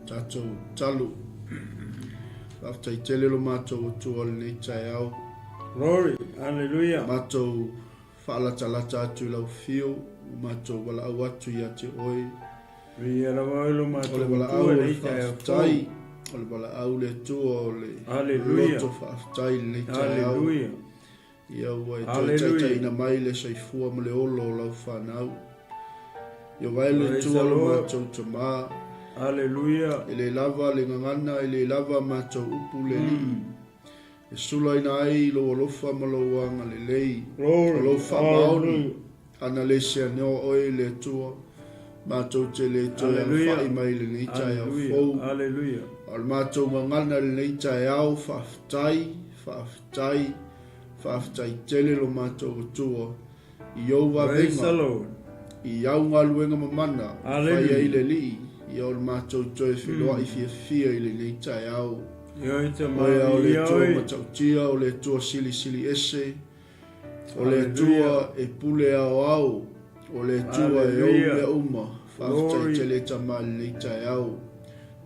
Tatou tatalo. Faafetai tele lo matou Atua i lenei taeao. Glory. Hallelujah. Matou faalatalata atu i lau afio, ua matou valaau atu ia te oe. Viia lava oe lo O le matou valaau Atua o i le lenei taeao fou. faafetai, o le valaau le Atua o le Hallelujah. loto faafetai i lenei taeao. Hallelujah. Ia ua e toe Hallelujah. taitaiina mai le soifua ma le ola o lau fanau. Ia vae le Praise Atua the lo Lord. matou Tama. Hallelujah. E le lava le gagana, e le lava matou upu le Alii. E sulaina ai lou alofa ma lou agalelei. O Glory. lou faamaoni, Hallelujah. ana le seanoa oe le Atua, matou te le toe Hallelujah. alafai mai i lenei taeao Hallelujah. fou. Hallelujah. A o le matou gagana i lenei taeao, faafetai, faafetai, faafetai tele lo matou Atua i ou Praise the vavega, Lord. i au galuega mamana, fai ai Hallelujah. le Alii, ia o le matou toe feloai fiafia i lenei taeao. Ioe tama Oe a o le viia Atua oe. matautia, o le Atua silisili ese, o le Hallelujah. Atua e pule aoao, o le Atua e ou Hallelujah. mea uma, faafetai Glory. tele tama i lenei taeao.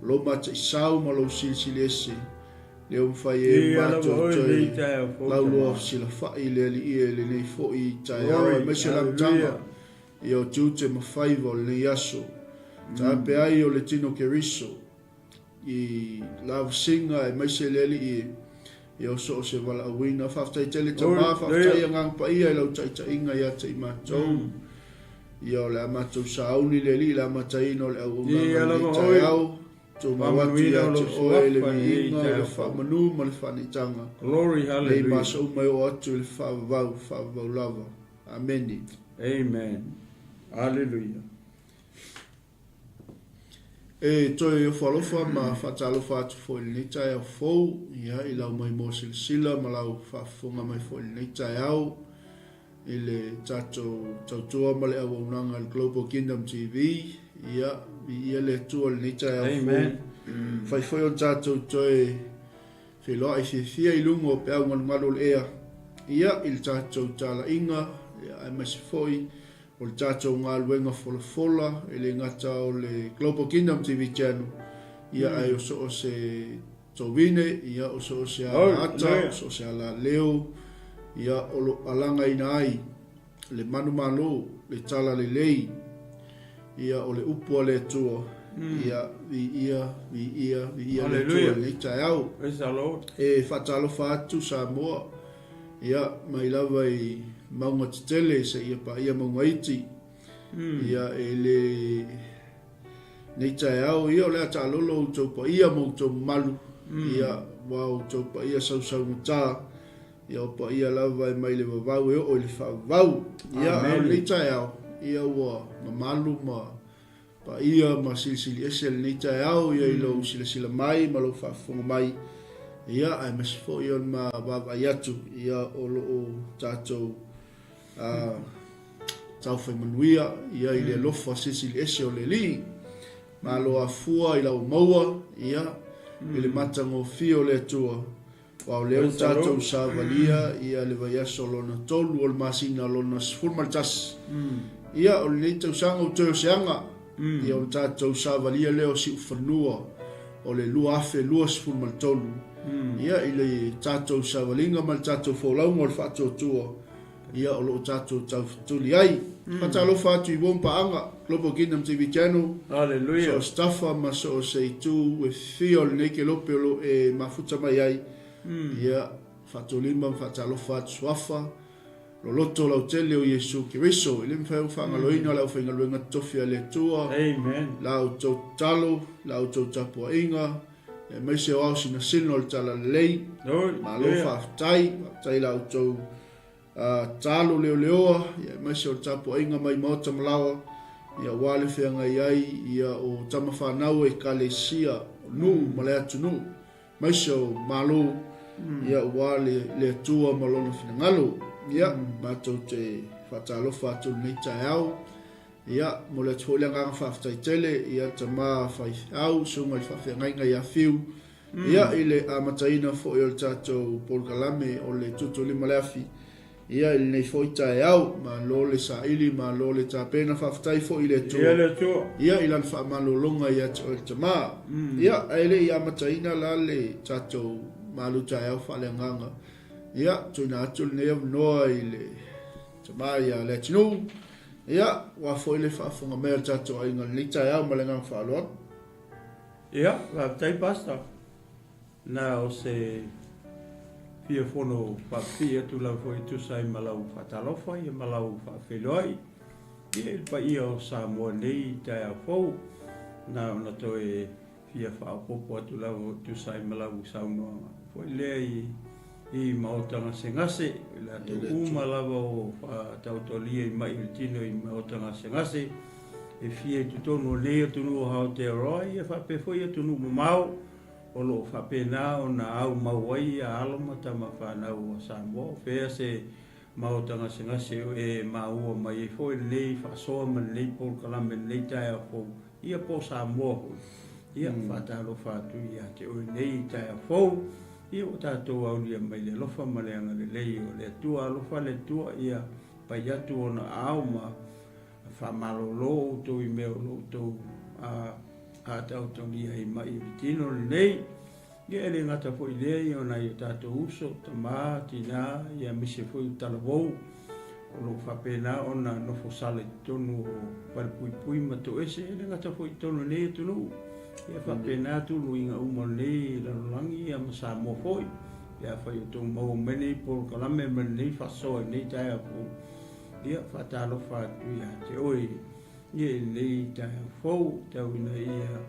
Lou mataisau ma lou silisili ese, lea ua mafai ai Viia lava matou oe toe lenei taeao fou laulua tama. silafai le Alii e lenei foi taeao, Glory. aemaise le amataga Hallelujah. ia o tiute ma faiva o lenei aso. Taape ai o le tino Keriso i lavasiga aemaise le Alii ia o so o se valaauina. Faafetai tele Glory. tama, faafetai Hallelujah. agaga paia i lau taitaiga ia te i matou. Ia o le a matou sauni le Alii i le amataina o le auaunaga Viia i lenei lava oe. taeao. Tumau atu Faamanuina ia o te lou oe le suafa i lenei viiga, o le taeao fou. faamanu ma le faaneetaga. Glory. Nei Hallelujah. maso uma e oo atu i le faavavau, faavavau lava. Ameni. Amen. Hallelujah. E toe ofo alofa ma faatalofa atu foi i lenei taeao fou, ia i lau maimoa silasila ma lau faafofoga mai foi i lenei taeao i le tatou tautua ma le auaunaga i le Global Kingdom TV. Ia, viia le Atua i lenei taeao fou. Amen. Fai foi o tatou toe feiloai fiafia i luga o peau galugalu o le ea, ia, i le tatou talaiga, ia, aemaise foi o le tatou galuega folafola, e le gata o le Global Kingdom TV Channel, ia, ae o so o se tovine, ia, o so o se ala ata, o Hallelujah. so o se ala leo, ia, o lo alagaina ai le manumalo, le talalelei, ia, o le upu a le Atua, ia, viia, viia, viia le Atua i Hallelujah. lenei taeao. Praise the Lord. E faatalofa atu Samoa, ia, mai lava i mauga tetele seia paia mauga iti, ia, e le nei taeao, ia, o le a taalolo outou paia ma outou mamalu, ia, ua outou paia sausaugata, ia, o paia lava e mai le vavau e oo i le faavavau. Ia, a o Amen. lenei taeao, ia, ua mamalu ma paia ma silisili ese lenei taeao, ia, i lou silasila mai ma lou faafofoga mai, ia, aemaise foi o le ma vaavaai atu, ia, o loo tatou taufai manuia, ia, i le alofa silisili ese o le Alii. Malo afua i lau maua, ia, i le matagofie o le Atua. Aua o lea ua Praise the tatou Lord. savalia ia le vaiaso lona tolu o le masina lona 11. Ia, o lenei tausaga ua toe o se aga, ia ona tatou savalia lea o siufanua o le 2023. Ia, i le tatou savaliga ma le tatou folauga o le faatuatua, ia, o lo o tatou taufetuli ai. Faatalofa atu i uo ma paaga, Global Kingdom TV Channel, so o Hallelujah. se tafa ma so o se itu e fia o lenei kelope o lo o e mafuta mai ai. Ia, faatolima ma faatalofa atu suafa, loloto lautele o Iesu Keriso. E le mafai ona faagaloina le aufaigaluega totofi a le Atua, Amen. la outou tatalo, la outou tapuaiga, aemaise o ao sinasina o le talalelei. Glory. Malo Hallelujah. faafetai, faafetai la outou tatalo leoleoa, ia, aemaise o le tapuaiga mai maota ma laoa, ia, aua le feagai ai, ia, o tama fanau e ekalesia, o nuu ma le atunuu, aemaise o malo, ia, aua le le Atua ma lona finagalo. Ia, matou te faatalofa atu i lenei taeao. Ia, momoli atu foi le agaga faafetai tele ia tama faifeau, susuga i le faafeagaiga ia Fiu, ia, i le amataina foi o le tatou polokalame o le Tutu Lima le Afi. Ia, i lenei foi taeao, malo le saili, malo le tapena, faafetai foi i le Atua. Ia le Atua. Ia, i Lana faamalologa ia te oe le Tama. Ia, ae le i amataina la le tatou malu taeao faaleagaga, ia, tuuina atu lenei avanoa i le Tama ia Leatinuu, ia, aua foi le faafofoga mai a le tatou aiga i lenei taeao ma le agaga faaaloalo. Ia, faafetai Pastor. Na o se fia fono faapipii atu lava foi e tusa ai ma lau faatalofa ia ma lau faafeiloai ia i le paia o Samoa nei i taeao fou. Na ona toe fia faaopoopo atu lava foi e tusa ai ma lau saunoaga foi lea i i maota gasegase, i latou uma lava o faataotolia i mai o le tino i maota gasegase e fia i totonu o nei atunuu o Aotearoa ia faapea foi atunuu mamao. O lo o faapena ona aumau ai ia alo ma tama fanau a Samoa. O fea se maota gasegase e maua mai ai foi lenei faasoa ma lenei polokalame i lenei taeao fou, ia po o Samoa foi. Ia, faatalofa atu ia te oe nei taeao fou, ia ua tatou aulia mai le alofa ma le agalelei o le Atua. Alofa le Atua ia pai atu ona aao ma faamalolo outou i mea o lo outou taotaolia ai mai i le tino lenei. Ia e le gata foi i lea, ia o nai o tatou uso, tama, tina, ia aemaise foi o talavou o lo o faapena ona nofo sala i totonu o falepuipui ma toese, e le gata foi i totonu o lenei atunuu, ia faapena tuluiga uma o lenei lalolagi ia ma Samoa foi, pe afai o outou maua mai lenei polokalame ma lenei faasoa i lenei taeao fou. Ia, faatalofa atu ia te oe ia i lenei taeao fou, tau ina ia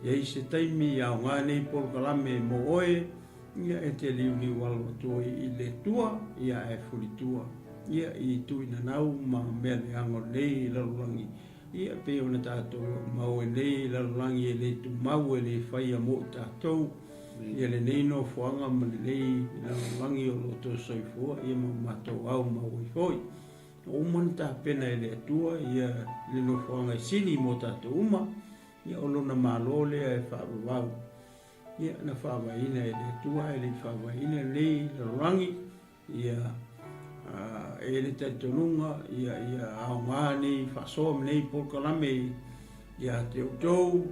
i ai se taimi i aoga nei polokalame mo oe, ia e te liuliu alo atu ai i le Atua, ia ae fulitua ia i tuuinanau ma mea leaga o lenei lalolagi, ia pei ona tatou mau e nei lalolagi e le tumau e le faia mo i tatou, ia lenei nofoaga ma lenei lalolagi o lo outou soifua ia ma matou au mau ai foi. Ua uma ona tapena e le Atua ia le nofoaga e sili mo tatou uma, ia o Lona Malo lea e faavavau. Ia na faavaeina e le Atua ae le i faavaeina lenei lalolagi, Ia, e i ai le talitonuga, ia, ia aoga nei faasoa ma nei polokalame ia te outou,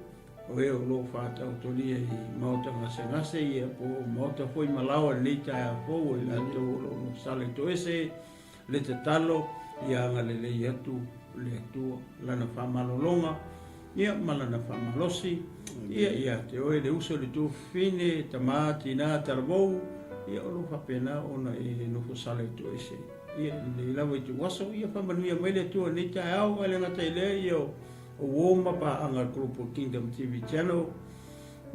o e o lo o faataotolia i maota gasegase, ia, po o maota foi ma laoa i lenei taeao fou, o i latou o lo o nofosala i toese, le tatalo, ia agalelei atu le Atua, Lana faamalologa, ia, ma Lana faamalosi, ia, ia te oe le uso i le tuafafine, tama, tina, talavou, ia, o lo o faapena ona e nofo sala i toese, ia, i lenei lava ituaso, ia, faamanuia mai le Atua i lenei taeao, ae le gata i lea, ia, o uo ma paaga a le Global Kingdom TV Channel,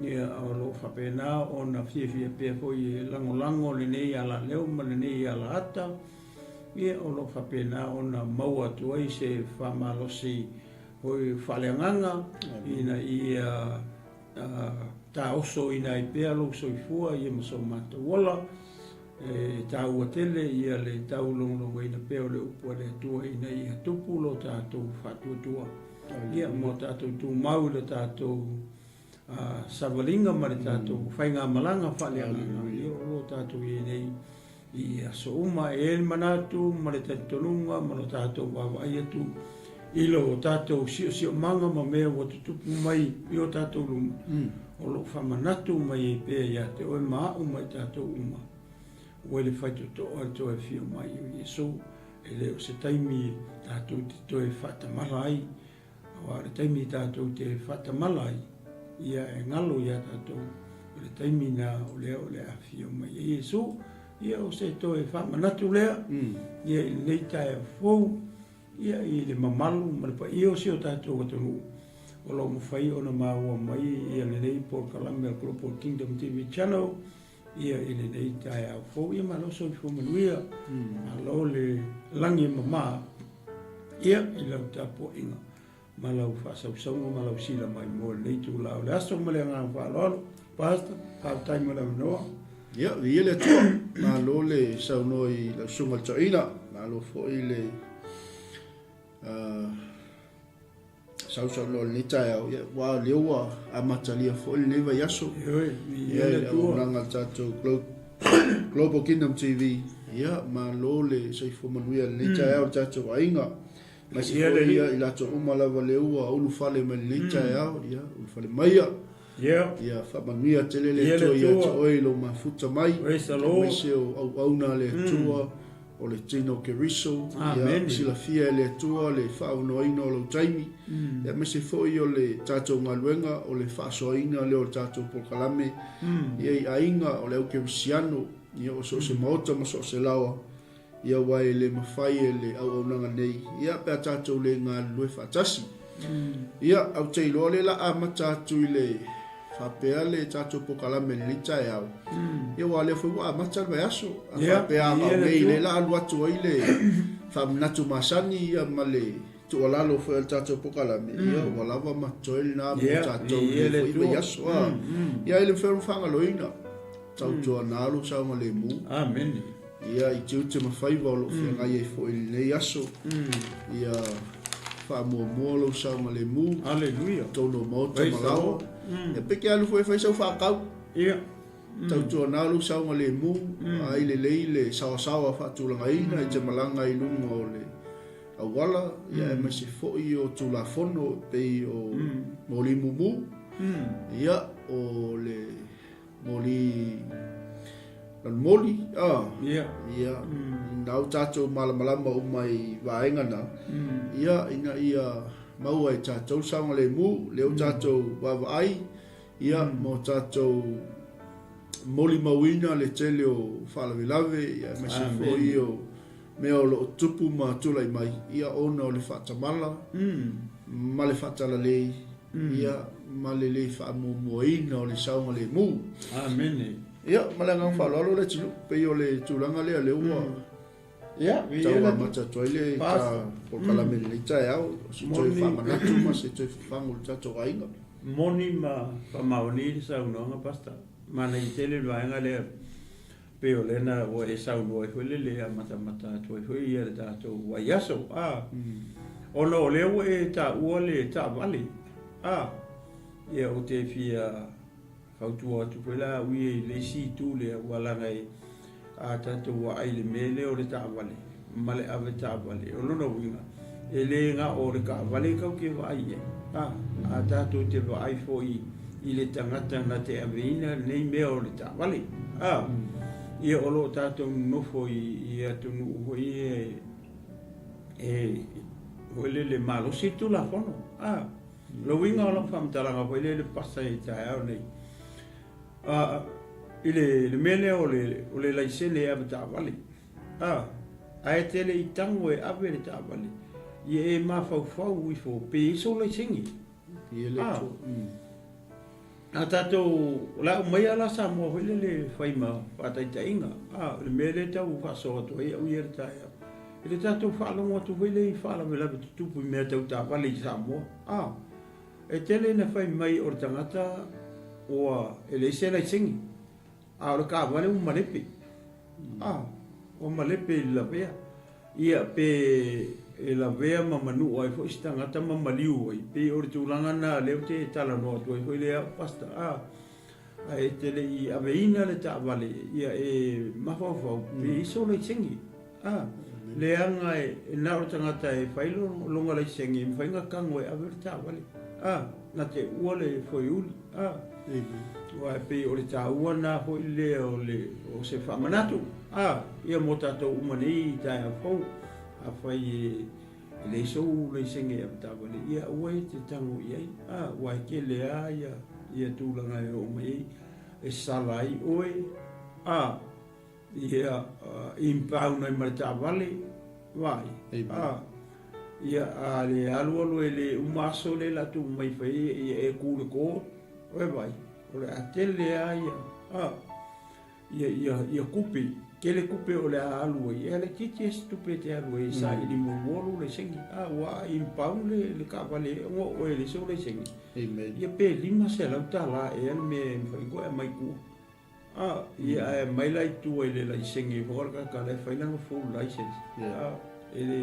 ia, o lo o faapena ona fiafia pea foi e lagolago lenei alaleo ma lenei alaata, ia, o lo o faapena ona maua atu ai se faamalosi foi faaleagaga ina ia taosoina ai pea lou soifua ia ma so matou ola. E taua tele ia le taulogologoina pea o le upu a le Atua ina ia tupu lo tatou faatuatua ia ma o tatou tumau i le tatou savaliga ma le tatou faigamalaga faaleagaga ia o lo o tatou i ai nei i aso uma. E i ai le manatu ma le talitonuga ma lo tatou vaavaai atu i lo tatou siosiomaga ma mea ua tutupu mai i o tatou luma, o lo o faamanatu mai ai pea ia te oe ma au ma i tatou uma, ua i le faitotoa le toe afio mai o Iesu. E le o se taimi tatou te toe faatamala ai, Aua o le taimi tatou te faatamala ai, ia e galo ia tatou, o le taimi na o lea o le a afio mai ai Iesu. Ia o se toe faamanatu lea, ia i lenei taeao fou, ia i le mamalu ma le paia o si o tatou atunuu, o lo o mafai ona maua mai ia lenei polokalame a le Global Kingdom TV Channel, ia i lenei taeao fou. Ia malo soifua manuia, malo le lagi e mama ia i lau tapuaiga ma lau faasausauga ma lau sila mai mo lenei itula o le aso ma le agaga faaaloalo. Pastor, faafetai mo le avanoa. Ia, viia le Atua. Malo le saunoa i lau susuga i le toeaina. Malo foi le sausaunoa i lenei taeao, ia, aua o lea ua amatalia foi lenei vaiaso. Ioe, Ia, i le auaunaga a le tatou Global Kingdom TV. Ia, malo le soifua manuia i lenei taeao i le tatou aiga. Aemaise foi ia i latou uma lava lea ua ulufale mai i lenei taeao, ia ulufale maia. Ia faamanuia tele le Atua ia te oe i lou mafuta mai, aemaise o auauna a le Atua, o le tino o Keriso. Ia silafia e le Atua le faaaunoaina o lou taimi, aemaise foi o le tatou galuega o le faasoaina lea o le tatou polokalame ia i aiga o le au kerisiano, ia o so o se maota ma so o se laoa, ia aua e le mafai e le auaunaga nei, ia pe a tatou le galulue faatasi. Ia, ou te iloa lea la amata atu i le faapea le tatou polokalame i lenei taeao. Ia aua o lea foi ua amata le vaiaso. A faapea a gao nei lea la alu atu ai le faamanatu masani ia ma le tuualalo foi o le tatou polokalame, ia ua lava ma totoe lena mo tatou i lenei foi vaiaso. Ia e le mafai ona faagaloina. Tautuana lou saogalemu. Amene. Ia i tiute ma faiva o lo o feagai ai foi i lenei aso. Ia faamuamua lou saogalemu. Aleluia. Totonu o maota ma laoa. Ia pe ke alu foi e fai sau faatau. Ia. Tautuana lou saogalemu. Ai lelei le saoasaoa faatulagaina e te malaga i luga o le auala, ia aemaise foi o Tulafono e pei o moli mumu. Ia o le Moli Lalomoli, a? Ia. Ia, ina ua tatou malamalama uma i vaega na, ia, ina ia maua e tatou le saogalemu, lea ua tatou vaavaai, ia, ma tatou molimauina le tele o faalavelave, ia, aemaise foi o mea o lo o tupu ma tulai mai, ia, ona o le faatamala ma le faatalalei, ia, ma le le faamuamuaina o le saogalemu. Amene. Ia, ma le agaga faaaloalo Leatinuu, pei o le tulaga lea lea ua tau amata atu ai le ta polokalame i lenei taeao, o se toe faamanatu ma se toe fafagu i le tatou aiga. Moni ma faamaoni le saunoaga, Pastor. Manaia tele le vaega lea. Pei o lea na ua e saunoa ai foi lele e amatamata atu ai foi ia le tatou vaiaso, a, ona o lea ua e taua le taavale, a, ia ou te fia fautua atu foi la au ia i le isi itu lea, ua laga e a tatou vaai i le mea lea o le taavale ma le ave taavale. O lona uiga, e le na o le taavale tatou te vaai i ai, a, a tatou te vaai foi i le tagata na te aveina lenei mea o le taavale, a, ia o lo o tatou nonofo i atunuu foi ia e foi lele malosi le Tulafono, a. O le uiga o lau faamatalaga foi lele pasa i taeao nei, a, i le mea lea o le laisene e ave taavale. A, ae te le i tago e ave le taavale, ia e mafaufau ifo pe i ai sou laisene. A, a tatou, o le a aumai lava la Samoa foi lele e fai ma faataitaiga. A, o le mea lea e tau faasoa atu ai au ia i le taeao, i le tatou faalogo atu foi lea i faalavelave tutupu i mea tau taavale i Samoa. A, e tele ina fai mai o le tagata ua e leai se laisene. A o le taavale ua malepe. A, ua malepe i le lavea. Ia, pe e lavea ma manua ai foi se tagata ma maliu ai, pei o le tulaga lena lea ou te talanoa atu ai foi lea au Pastor. A, ae e te le i aveina le taavale, ia e mafaufau pe i ai sou laisene. A, leaga e na o le tagata e fai lona laisene e mafai ona tago e ave le taavale. A, na te ua le foiuli. A, aua e pei o le taua lena foi lea o le, o se faamanatu. A, ia mo tatou uma nei i taeao fou, afai e leai sou laisene e ave taavale, ia aua e te tago i ai. A, aua e tele lava ia, ia tulaga e oo mai ai, e sala ai oe. A. Ia, impound ai ma le taavale, vaai. A, ia, a le alualu e le uma aso lea la tuu mai fai ai, ia e ku le court, oe vaai, o le a tele a ia, a, ia, ia, ia kupe, tele kupe o le a alu ai, e laitiiti lava se tupe e te alu ai e saili muamua lou laisene, a, ua impound le, le taavale ona o oe e leai sou laisene. Ia pe $500 ea le mea e mafai ona toe aumai i tua. A, ia ae aumai la i tua i le laisene foi o le tagata la e fai lana full license. A, e le,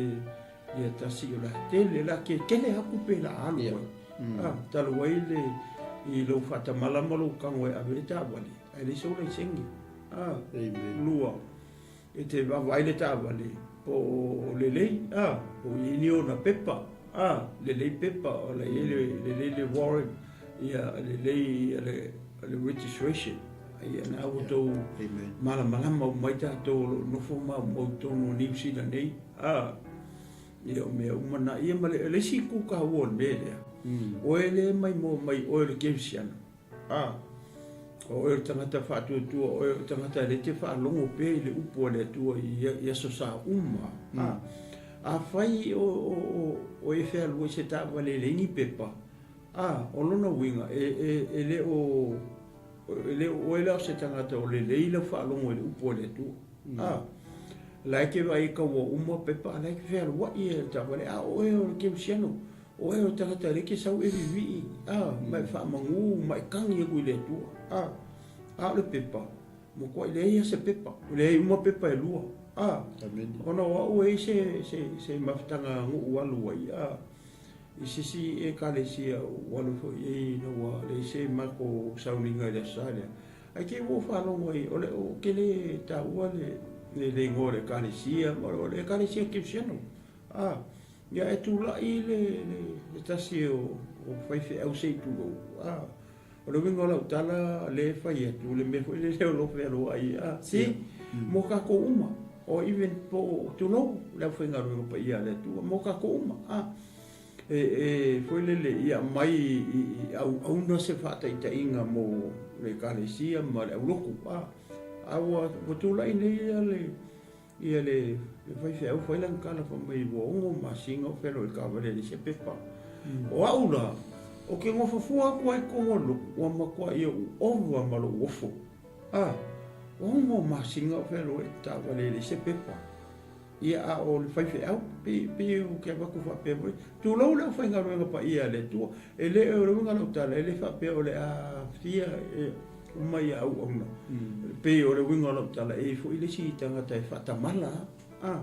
ia tasi o le a tele, o le a tele lava tupe o le a alu ai. A, talu ai le, i lou faatamala ma lou tago e ave le taavale, ae leai sou laisene. A, lua. E te vaavaai le taavale po o lelei, a, po o i ai ni ona pepa, a, lelei pepa, o la e i ai le lelei le warrant, ia, lelei le registration. Ia, na ua outou malamalama uma ai tatou o lo o nofo ma maumau i totonu o Niu Sila nei, a, ia, o mea uma na. Ia, ma le isi itu taua o le mea lea, oe lea e maimoa mai oe o le kerisiano, A, o oe o le tagata faatuatua, o oe o le tagata e le te faalogo pea i le upu a le Atua i aso sa uma. A, afai o, o, o, o e fealuai i se taavale e leai ni pepa, a, o lona uiga, e, e, e le o, e le o oe la o se tagata o lelei lau faalogo i le upu a le Atua. A, la e te vaai e taua uma pepa, a la e te fealuai i le taavale, a o oe o le kerisiano, O oe o le tagata e le te sau e vivii, a, ma e faamagū, ma e kagi aku i le Atua, a, a o le pepa, matuai leai lava se pepa, leai uma pepa e lua, a, ona o au e i ai se, se, se mafutaga na ou alu ai, a, i se isi Ekalesia ua alu foi i ai ina ua leai se matou sauniga i le Aso Sa lea, ae te i ua ou faalogo ai, o le, ou te le taua le, le igoa o le Ekalesia, ma o le Ekalesia Kerisiano, A, ia e tulai le, le, le tasi o, o faifeau se i tulou. A, o le uiga o lau tala lea e fai atu, le mea foi lele o lo fealuai, a, see, mm. mo kākou uma, o even po o tulou le aufaigaluega paia a le Atua, mo kākou uma, a, e, e foi lele, ia mai i, i, i auauna se faataitaiga mo le ekalesia ma le aulotu, a, a ua, ua tulai nei ia le, Ia le faifeau fai lana tala fai mai ua ono masina o feloai taavale e leai se pepa. O au la, ou te nofo fua atu ai i totonu o le lotu, ua matuai ou ova ma lou ofo. A, ono masina o feloai taavale e leai se pepa. Ia a o le faifeau, pei, pei ou te avatu faapea foi, tulou le aufaigaluega paia a le Atua, e le o le uiga o lau tala, e le faapea o le a fia e uma ia auauna. E pei o le uiga o lau tala, e i ai foi le isi tagata e faatamala a,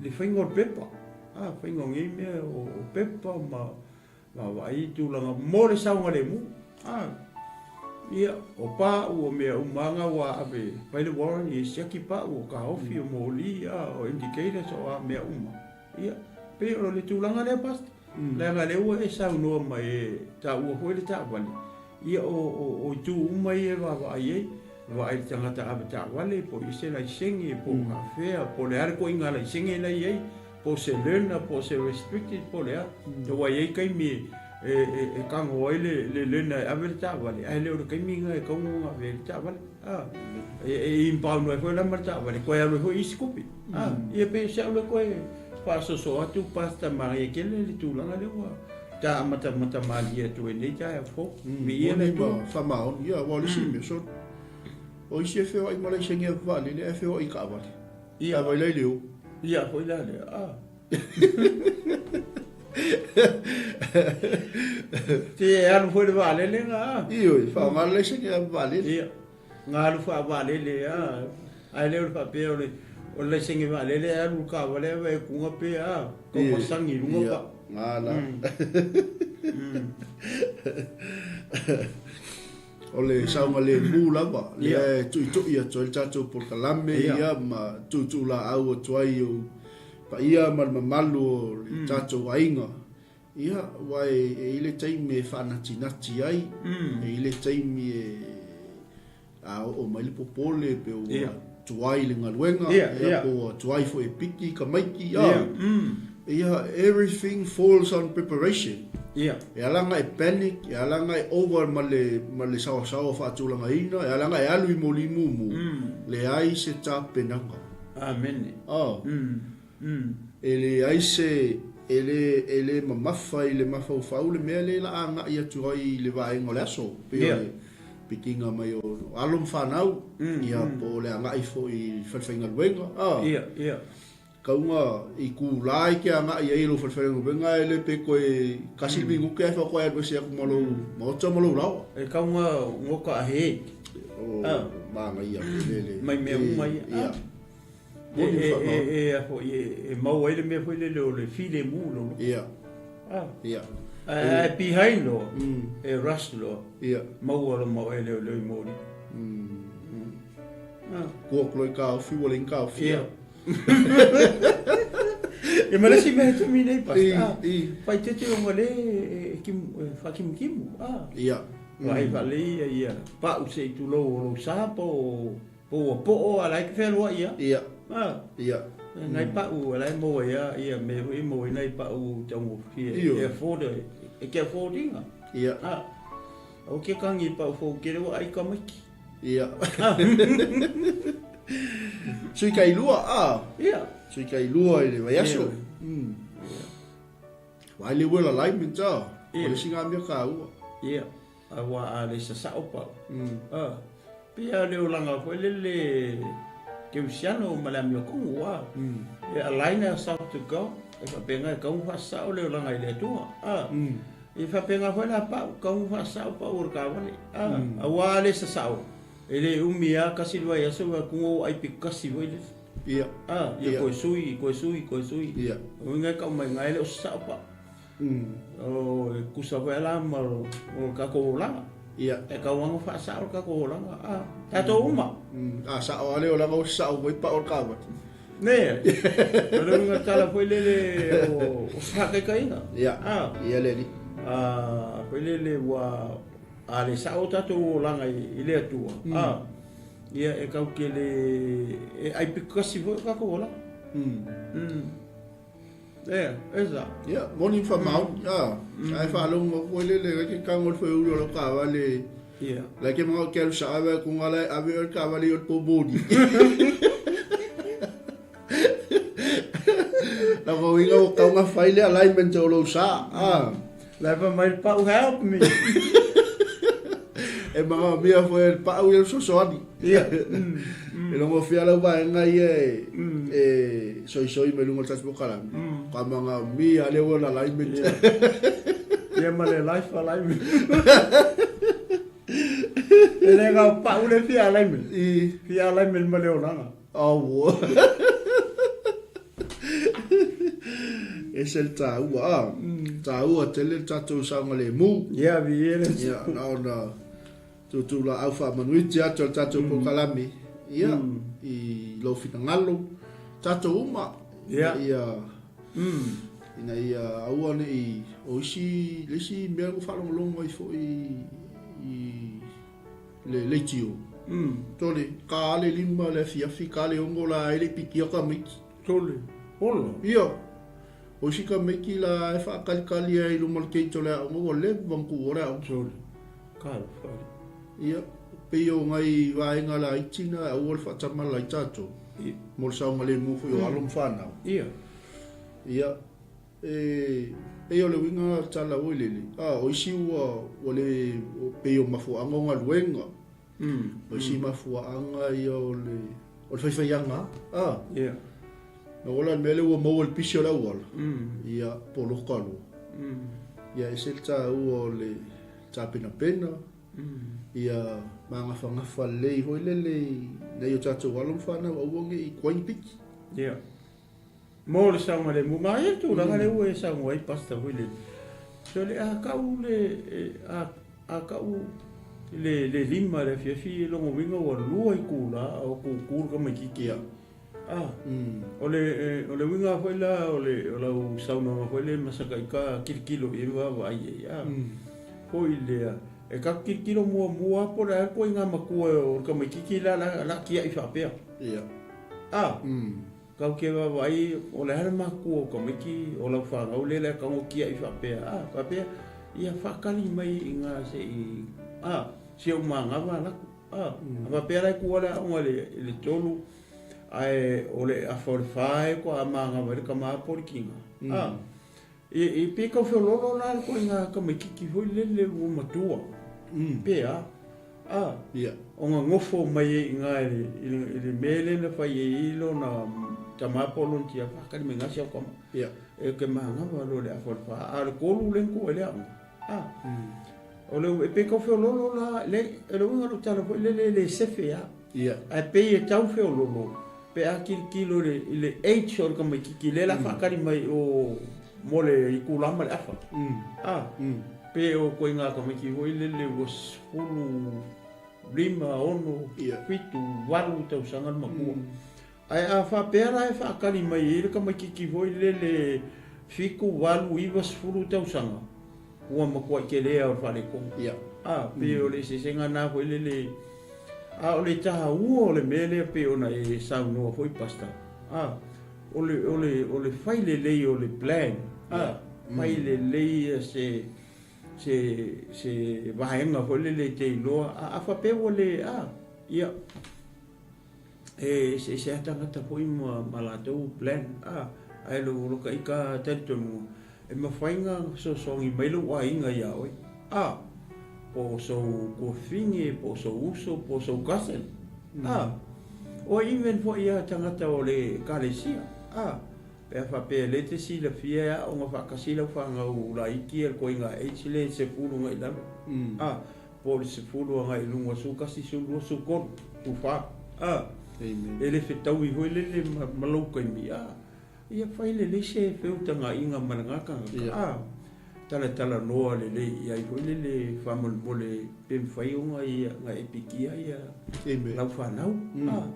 le faiga o le pepa, a, faiga o nei mea o pepa ma vaavaai tulaga mo le saogalemu, a. Ia, o pa'u, o mea uma lava na ua ave, fai le warrant, ia siaki pa'u, o kaofi, o moli, a, o indicators, o a mea uma. Ia, pei o le tulaga lea, Pastor, leaga lea ua e saunoa mai e taua foi le taavale, ia o, o, o itu uma ia e vaavaai ai, vaai le tagata ave taavale, po o i ai se laisene, po o afea, po o le a le koiga laisene la e i ai, po o se learner, po o se restricted, po o le a. Aua e i ai taimi e, e, e tago ai le, le learner e ave le taavale, ae le o le taimi lena e tatau ona ave ai le taavale. A, e, e impound ai foi la ma le taavale, toe alu ai foi isi tupe. A, ia pei o se au lea toe faasoso atu Pastor Maria tele le tulaga lea ua ta amatamata malie atu ai nei taeao fou. Viia le Atua. Faamaoni, ia, aua o le isi mea, so, o isi e feoai ma laisene ave vaalele ae feoai i taavale. Ia. Ae vailai le o. Ia foi la lea, a. Te e alu foi le vaalele na, a. Ioe, faaaoga le laisene ave vaalele. Ia. Nga alu faavaalele a, ae le o le faapea o le o le laisene vaalele e alu i le taavale ae vaai atu pe a, tau masani i luga pa. Nga la. O le saogalemu lava, lea e tuitui atu ai le tatou polokalame ia ma tuutuulaau atu ai i ou paia ma le mamalu o le tatou aiga. Ia, aua e i ai le taimi e faanatinati ai, e i ai le taimi e a oo mai le popole pe ua tuai le galuega, ia, po ua tuai foi e piki ka maiki, a. Ia, everything falls on preparation. E ala ona e panic, e ala ona e over ma le, ma le saoasaoa faatulagaina, e ala ona e alu i moli mumu, leai se tapenaga. Amene. A. E leai se, e le, e le mamafa i le mafaufau le mea lea la agai atu ai i le vaega o le aso, pei o le pikiga mai o alo ma fanau, ia po o le agai foi i le falefaigaluega, a. Kauga i kūlā i ke agai ai i lou falefaigaluega e le pe koe kasi le minute ae faatoa e alu ese atu ma lou maota ma lou laoa. E kauga ngoka ahead. O, manaia tele le. Mai mea uma ia. Ia. E, e, a foi, e, e mau ai le mea foi lele o le filemu lou loto. Ia. Ah. Ia. Ae, ae behind loa, e rush loa. Ia. Maua lo mau e leo leo i mori. Kua kloi kaofi ua leai ni kaofia. Ia ma le isi mea e timi nei Pastor, faaeteete ona le e faakimukimu. Ia. Vaai faalelei ia ia pau se i tulou o lou sa po o ua poo a la e te fealuai ia. Ia. Ia. Nai pau a la e maua ai a ia mea foi e maua ai nai pau taugofie e afford e te afford ina. Ia. Aua ke kagi i pau fou tele ua ai tamaiti. Ia. Sui kailua, a. Ia. Sui kailua i le vaiaso. Ia. Vaai le wheel alignment, a. O le isi ngā mea kāua. Ia. Aua a le sasao pau. A. Pei a le olaga foi lele Keusiano ma le amiokongo, a. E align ourselves to God. E faapena e tatau ona faasasao le olaga i le Atua. A. E faapena foi la pau, tatau ona faasao pau o le taavale. A, aua a le sasao, e le umi a kasi le vaiaso ua atu ua ai pitokasi foi lele. Ia. A, ia koe sui, koe sui, koe sui. Ia. O uiga e tau mai ina e le o sasao pau. O, e tusa foi la ma o le tatou olaga. Ia. E tatau lava ona faasao le tatou olaga. A, tatou uma. A sao lava le olaga ua sasao foi pau o le taavale. Ne, o le uiga tala foi lele o se faataitaiga. Ia, ia le alii. A, foi lele ua, a le sao o tatou olaga i le Atua, a, ia e kau ke le, e ai pitokasi foi o tatou olaga. Ea, e sa. Ia, moni ma faamaoni, a, ae faalogo foi lele, ai ke kago le foeuli o lau taavale, Ia. Lai ke manao ke alu sa ave aku nga lai ave o le taavale i o le pouboli. Na ko uiga ua tau nga fai le alignment o lou sa. Ah. Lai pa mai le pau help me. E manaomia foi e le pau ia le fesoasoani. Ia. E logofia lau vaega ia e e soisoi mai luga o le tatou polokalame. Ka manaomia lea ua alignment. Ia ma le life alignment. E le gau pau le fia alignment. I. Fia alignment ma le olaga. Aua. Ese le tāua, a. Tāua tele le tātou saogalemu. Ia, viia le Ia, na ona tūtū laau faamanuiti atu o le tātou polokalame. Ia, i lou finagalo, tātou uma. Ia. Ina ia, ina ia aua ne i, o isi, le isi mea ua faalogologo ai foi i le leitio. Tole, ka le lima le afiafi, ka le 6 la e le i pikia tamaiti. Tole, ola. Ia, o isi tamaiti la e faakalikali ai i luma o le gate o le aoga ua leva ona tuua le aoga. Tole, talofa alii. Ia, pei o nai vaega laiti na e aua le faatamala ai tatou. Ia. Mo le saogalemu foi o alo ma fanau. Ia. Ia, e pei o le uiga tala oi lele, a, o isi ua, ua le, pei o mafuaaga o galuega. O isi mafuaaga ia o le, o le faifaiaga, a. Ia. Na ola le mea lea ua maua i le pisi o le auala, ia, poloka loa. Ia, ese le taua o le tapenapena, ia magafagafa lelei foi lele i nai o tatou alo ma fanau aua ne i tuai ni piki. Ia. Mo le saogalemu, manaia le tulaga lea ua e saunoa ai Pastor foi lele. So le a kau le a a kau le le lima i le afiafi lona uiga ua lua itula o kūkū le tamaititi. Ia. A, o le o le uiga foi la o le o lau saunoaga foi lea masakaika kilokilo i ai ma vaavaai i ai, a, foi lea, e tatou tilotilo muamua lava po o le a le ituaiga matua o le tamaititi la o le a tiai faapea. Ia. A, tatou te vaavaai o le a le matua o tamaiti o lau fanau lea o le a tago tiai faapea, a, faapea, ia faatali mai i ina se i, a, si ou manava alu atu. A, a faapea la e tu le aoga i le 3, ae o le afa o le 4 e faatoa manava ai le tama po o le tina. A, e pei e tau feoloolo la le ituaiga tamaititi foi lele ua matua, pe a? A, ona nofo mai ai i ina i le mea lea na fai ai lona tama po o lona tina, faatali mai ina si au tama. E te manava loa i le afa o le 4, a o le 3 lea na tu ai le aoga. A, O le, e pei tau feoloolo la, le, o le uiga o lou tala foi lele e le sefe lava. Ia. Ae pei e tau feoloolo pe a tilotilo i le, i le age o le tamaititi lea o le a faatali mai o, mo le itula ma le afa. A, pe o ituaiga tamaiti foi lele ua 10. 5, 6, 7, 8 tausaga le matua. Ae a faapea la e faatali mai ai le tamaitiiti foi lele 7, 8, 9, 10 tausaga, ua matuai tele lava o le faaletonu. A, pei o le eseesega lena foi lele. A o le taua o le mea lea pei ona e saunoa foi Pastor, a, o le, o le, o le fai lelei o le plan, a, fai lelei se, se, se vaega foi lele e te iloa, a, a faapea ua le, a, ia, e eseese lava tagata foi ma, ma latou plan, a, ae o lou ita talitonuga, e mafai ona fesoasoani mai lou aiga ia oe, a, po o sou tuafafine, po o sou uso, po o sou cousin, a, o even foi ia tagata o le ekalesia, a, pe a faapea o lea e te silafia e aoga faatasi lau fanau laiti ia le ituaiga age lea e 10 agai i lalo, a, po o le 10 agai i luga, 11, 12, 13, 14, a, e le fetaui foi lele ma lou taimi, a, Ia fai lelei se feutagaiga ma lena tagata, a talatalanoa lelei i ai foi lele faamolemole pe mafai ona ia na e pikia ia lau fanau. A,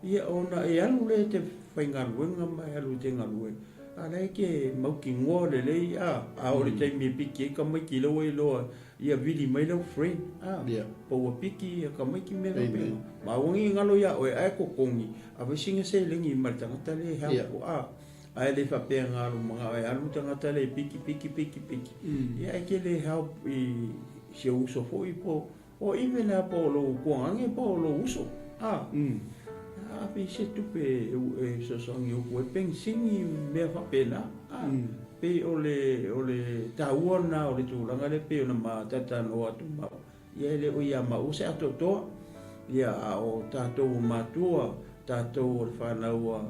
ia ona e alu lea e te faigaluega ma e alu e te galue, a la e te mautinoa lelei, a, a oo i le taimi e piki ai tamaiti la ua iloa ia vili mai lau friend, a, pa ua piki ia tamaiti mea faapena. Ma aua ne i galo ia oe ae totogi Ave sina seleni ma le tagata lea e help, a, ae le faapea na alu manao e alu le tagata lea e piki, piki, piki, piki. Ia e te le help i si ou uso foi po o even lava po o lou tuagage po o lou uso, a. Ave i se tupe e fesoasoani upu ai penisini mea faapena, a. Pei o le, o le taua lena o le tulaga lea pei ona ma talatalanoa atu ma au. Ia e le o ia maua se atoatoa, ia a o tatou o matua, tatou o le fanau a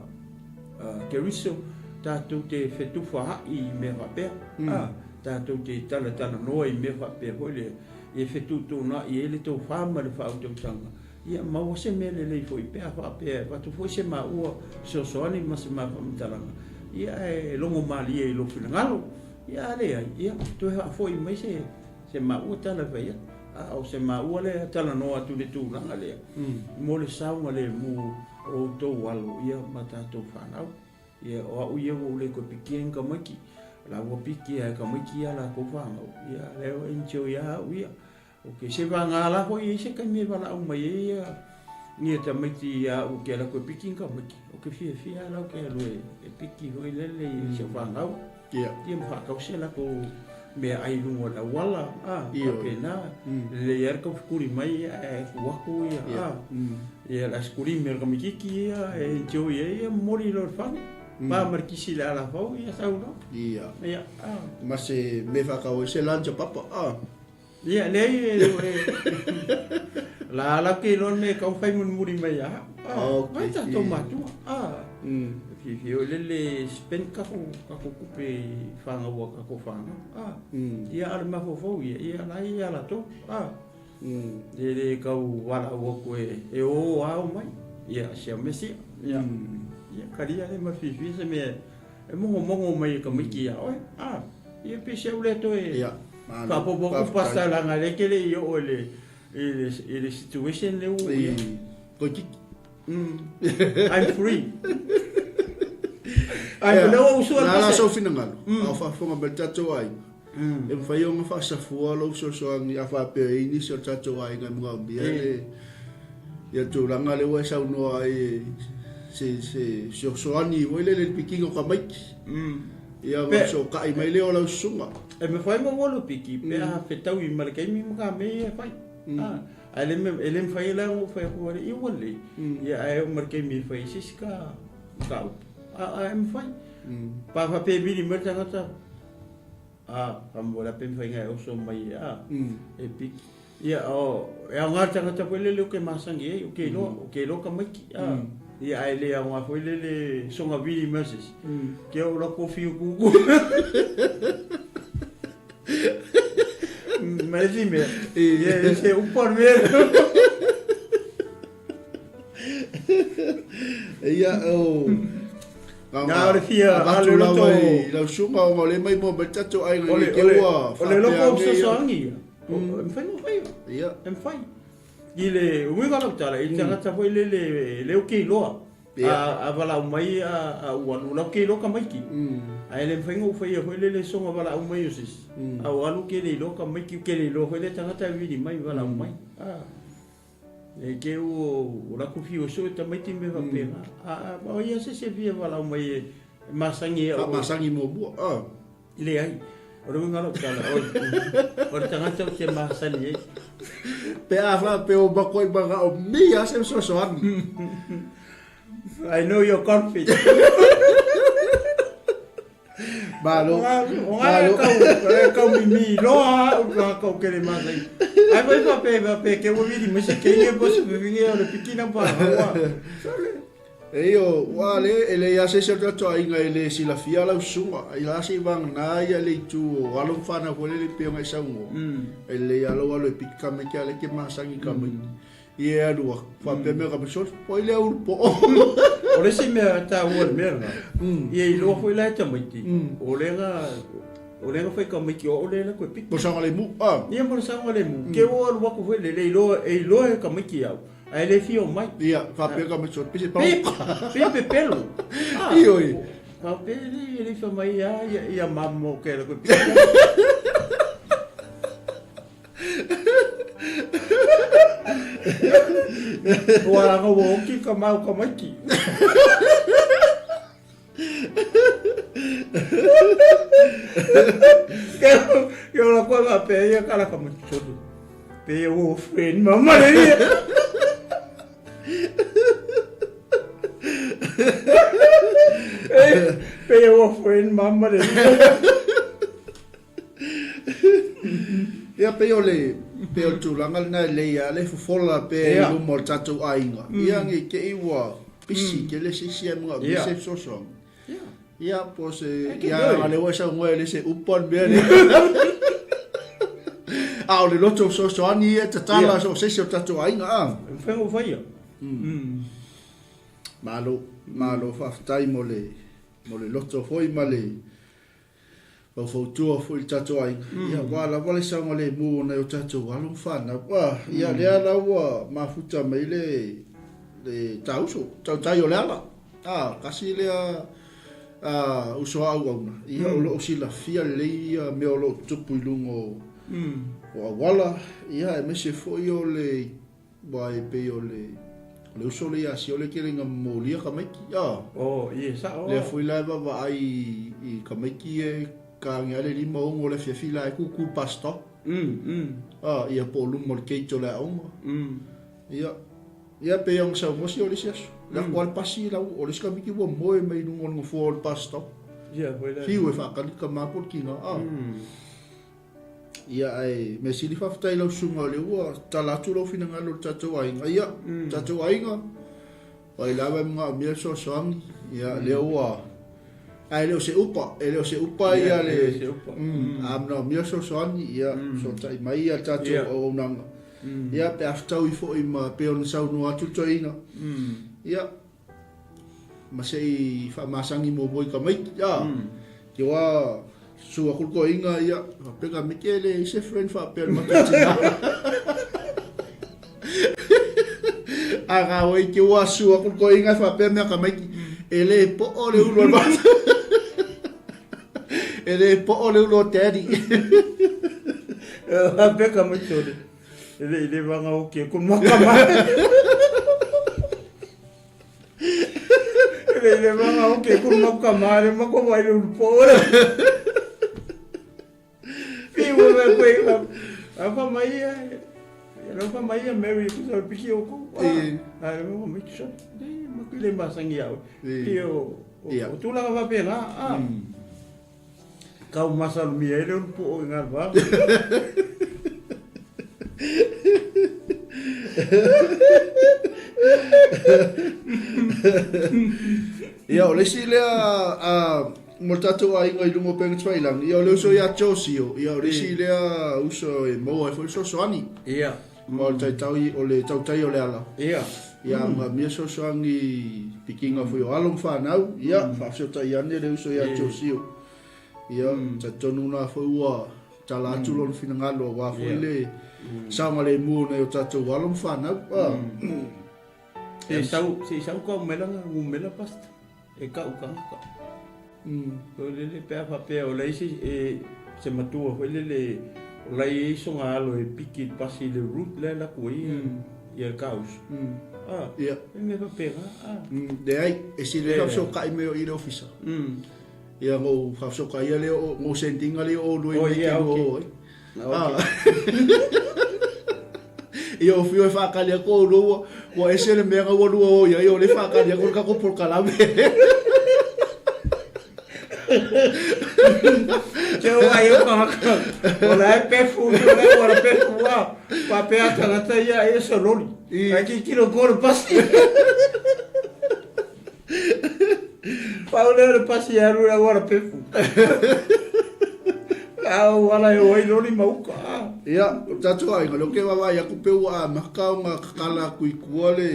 Keriso, tatou te fetufaai i mea faapea, a, tatou te talatalanoa i mea faapea foi lea, e fetuutuunai ai le tofa ma le faautautaga, ia maua se mea lelei foi pe a faapea e avatu foi se maua fesoasoani ma se ma faamatalaga, ia ae logo malie i lou finagalo, ia a leai, ia toe faafoi mai se Se maua tala e fai atu, a o se maua lea e talanoa atu i le tulaga lea, mo le saogalemu o outou alo ia ma tatou fanau. Ia, o au ia ua ou le toe pikia ni tamaiti, o la ua pikia e tamaiti ia latou fanau, ia lea ua enjoy lava au ia. Ok, se vagā la foi e i ai se taimi e valaau mai ai ia ia tamaiti ia au ke alu atu e piki ni tamaiti, ou te fiafia lava la ou te alu e piki foi lele i si au fanau. Ia. Ia ma faatausi a latou meaai i luga o le auala, a, faapena. Lelei lava le taufetuli mai ae tuu atu ia, a. Ia le aisekulimi a le tamaitiiti ia e enjoy ai ia momoli loa i le fale. Pa ma le kisi i le alafau, ia sau loa. Ia. Ia, a. Ma se mea faatau ai se lunch a Papa, a. Ia, leai, e, e, la la ke iloa le mea e taumafai mulimuli mai ia au. Ah, Ok, mai tatou yeah. matua. Ah, fiafia oi lele spend kako, kako kupe i whanau a kako whanau. Ah, ia a le mafaufau ia, ia la ia latou. Ah, e le kau valaau aku e, e o a o mai. Ia, sia me sia. Ia, ia kalia le ma fiafia se mea E mogomogo mai e tamaiti ia oe. Ah, ia pe se au lea toe Ia, malo. faaopoopo atu Faafetai. pastor leaga lea e te le i oo i le i le i le situation lea ua i ai. I Koitiki. I'm free. Ai, o lea ua usu La atu la se. sou finagalo, a o faafofoga mai le tatou aiga, e mafai ona faasafua lou fesoasoani a faapea e i ai nisi o le tatou aiga e manaomia le Ia tulaga lea ua e saunoa ai e se se fesoasoani foi lele i le pikiga o tamaiti. Ia ona fesootai mai lea o lau susuga. E mafai ona ua lou piki pe a fetaui ma le taimi ma ka mea ia e fai. Ae le e le mafai la ona ou fai atu ia ua lelei. Ia ae oo mai le taimi e fai ai se isi ka mataupu. Ae mafai. Pa faapea e vili mai le tagata, A, faamolemole pe mafai ona e oso mai a, e piki. Ia, o, e aoga le tagata foi lele ou te masani ai, ou te iloa, ou te iloa tamaiti, a. Ia, ae le aoga foi lele soga vili mai o se isi, ke o la kofi o kuku. Ma le isi mea, ia, e se upu a le mea. Ia, o... Na o le fia avatu alu loto lava i lau susuga ona o lea e maimoa mai le tatou aiga O le i te o le ua o le loko faapea o ane ia. fesoasoani ia. E mafai ona fai. Ia. E mafai. I le uiga o lau tala, i le tagata foi lele e le o ke iloa. A valaau mai a ua alu, la ke iloa tamaiti. Ae le mafai ona ou faia foi lele soga valaau mai o se isi, a ua alu ke le iloa tamaiti, ke le iloa foi lea tagata e vili mai valaau mai. E te ua latou fiu e sue tamaiti mea faapena. A o ai lava se isi e fia valaau mai e masani ia. Faamasani muamua. Leai. O le uiga o lau tala, o le tagata ou te masani ai. Pe a faapea ua matuai manaomia lava se fesoasoani. I know your confidence. Malo. O ngā kau, kau mimi loa au ka kau kere masani. Ai vai faapea faapea ke ua vili mai se kenge po se whiwhingi o le pikina pa haua. Sole. Eio, ua le, e leai lava se isi o le tatou aiga e le silafia lau susuga. Ai la se i vagana ia le itu o alo ma fanau foi lele pei ona e saunoa. E lelei lava lou alo e piki tamaiti a lea e te masani i tamaiti. Ia e alu atu, faapea mea tamaiti, sole, o ai lea ulu po'o? O le isi mea taua i le mea lena, ia iloa foi la e tamaiti, o lea na, o lea na fai tamaiti o au lea e alu atu e piki. Mo le saogalemu, a? Ia mo le saogalemu. Ke ua alu atu foi lele, e iloa e tamaiti au. Ae le fia omai. Ia, faapea ka mai sole, pise pau. Pe pepelo. Ioe. Faapea e le fia mai a ia mamo ke la koe. Ua langa ua oki ka mau ka maiki. Ke ola koe faapea ia ka laka mai sole. Pe ia ua friend mama le ia. Pe ia ua friend mama le ia. Ia pei o le pei o le tulaga lena e lei lava le fofola pea i luma o le tatou aiga. Ia nei te i ua pisi tele se isi ae manaomia se fesoasoani. Ia po o se ia a lea ua e saunoa e le se upu a le mea lea. A o le loto fesoasoani ia e tatala so o se isi o le tatou aiga a. E mafai ona ou faia. Malo, malo faafetai mo le mo le loto foi ma le faufautua foi i le tatou aiga, ia aua lava le saogalemu o nai o tatou alo ma fanau. A, ia lea la ua mafuta mai le le tauso, tautai o le ala. A, kasi lea a, uso a auauna, ia o lo o silafia lelei ia mea o lo o tutupu i luga o, o auala, ia aemaise foi o le Aua e pei o le, o le uso lea ia Siole e tele ina molia tamaiti, a. Oh, ie, sao. Lea foi la e vaavaai i, i tamaiti ia e kaange ai le 5, 6 o le afiafi la e kuku i bus stop. A, ia po o luma o le gate o le aoga. Ia, ia pei ona saunoa Siole i se aso. Le atu lava le pasi lau, o le isi tamaiti ua moe mai luga o le nofoa o le bus stop. Ia, foi la. Fiu e faatali tama po o le tina, a. Ia ae mea sili faafetai i lau susuga o lea ua tala atu lou finagalo i le tatou aiga. Ia, tatou aiga, o ai lava e manaomia le fesoasoani, ia lea ua ae le o se upa, e le o se upa ia le a manaomia le fesoasoani, ia fesootai mai ia le tatou auaunaga. Ia pe a fetaui foi ma pei ona saunoa atu le toeaina. Ia ma se i faamasani muamua i tamaiti, a, te wā susu atu le toeaina, ia, faapea tamaiti, e leai se friend faapea i le matou tina. A ka wai te wā susu atu le toeaina e faapea mea tamaiti, e le po'o le ulu o le matou, e le po'o le ulu o daddy. Faapea tamaiti o le, e le i leva ona oki e kona tama. E le i leva ona oki e kona tama, le mako mai le ulu po'o le. Whiu e mea koe ka, a wha mai ia, e rau wha mai ia Mary ku sa piki o kou. A e wha mai tu sa, e maku le masangi au. Pi o, o tulaga whapena, a. Kau masalomia ai le ulu po'o i ngā wā. Ia, o le isi lea a, mo le tatou aiga i luga o Upega Tafailagi, ia o le uso ia Josio, ia o le isi lea uso e maua ai foi le fesoasoani. Ia. Ma o le taitai, o le tautai o le ala. Ia. Ia, ma mea fesoasoani pikiga foi o alo ma fanau, ia, faafesootai ane le uso ia Josio. Ia, talitonu na foi ua. tala atu lona finagalo aua foi le saogalemu o nai o tatou alo ma fanau. Se i sau, se i sau kau mela nga ngumela pastor. E kau kangaka. Foi lele pe a faapea o leai se e se matua foi lele o la e i ai sona alo e piki i le pasi i le route lea e alu atu ai ia le kauso. Ah, e mea faapena. Ah. Leai, e sili ai faafesootai mai o i le ofisa. Ia na ou faafesootaia lea o na ou send ina lea o oulua i mea e te lua o ai. Ia o fiu e faatali atu oulua ua ese le mea na ua lua o i ai o lea e faatali atu le tatou polokalame. Te o ai o kahaka. O la e pefu, o la e ua pefu a. Faapea tagata ia e se loli. Ai ki kilo ko le pasi. Pau lea o le pasi e alu i le auala pefu. A o ala e o ai loli ma uka. Ia, o le tatou aiga, lea ou te vaavaai atu pei ua amata ona tatala atu i tua le...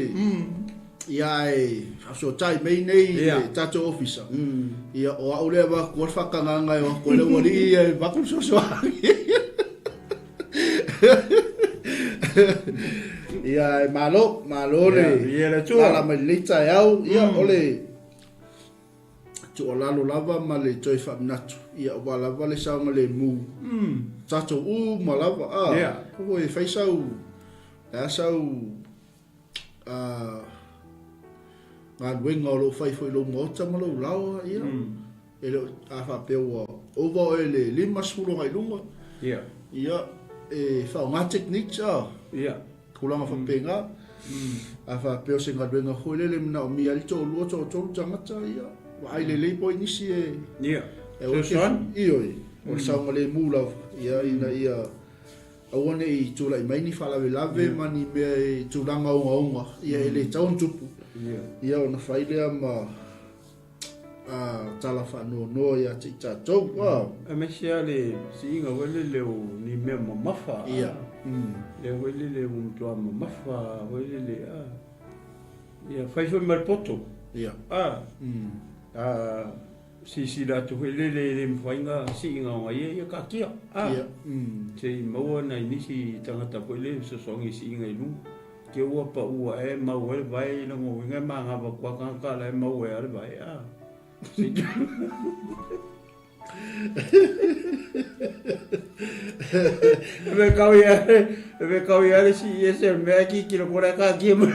Ia ae faafesootai mai nei i le tatou ofisa. Ia, o au lea e avatu ai le faatagaga e o atu ai le aualii ia e avatu le fesoasoani. Ia e malo, malo le ala mai lenei taeao. Ia o le tuualalo lava ma le toe faamanatu, ia aua lava le saogalemu tatou uma lava. A, e fai sau, le a sau galuega o lo o fai foi i lou maota ma lou laoa, ia, e le o, a faapea ua ova oe i le 50 agai i luga, ia, e faaaoga techniques, a, tulaga faapena. A faapea o se galuega foi lele e manaomia ai le toalua, toatolu tagata, ia, vaai lelei po o i ai nisi e, e ioe, o le saogalemu lava, ia, ina ia Aua ne i tulai mai ni faalavelave ma ni mea i tulaga ogaoga, ia e le tatau ona tupu. Ia ona fai lea ma tala faanoanoa ia te i tatou. Aemaise lava le siiga foi lele o ni mea mamafa. Ia. Lea foi lele ua matua mamafa foi lele. Ia fai foi ma le poto. Ia. Silasila atu foi lele e le mafai ona sii gaoga ia, ia taatia. A, se i maua nai nisi tagata foi lele e fesoasoani i siiga i luga. Te ua pau ae e mau ai le vae i lona uiga e manava atu lava tagata la e mau ai lava le vae. A, se i E mea kau ia, e mea kau ia le sii ese o le mea e kikilo kore a taatia mai.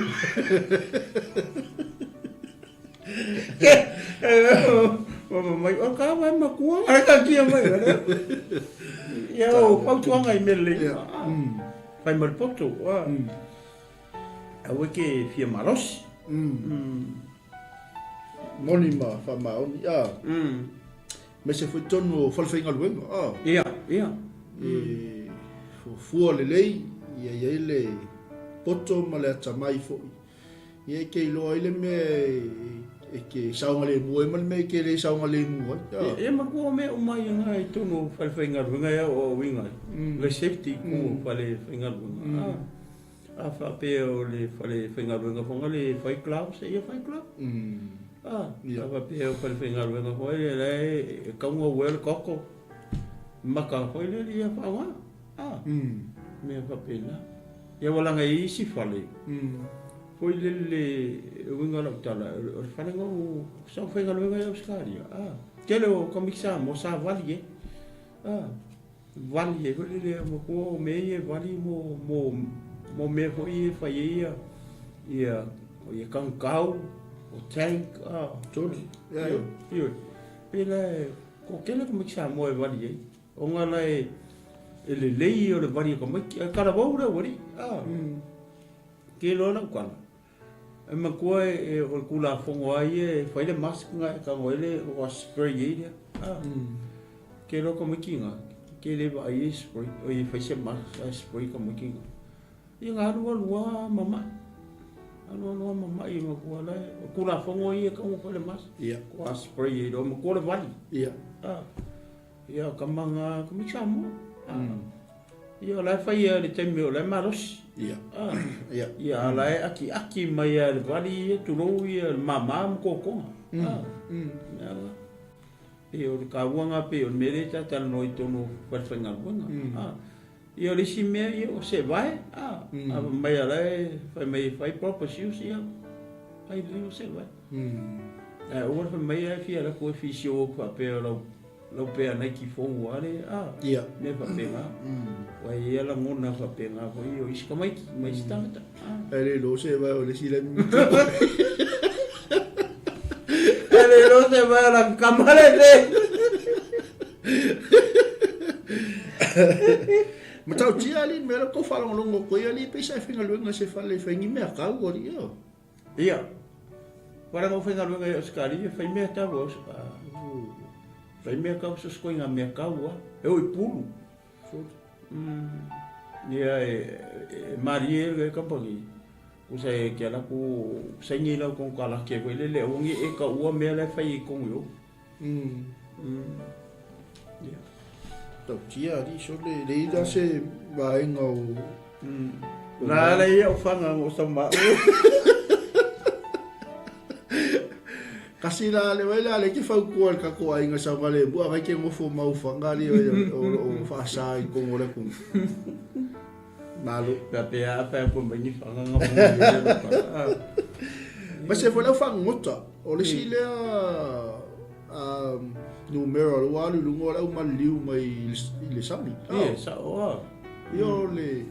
Mai, o ka wai makua, ai ka kia mai. Ia o fautuaga i mea lelei. Whai ma le poto. Aua ke fia malosi. Moni ma whamaoni. Aemaise foi tonu o falefaigaluega. Ia, ia. E fuafua lelei, ia i ai le poto ma le atamai foi. Ia e te iloa ai le mea e te saogalemu ai ma le mea e te le saogalemu ai. Ia matua o mea uma ia nga i tonu o falefaigaluega ia o auiga ai. Le safety i tonu o falefaigaluega. A faapea o le falefaigaluega foi nga le fai gloves, ia fai gloves. A faapea o falefaigaluega foi la e tatau ona wear le goggle maka foi lele ia faaaoga. Mea faapena. Ia ua laga i isi fale, foi lele e uiga lau tala, o le fale na o sa faigaluega i Ausetalia, a, tele o tamaiti Samoa sa vali ai, a, vali ai foi lele, matua o mea ia e vali mo, mo, mo mea foi ia e fai ai ia, ia, ia kangkau, o tank, a, Tolu, ia, ia, ioe, pela e, toatele tamaiti Samoa e vali ai. Ona la e lelei o le vali o tamaiti, ae talavou le aualii, a. Ke loa lau tala, e matua e o le Tulafono lava ia e fai le mask na e tago ai le ua spray ai lea, a. Ke loa tamaiti na, ke le vaai e spray, oi e fai se mask ae spray tamaiti na. Ia na alu alu lava mamai, alu alu lava mamai matua la e, o Tulafono ia e tago fai le mask, ua spray ai loa matua le vali, a. Ia, kama nga tamaiti Samoa. Ia, o la e fai ia le taimi o la e malosi. Ia. Ia. Ia, a la e akiaki mai ia le vali ia, tulou ia le mama ma totoga. Mea la. Pei o le kaua lena pei o le mea lea e talatalanoa i totonu o falefaigaluega. A, ia o le isi mea ia o sevae, a, a fai mai a la e fai mai e fai proper shoes, ia fai lelei o sevae. Ae aua le fai mai ae fia alu atu e fisio atu faapea o lau lau pea Nike fou a le, a, mea faapena. Aua e i ai lagona faapena foi o isi tamaiti ma isi tagata. E le iloa sevae o le isi la E le iloa sevae o la kama le le. Matautia alii mea la tou faalogologo atu ai alii pei sa e faigaluega i se fale e fai ni mea kau alii eo. Ia. Wala ngau faigaluega i Ausetalia fai mea tau fai mea kau so se koinga mea kau a. E o i pulu. Ia e malie le kamupani kusa e ke ala ku saini lau konokalake foi lele aua ne i e kaua mea la e fai i totonu i o. Ia. Tautia alii sole e leai la se vaega o Na ala ia o fanga o sau ma. Kasi la le wai la le ke fautua le tatou aiga saogalemu a ke nofo mau fanga ali o lo o faasa i totonu o le atunuu. Malo. Pea pea a pea ko mai ni fanga nga mo. Ma se foi lau fagogota o le isi lea numera o le ua alu i luga o le au maliliu mai i le sami. Ia, sao a. Ia o le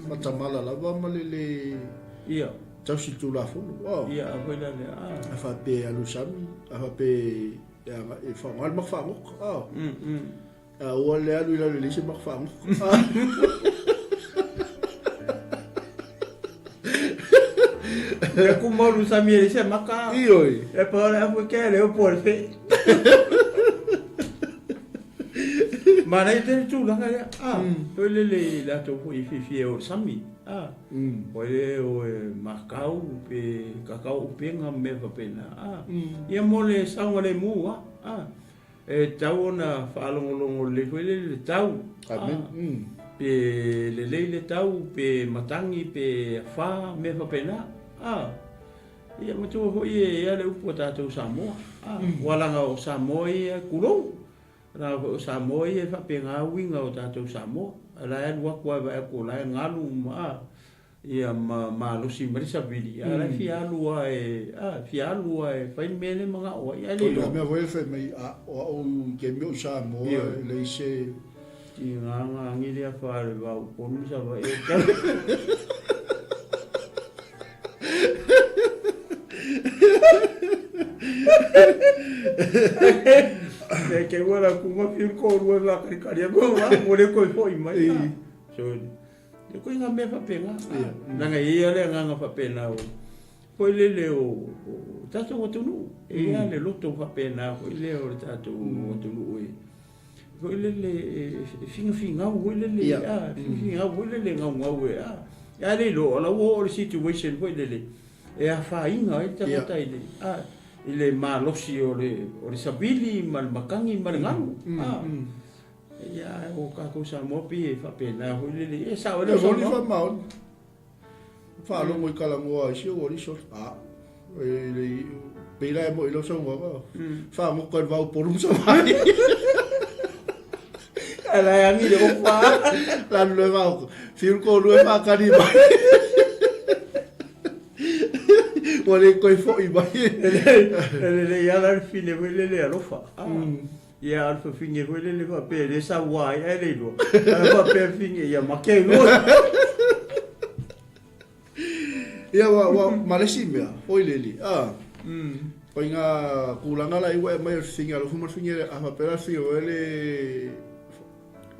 matamala lava ma le le Ia. Tausi Tulafono. Oh. Ia, a foi la lea. A faapea e alu sami, a faapea e e faaaoga le maka faagoka. Oh. A ua le alu i lalo i le isi maka faagoka. E ku malu sami e se maka. Ioi. E pa le afu ke le o po le fe. Manaia tele tulaga lea. Ah, foi lele i latou foi i fiafia o le sami. Ah, foi lele o e makau pe kakao upega ma mea faapena. Ah, ia mo le saogalemu ah. Ah, e tatau ona faalogologo lelei foi lele le tau. Amen. Pe lelei le tau, pe matagi, pe afa, mea faapena. Ah, ia matua foi e ia le upu a tatou Samoa. Ah, ua laga o Samoa ia kulou. Leaga foi o Samoa ia e faapena uiga o tatou Samoa. O la e alu atu lava e vaai atu o la e galu ma ia ma malosi mai le savili, a o la e fia alu lava e a fia alu lava e fai le mea lea e manao ai. Ae le iloa. O le mea foi e fai mai a o au i taimi o i Samoa e leai se Tiga nga angi lea fa le vau ponu sa vai e tala. E ke ua la kuma fiu ko rua la kari kari ko wa mo le ko foi mai. So le ko nga me fa penga. Nanga ia le nga nga fa pena o. Foi le le o tatou atunuu. E ia le loto fa pena foi le o le tatou atunuu e. Foi lele e figafigau foi lele a figafigau foi lele gaugau e a e a le iloa o la ua oo le situation foi lele e afaina ai le tagata i le a i le malosi o le o le savili ma le matagi ma le galu a ia o tatou Samoa pei e faapena foi lele e sao ai lau saunoaga. E faamaoni. Faalogo i talanoa ai si ou alii sole. A, e le pei la e moi lau saunoaga. Faagoka i le va Upolu ma Savaii. Ae la e agi le ofa. La alu loa e faagoka. Fiu le toalua e faatali mai. Ua le toe foi mai. E lelei lava la le fine foi lele alofa. Ia a o le fafine foi lele faapea e le saua ai ae le iloa. Ae faapea le fine ia make loa. Ia ua ua ma le isi mea foi lele a ko i ngā tulaga la i ua e aumai o le fafine alofa ma le fafine a faapea la le fafine foi lele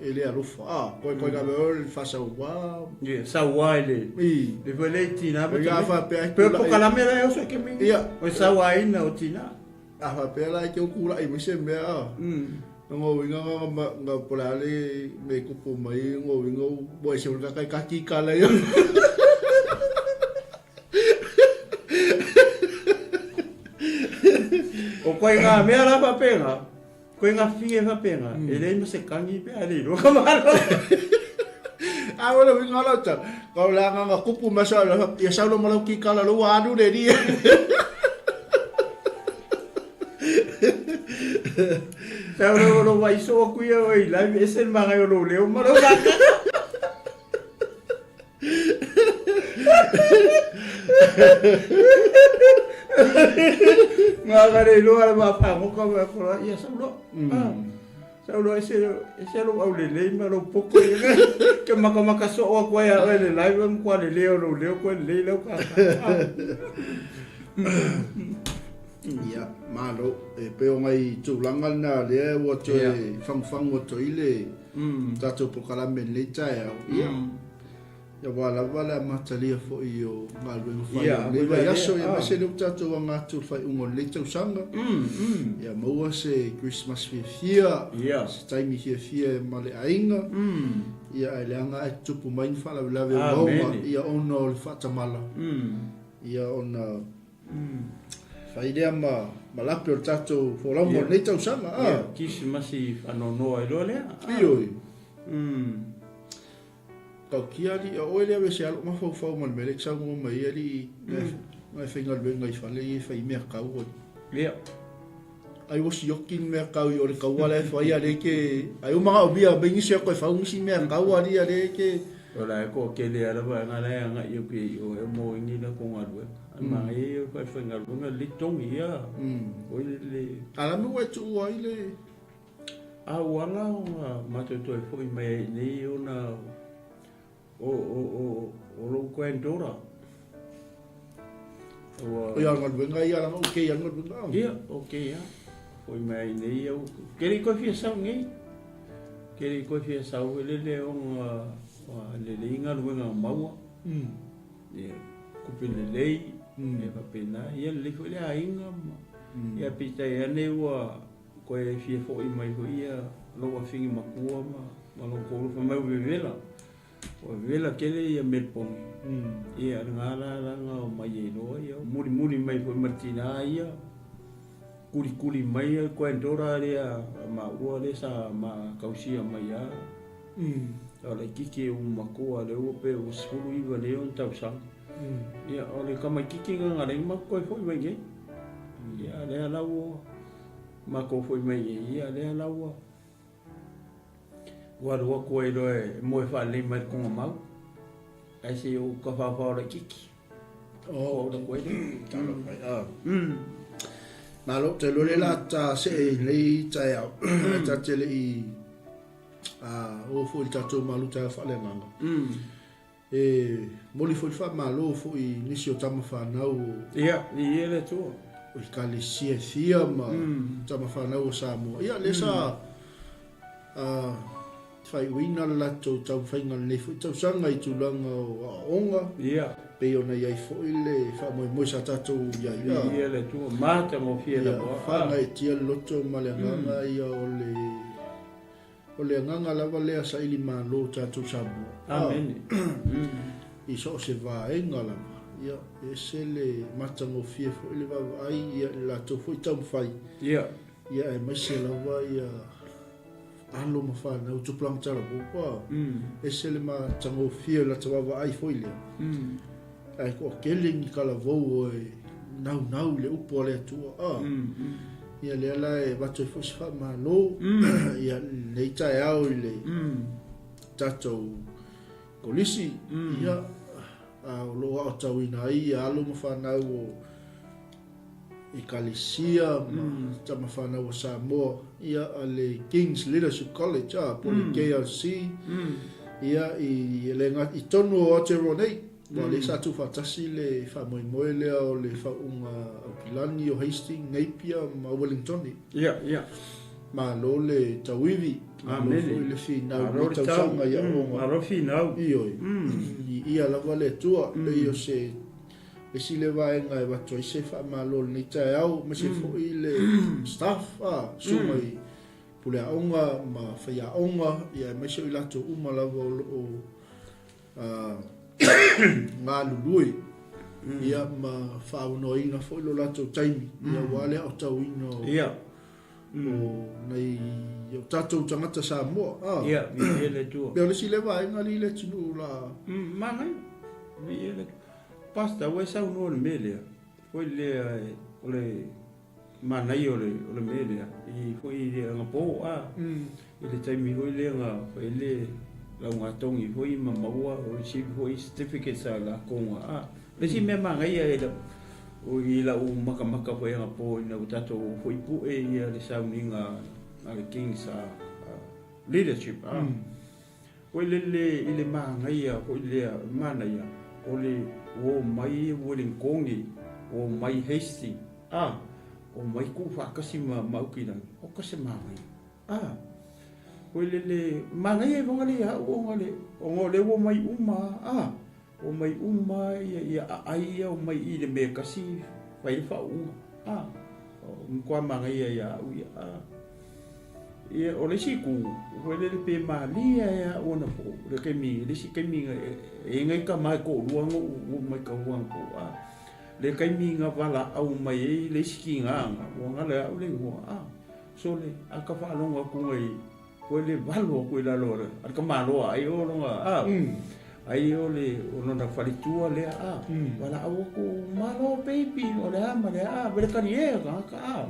e le alofa a koe koe ka mea o le faasaua Ia saua i le i le foi le tina ma Ia faapea Pe o pokalame la e oso i ke mingi. Ia. O le sauaina o tina. A faapea la e te kulaʻi mai se mea a, lona uiga na po o le a le mea e tupu mai, lona uiga ua ese foi le tagata e kakikala ia. O koe ngā mea la faapena, koe ngā whie faapena, e leai ma se kani pe a le iloa ka malo. A o le uiga o lau tala, ka o le agaga kupu mai sa ia sau lo ma lau kikala lo ua alu le lie. Sau lou lou vaai soo atu ia oe i live ese le magaia o lou leo ma lou makaka. Maga le iloa le vaa fagota ma kola ia sau loa. Ah. Sau loa ese ese lou aulelei ma lou poto ia. Ke makamaka soo atu ai a oe le live matua lelei o lou leo koe lelei lau kaka. Ia, malo. E pei o nai tulaga lena lea ua toe fagufagu atu ai le tatou polokalame i lenei taeao. Ia, aua lava le amatalia foi o galuega fai o lenei vaiaso, aemaise lea ua tatou aga atu i le faaiuga o lenei tausaga. Ia maua se Christmas fiafia, se taimi fiafia ma le aiga. Ia, ae leaga ae tutupu mai ni faalavelave ogaoga, ia ona o le faatamala. Ia ona Fai lea ma ma lape o le tatou folauga o lenei tausaga. Ia, Kirisimasi faanoanoa ai loa lea. Ioe. Tautia alii, o oe lea vese alo mafaufau ma le mea lea e te saunoa mai ai alii, na e faigaluega i fale ia e fai mea kau ai. Ia. Ai ua sioki ni mea kau i o le kaua la e fai a le ke, ai ua manaomia mai nisi e toe fau nisi mea kau alii a le ke. O la e toatele lava vaega la e agai atu i o e mo i ni latou galuega. Ae manaia ia o le faifaigaluega lelei togi ia. Oi le. A la me ua e tuua ai le. A ua ala ona matou toe foi mai ai i inei ona o o o o lou granddaughter. Ua. O ia galuega ia langa okay ia galuega. Ia, okay ia. Foi mai ai nei au. Ke le koe fia sau nei. Ke le koe fia sau e lele ona lelei galuega maua. Ia, kupe lelei, ia faapena. Ia lelei foi le aiga ma. Ia peitai ane ua koe fia foi mai foi ia lou afine matua ma ma lou toalua fai mai ua vevela. Ua vevela tele ia Melbourne. Ia lena la la na omai ai loa ia mulimuli mai foi ma le tina ia kulikuli mai ia granddaughter lea a maua lea sa ma tausia mai a. O laitiiti ua matua lea ua pe ua 19 nei ona tausaga. Ia o le tamaitiiti lena na alai matou toe foi mai nei. Ia lea la ua matou foi mai nei, ia lea la ua ua alu atu ai loa e moe faalelei mai le Togamau, ae se i ou tafaofao laitiiti. Oh, talo mai. Ah. Malo, te lole la ta se e nei taeao. Ta te le i a o foi le tatou maluta faaleagaga. E momoli foi le faamalo foi i nisi o tama fanau o. Ia, viia le Atua. O Ekalesia e fia ma tama fanau o Samoa. Ia, lea sa faaiuina le latou taumafaiga i lenei foi tausaga i tulaga o aoaoga. Ia. Pei ona i ai foi le faamoemoe sa tatou i ai. Viia le Atua, matagofie lava. Ia, faagaeetia le loto ma le agaga ia o le. O le agaga lava lea saili malo tatou Samoa. Amene. I so o se vaega lava, ia, e ese le matagofie foi le vaavaai ia i le latou foi taumafai. Ia. Ia aemaise lava ia alo ma fanau tupulaga talavou ua ese le matagofie o le lata vaavaai foi lea. Ae toatele ni talavou e naunau i le upu a le Atua. A. Ia lea la e avatu ai foi se faamalo ia lenei taeao i le tatou kolisi ia a o lo o aotauina ai ia alo ma fanau o Ekalesia ma tama fanau o Samoa ia a le King's Leadership College a po o le KLC ia i le i tonu o Aotearoa nei. Aua o lea sa tuufaatasi le faamoemoe lea o le faauuga Aukilani o Hastings, Napier ma Wellingtone. Ia, ia. Malo le tauivi, malo foi le finau i lenei tausaga i aoaoga. Malo le finau. Ioe. Viia lava le Atua, pei o se isi lea vaega e avatu ai se faamalo i lenei taeao, aemaise foi le staff, susuga i puleaoga ma faiaoga, aemaise o i latou uma lava o lo o galulue ia ma faaaunoaina foi lo latou taimi ia aua le aotauina o ia o nai o tatou tagata Samoa a ia viia le Atua pei o le isi lea vaega alii le atunuu la manaia viia le Pastor ua e saunoa i le mea lea foi lea o le. manaia o le o le mea lea i foi i le anapo a i le taimi foi lea na fai ai le laugatogi foi ma maua o receive foi certificates a latou na a. O le isi mea manaia i lau i lau makamaka foi anapo ina ua tatou foi pue ia le sauniga a le Kings leadership a. Foi lele i le manaia foi lea, o le manaia o le omai Wellingtoni, omai Hastings, a, omai tuu faatasi ma Aukilani, oka se manaia. A, foi lele, manaia i luga lea au ona le, ona o lea ua omai uma a, a, omai uma ia, ia aai ia omai i le mea e tasi fai le faauuga. A, o matua manaia ia au ia, a. Ia, o le isi itu, foi lele pe malie ai au anapo, le taimi, le isi taimi e i ai nai tama e toalua na ou matau anapo, a, le taimi na valaau mai ai le isi tiga na, ua galo ia au le igoa, a, sole, a ka faalogo atu nai, foi le valo atu i lalo a le tamaloa, ai o lona, a, ai o le, o lona faletua lea, a, valaau atu, malo baby, o le a ma le a, Peretania e tagata, a.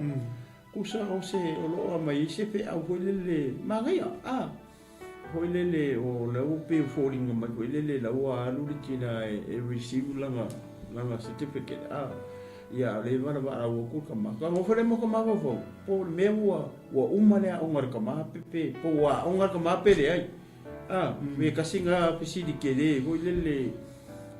Tusa o se o lo o aumai ai se feau foi lele manaia, a, foi lele o la ua pei e foliga mai foi lele la ua alu le tina e receive lana lana certificate, a, ia a o lea e valavalau atu le tama. Ka nofo lea ma ka mafaufau, po o le mea ua ua uma le aoga a le tama pe pe po ua aoga le tama pe leai. A, me kasi nga fesili kele foi lele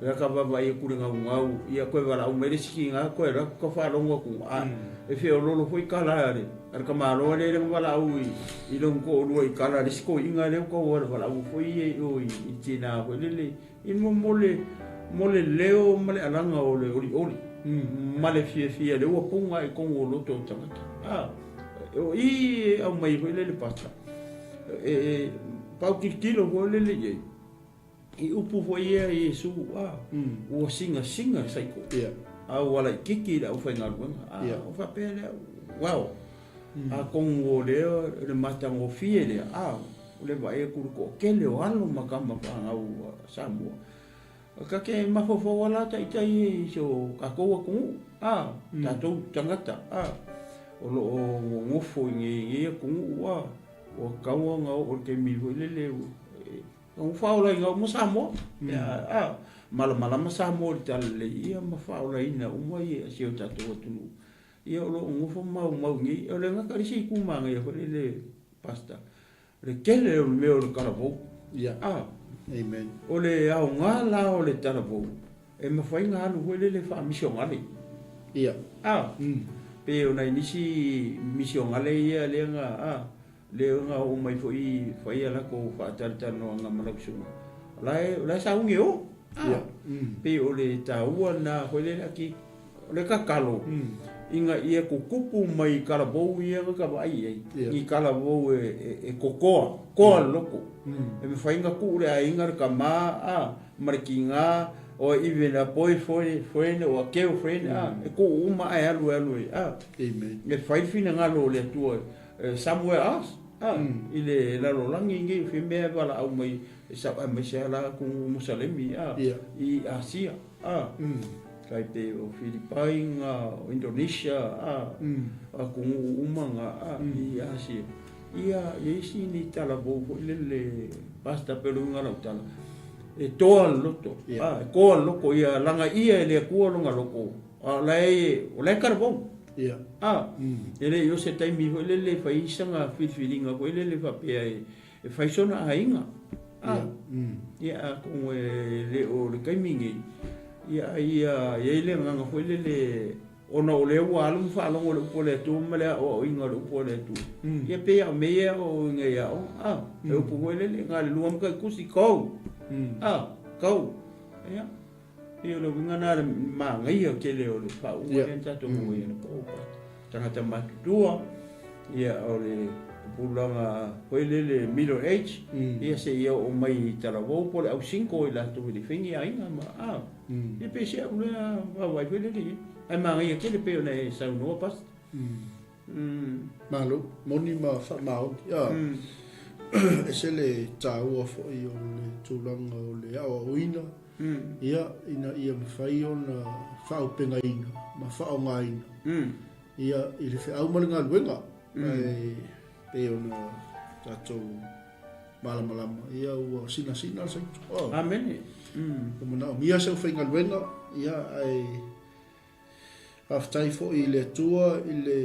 la ka vaavaai atu le gaugau, ia koe valaau mai le isi ki nga koe la ka faalogo atu, a e feololo foi kala a le a le tamaloa lea le valaau i i lona toalua i kala a le isi toeaina lea ua tau valaau foi ia i o i i tina foi lele i mo mo le mo le leo ma le alaga o le olioli ma le fiafia lea ua puna i totonu o loto o tagata. A, o i e aumai foi lele pasta. E pau tilotilo foi lele i ai, i upu foi ia a Iesu, a, ua singasinga le saiko, a ua laitiiti i le aufaigaluega. A, o faapea lea, wow, atonu o lea o le matagofie lea, a, o le vaai atu i le toatele o alo ma tama fanau a Samoa. Ta te mafaufau lava la taitai i si o tatou atunuu, a, tatou tagata, a, o lo o nonofo i nei atunuu, a, ua tatau ona oo i le taimi foi lele e tau faaolaina uma Samoa, a, malamalama Samoa i le talalelei, ia ma faaolaina uma si o tatou atunuu, ia o lo o nofo maumau nei. O le gata le isi itu manaia foi lele, Pastor, O le tele o le mea o le talavou. Ia. A. Amen. O le aoga la o le talavou, e mafai ona alu foi lele faamisionale. Ia. A. Pe o nai nisi misionale ia lea na, a, lea na oo mai foi i fai a latou faatalatalanoaga ma lau susuga. O la e, o la e sauni e o. A. Ia. Pei o le taua lena foi lele ati O le tatalo, ina ia tutupu mai talavou ia na ka vaai i ai, ni talavou e kokoa, koa le loto. E mafai ona tuu le aiga le tama a, ma le tiga, or even a boyfriend or a girlfriend a, e tuu uma ae alu e alu e a. E fai le finagalo o le Atua somewhere else a, i le lalolagi nei, o fea mea e valaau mai aemaise lava la atunuu Musalemi a, i Asia a. Tai pei o Filipaina, o Indonesia, a, atunuu uma na, a, i Asia. Ia, i ai isi ni talavou foi lele, Pastor, pei o le uiga o lau tala, e toa le loto, a, e toa le loko, ia lagaia e le Atua lona loko, a o la e, o la e talavou. A, e le i o se taimi foi lele e fai ai sana filifiliga foi lele faapea e, e fai sona aiga. A, ia atonu e le o le taimi nei, ia ia i ai le agaga foi lele, ona o lea ua alu ma faalogo i le upu a le Atua ma le aoaoina o le upu a le Atua. Ia pei lava o mea ia e aoaoina i aoga, a, le upu foi lele, na o le lua mataitusi, go, a, go. Ia, pei o le uiga lena o le manaia tele o le faauuga lea na tatou maua ai anapo, tagata matutua, ia o le tupulaga foi lele middle age, ia seia oo mai i talavou po o le au single i latou e le i fai ni aiga ma a, ia pei se au lea vaavaai foi lele i ai. Ae manaia tele pei ona e saunoa Pastor. Malo, moni ma faamaoni. Ia, ese le taua foi o le tulaga o le aoaoina, ia, ina ia mafai ona faaaupegaina ma faaaogaina. Ia, i le feau ma le galuega, ae pei ona tatou malamalama, ia ua sinasina le saito. Oh. Amene. Ua manaomia se aufaigaluega, ia, ae faafetai foi i le Atua i le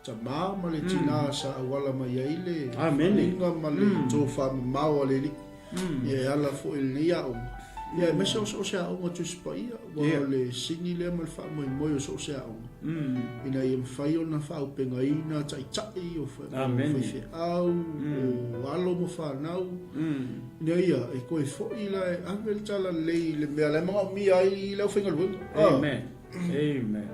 tama ma le tina sa auala mai ai le faaaliga ma le tofamamao a le Alii. Ia e ala foi i lenei aoga. Ia aemaise o so o se aoga Tusi Paia, aua o le sini lea ma le faamoemoe o so o se aoga, ina ia mafai ona faaaupegaina taitai o faifeau, o alo ma fanau, ina ia e toe foi la e ave le talalelei i le mea la e manaomia ai le aufaigaluega. Amen. Amen.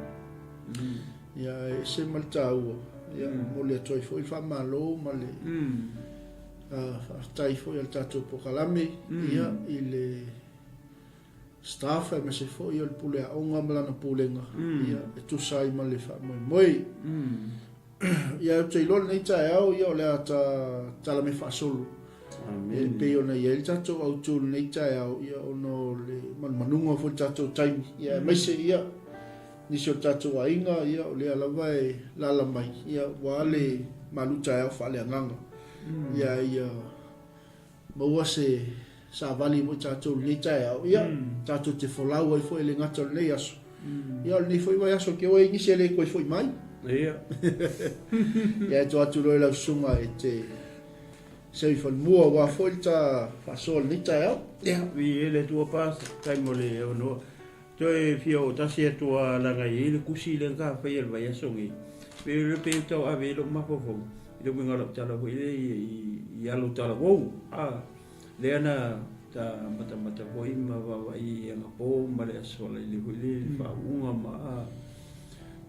Ia e ese ma le taua. Ia momoli atu ai foi le faamalo ma le Faafetai foi a le tatou polokalame ia i le staff aemaise foi o le pule aoga ma lana pulega ia e tusa ai ma le faamoemoe. Ia ou te iloa lenei taeao ia o le a ta tala mea faasolo. E pei ona i ai le tatou autu lenei taeao ia ona o le manumanuga foi le tatou taimi ia aemaise ia nisi o tatou aiga ia o lea lava e lala mai ia ua le malu taeao faaleagaga. Ia ia maua se savali mo i tatou i lenei taeao, ia, tatou te folau ai foi e le gata o lenei aso, ia o lenei foi vaiaso ke oe nisi e le toe foi mai. Ia. Ia e tua atu loa i lau susuga e te seu i fanumua aua foi le ta faasoa i lenei taeao. Ia, viia le Atua Pastor, faafetai mo le avanoa. Toe fia oo tasi atu a leaga e i ai le tusi lea sa faia i le vaiaso nei. Pei o lea pei e tau ave ai lou mafaufau i le uiga o lau tala foi lea i alo talavou. A, lea na ta matamata foi ma vaavaai i anapo ma le Aso Faraile foi lea i le faauuga ma a,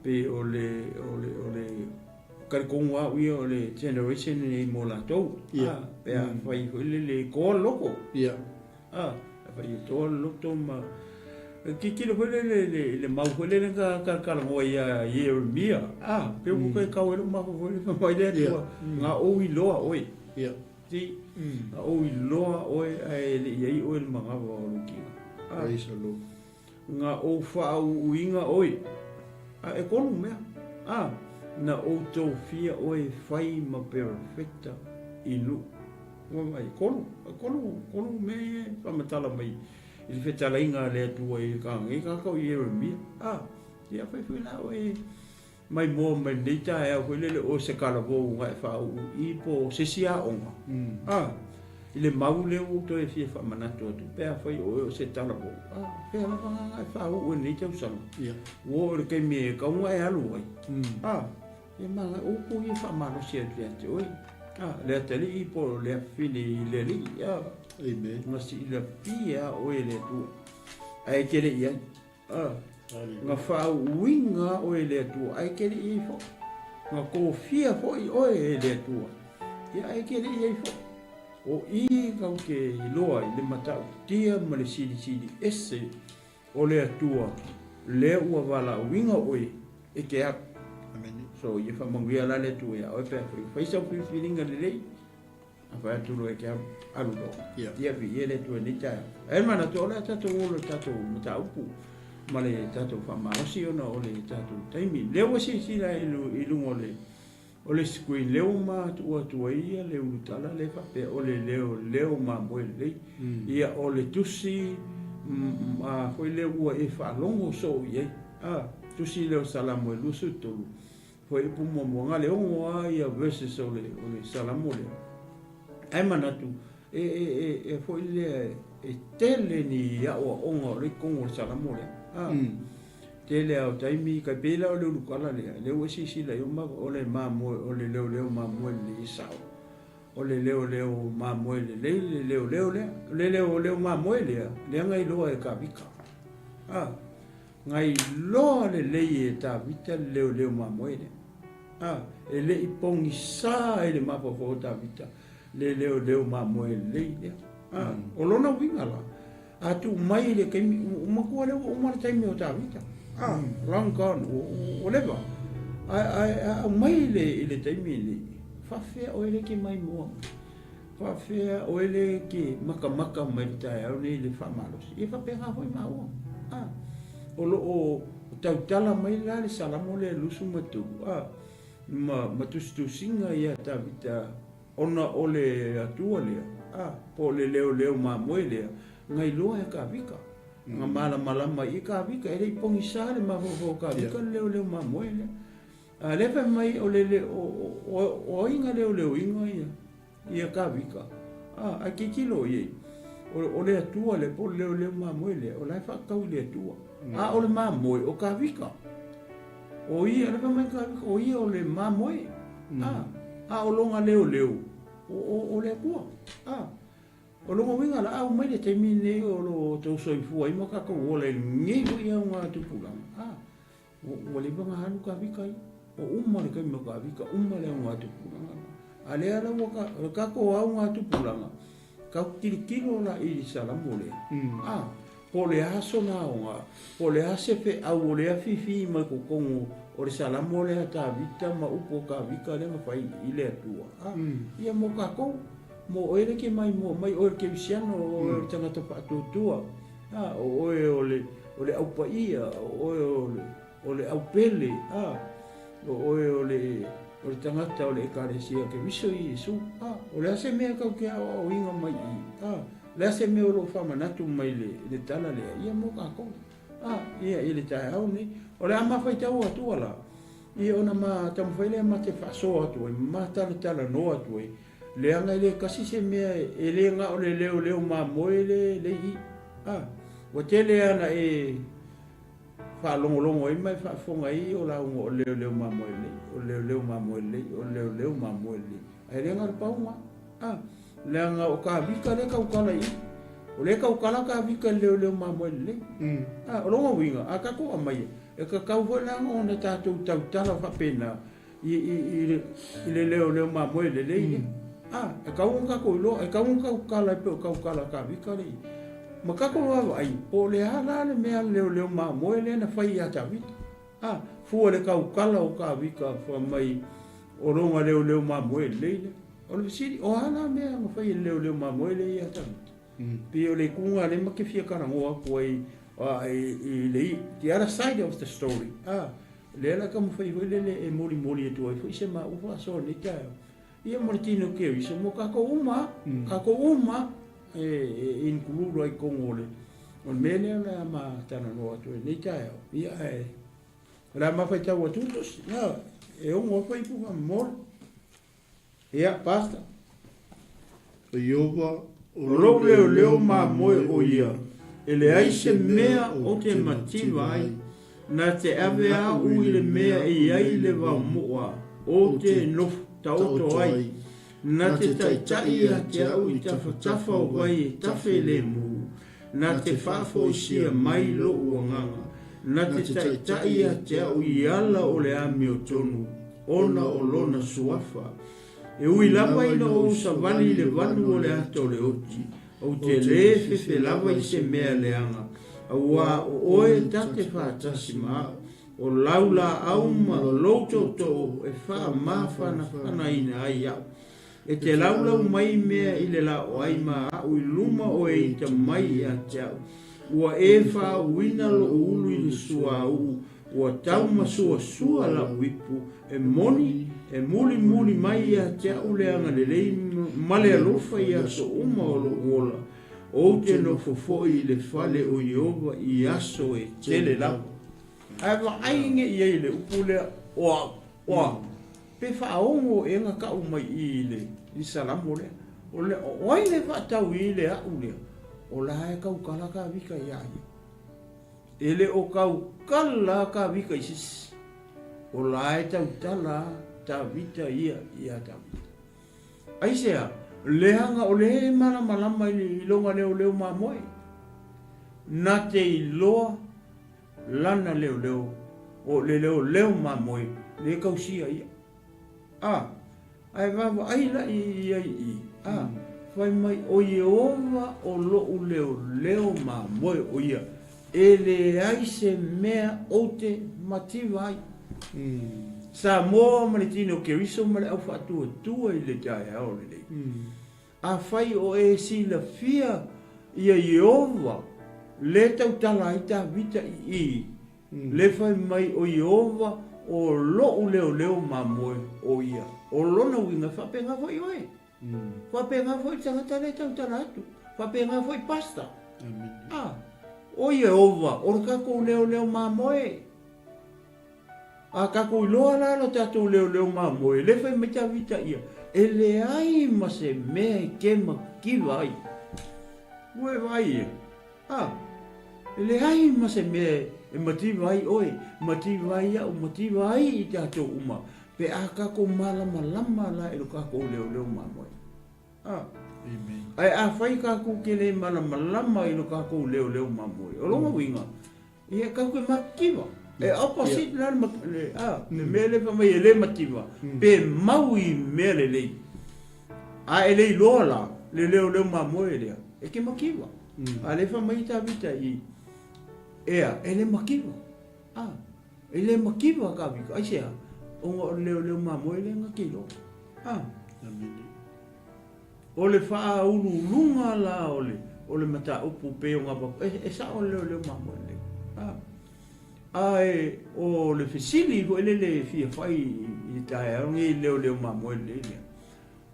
pei o le, o le, o le talitonu lava au ia o le generation lenei mo latou. A, pe afai foi lele e toa le loto. Ia. A, a fai e toa le loto ma tilotilo foi lele i le mau foi lele na talatalanoa ia Ieremia. A, pe ua toe tau ai lou mafaufau i le fai mai le Atua, na ou iloa oe. Ia. See? Na ou iloa oe ae le i ai oe i le manava o lou tino. A. Praise the Lord. Na ou faauuina oe. A, e tolu mea. A, na ou tofia oe e fai ma perofeta i nuu. Ua vaai, e tolu, e tolu, tolu mea ia e faamatala mai i le fetalaiga a le Atua i nei tagata o Ieremia. A, ia fai foi la oe maimoa mai lenei taeao foi lele o se talavou na e faauu i po o se isi aoga. A, i le mau lea ua ou toe fia faamanatu atu pe afai o oe o se talavou. A, fea lava na e faauu i lenei tausaga. Ia. Ua oo i le taimi e tatau ona e alu ai. A, Ia ma o upu ia faamalosi atu ia te oe. A, le atalii po o le afafine i le alii. A, Amen. Na silafia oe e le Atua. Ae e te le i ai. A, na faauuina oe e le Atua, ae e te le i ai foi. Na tofia foi oe e le Atua. Ia ae e te le i ai foi. O i kau te iloa i le matautia ma le silisili ese O le Atua, lea ua valaauina oe e te alu. Amene. So, ia faamanuia la le Atua ia oe pe afai ua fai sau filifiliga lelei, a fai atu loa e te alu, alu loa. Yeah. Ia viia le Atua i lenei taeao. Ae manatu o le a tatou ola i le tatou mataupu ma le tatou faamalosi ona o le tatou taimi. Lea ua silasila i luga o le O le screen lea ua ma tuu atu ai ia le ulutala lea faapea o le leo leo mamoe lelei. Ia o le tusi a foi lea ua e faalogo soo i ai. A tusi lea o Salamo e 23 foi upu muamua na le ono a ia verses o le o le Salamo lea. Ae manatu e e e e foi lea e tele ni aoaoga o lea i totonu o le Salamo lea. A. Tele a o taimi, kai pei la o le ulukala lea, lea ua e silasila i o o le mamoe, o le leoleo mamoe lelei e sao. O le leoleo mamoe lelei le leoleo lea. O le leoleo mamoe lea, lea na iloa e Tavita. A, na iloa lelei e Tavita le leoleo mamoe lea. A, e le i pogisa i le mafaufau o Tavita le leoleo mamoe lelei lea. A, o lona uiga la, A tuu mai i le taimi, ua matua lea ua uma le taimi o Tavita. Ah, long gone, ua leva. Ae a aumai i le, i le taimi lenei, faafefea oe lea e te maimoa mai? Faafefea oe lea e te matamata mai i le taeao nei i le faamalosi? Ia faapena foi maua. Ah, o lo o O tautala mai la le Salamo lea 23, a, ma, ma tusitusiga ia Tavita ona o le Atua lea, a, po o le leoleo mamoe lea, na iloa e Kavika. Na malamalama i Kavika, e le i pogisa le mafaufau o Kavika le leoleo mamoe lea. A lea fai mai o le, o, o, o ai na leoleoina ia, ia Kavika? A, ae tilotilo i ai, o, o le Atua lea, po o le leoleo mamoe lea, o la e faatatau i le Atua. A o le mamoe o Kavika. O ia, lea fai mai Kavika, o ia o le mamoe. A, a o lona leoleo, o, o, o le Atua. A, o lona uiga la, a oo mai le taimi lenei o lo o outou soifua ai ma tatou ola i lenei foi augatupulaga, a, Ua leva ona alu Kavika ia. Ua uma le taimi o Kavika, uma le augatupulaga la. A lea la ua ka, o le tatou augatupulaga, tatou tilotilo la i le Salamo lea. A, po o le a sona aoga, po o le a se feau o lea fifi mai totonu o le Salamo lea a Tavita ma upu o Kavika lea na fai i le Atua. A, ia mo tatou, mo oe lea e te maimoa mai, oe o le kerisiano, oe o le tagata faatuatua. A, o oe o le, o le aupaia, o oe o le, o le aupele, a, o oe o le, o le tagata o le Ekalesia Keriso i Iesu. A, o le a se mea kau te aoaoina mai i, a, le a se mea o lo o faamanatu mai le, le tala lea, ia mo kākou. A, ia, i le taeao nei. O le a mafaitau atu la, ia ona ma taumafai lea ma te faasoa atu ai, ma talatalanoa atu ai, Leaga e le kasi se mea e le na o le leoleo mamoe le le i. A, ua tele ana e faalogologo ai ma e faafofoga ai o lauga o leoleo mamoe lelei, o leoleo mamoe lelei, o leoleo mamoe lelei. Ae le na o le pauga. A, leaga o Kavika lea tautala i i. O lea tautala Kavika i le leoleo mamoe lelei. A, o lona uiga, a tatou aumaia, e tatau foi la ona tatou tautala faapena, i, i, i, le, i le leoleo mamoe lelei lea. A, e kau ona tatou iloa, e kau ona taukala e pei o taukala Tavita le ma tatou vaavaai, po o le a la le mea leoleo mamoe lea na fai ia Tavita. A, fua le taukala o Tavita fai mai o lona leoleo mamoe lelei lea. O le fesili, o a la mea na fai e le leoleo mamoe lea ia Tavita? Pei o le ituga lea ma te fia talanoa atu ai i le the other side of the story. A, lea la taumafai foi lele e molimoli atu ai foi se maua faasoa nei taeao. Ia mo le tino keriso mo kākou uma, kākou uma e include ai totonu o le o le mea lea o le a ma talanoa atu ai nei taeao. Ia ae o le a mafaitau atu tusi, e ono a ipu faamolemole. Ia, Pastor. O Ieova, o lou leoleo mamoe o ia, e leai se mea o te mativa ai, na te ave au i le mea e i ai le vaomoa o te nofo taoto ai, na te taitai ia te au i tafatafa o vai e tafe lemu, Na te faafoisia mai lou agaga, na te taitai ia te au i ala o le amiotonu, ona o lona suafa. E ui lava ina ou savali i le vanu o le ata o le oti, ou te lē fefe lava i se mea leaga, auā o oe ta te faatasi ma au, o lau laau ma lou tootoo e faamafanafanaina ai au. E te laulau mai mea i le laoai ma aʻu i luma oe ita mai ia te au. Ua e faauuina loʻu ulu i le suauu, ua tau masuasua laʻu ipu, e moni, e mulimuli mai ia te aʻu le agalelei ma le alofa i aso uma o loʻu ola, ou te nofo foi i le fale o Ieova i aso e tele lava. Ae vaai nge i ai i le upu lea, o au, o au. Pe faaogo ea na tau mai i i le i Salamo lea? O le o ai le faatau i le a'u lea? O la e taukala Kavika iā ia. E le o taukala Kavika i se isi. O la e tautala Tavita ia iā Tavita. Aisea? Leaga o lea e malamalama i le i lona leoleo mamoe. Na te iloa Lana leoleo, o le leoleo mamoe le kausia ia. A, ae vaavaai la i ai i, a, fai mai, o Ieova o loʻu leoleo mamoe o ia, e leai se mea ou te mativa ai. Samoa ma le tino Keriso ma le au faatuatua i le taeao lenei. Afai o e silafia ia Ieova, le tautala ai Tavita i i. Le fai mai o Ieova o loʻu leoleo mamoe o ia. O lona uiga e faapena foi oe. Faapena foi le tagata lea e tautala atu. Faapena foi pastor. A, o Ieova o le tatou leoleo mamoe. A tatou iloa la lo tatou leoleo mamoe, le fai mai Tavita ia, e leai ma se mea e ke mativa ai. Ua e vaai e? A, e leai ma se mea e mativa ai oe, mativa ai au, mativa ai i tatou uma, pe a tatou malamalama la i lo tatou leoleo mamoe. A, ae afai tatou te le malamalama i lo tatou leoleo mamoe, o lona uiga, Ia tatou te mativa. E opposite la le, a, le mea lea fai mai e le mativa, pe mau i mea lelei. A e le iloa la le leoleo mamoe lea, e te mativa. A lea fai mai Tavita i, ea, e le mativa. A, e le mativa Tavita. Aisea? Ona o le leoleo mamoe lea na te iloa. A. O le faauluuluga la o le, o le mataupu pei ona avatu, e, e sao le leoleo mamoe lelei. A, ae o le fesili foi lele e fia fai i le taeao lenei i le leoleo mamoe lelei lea,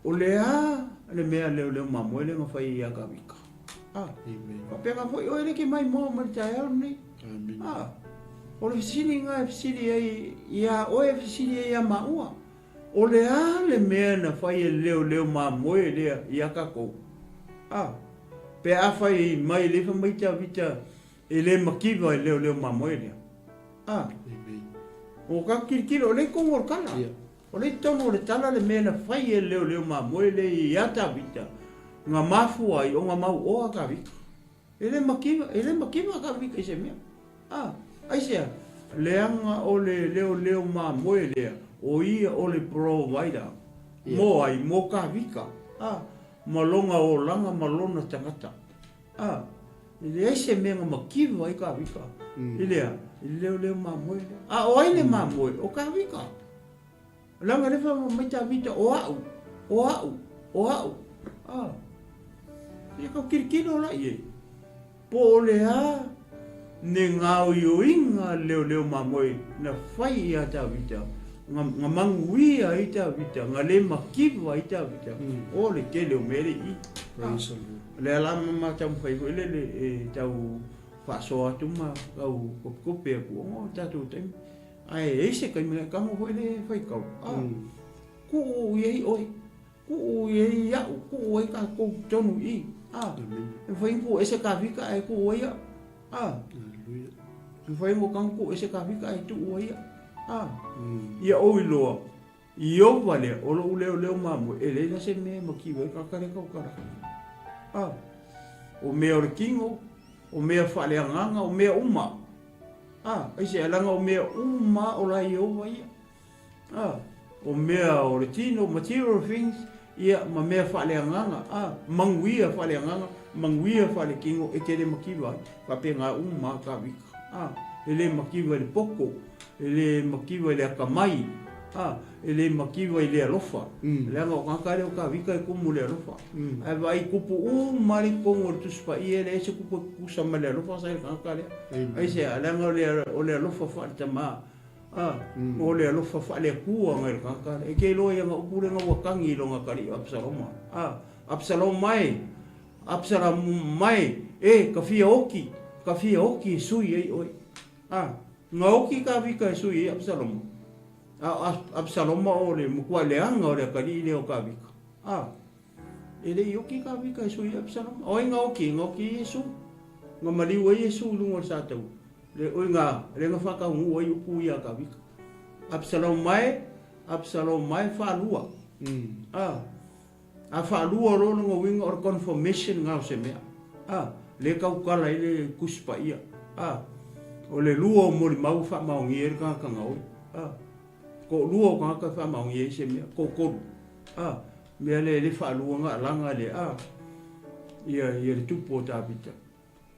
o le a le mea leoleo mamoe lea na fai ia Kavika? A, faapena foi oe lea e te maimoa mai le taeao lenei. A, o le fesili lena e fesili ai ia oe, e fesili ai ia maua. O le a le mea na fai e le leoleo mamoe lea iā tatou? A, pe afai mai le fai mai Tavita e le mativa i le leoleo mamoe lea. A, o tatou tilotilo, o lea i totonu o le tala. O lea i totonu o le tala le mea na fai e le leoleo mamoe lea iā Tavita, na mafua ai ona mauoa Tavita. E le mativa, e le mativa Kavika i se mea. A, aisea? Leaga o le leoleo mamoe lea, o ia o le provider. Mo ai? Mo Kavika. A, ma lona olaga ma lona tagata. A, e leai se mea na mativa ai Kavika i le a? I le leoleo mamoe lea. A o ai le mamoe? O Kavika. Leaga le fai mai Tavita, o au, o au, o au. A, ia kau kilokilo la i ai. Po o le a ne gaoioiga leoleo mamoe na fai ia Tavita, na, na manuia ai Tavita, na le mativa ai Tavita, o le tele o mea le i. Praise the Lord. Lea la ma ma taumafai foi lele e tau faasoa atu ma tau kopikope atu ona o le tatou taimi. Ae e i ai se taimi e tago foi le faitau, a, tuu i ai oe, tuu i ai au, tuu ai tatou totonu i i, a, e mafai ona tuu ese Kavika ae tuu ai au, a, e mafai ona tago tuu ese Kavika ae tuu ai au, a, ia ou iloa, Iova lea, o lou leoleo mamoe, e leai la se mea e makiu ai tagata lea e tautala. A, o mea o le kino, o mea faaleagaga, o mea uma. A, aisea, leaga o mea uma o la Ieova ia. A, o mea o le tino, material things, ia, ma mea faaleagaga, a, manuia faaleagaga, manuia faalekino, e te le mativa ai. Faapena uma a Kavika. A, e le mativa i le poto, e le mativa i le akamai, a, e le mativa i le alofa. Leaga o tagata lea o Kavika e kumu i le alofa. Ae vaai kupu uma lava i totonu o le Tusi Paia, e leai se kupu e tutusa ma le alofa sa i le tagata lea. Aisea? Leaga o le alofa faale-tama, a, o le alofa faale-Atua nai le tagata lea. E te iloa i ana upu lea na ua tagi i lona atalii o Apisaloma, a, Apisaloma e, Apisaloma e, e, ka fia oki, ka fia oki e sui ai oe. A, na oki Kavika e sui ai Apisaloma. A o Apisaloma o le matua leaga o le atalii lea o Kavika. A, e le i oki Kavika e sui ai Apisaloma. O ai na oki? Na oki ai Iesu. Na maliu ai Iesu i luga o le sataua. Le, oi na, lea na faataunuu ai upu ia a Kavika. Apisaloma e, Apisaloma e faalua. A, A faalua loa lona uiga o le confirmation lena o se mea. A, lea e tautala ai le Tusi Paia. A, o le lua o molimau e faamaonia ai le tagata gaoi. A, toalua o tagata e faamaonia ai se mea, toatolu. A, mea lea e le faalua ona alaga le, a, ia, ia le tupu o Tavita.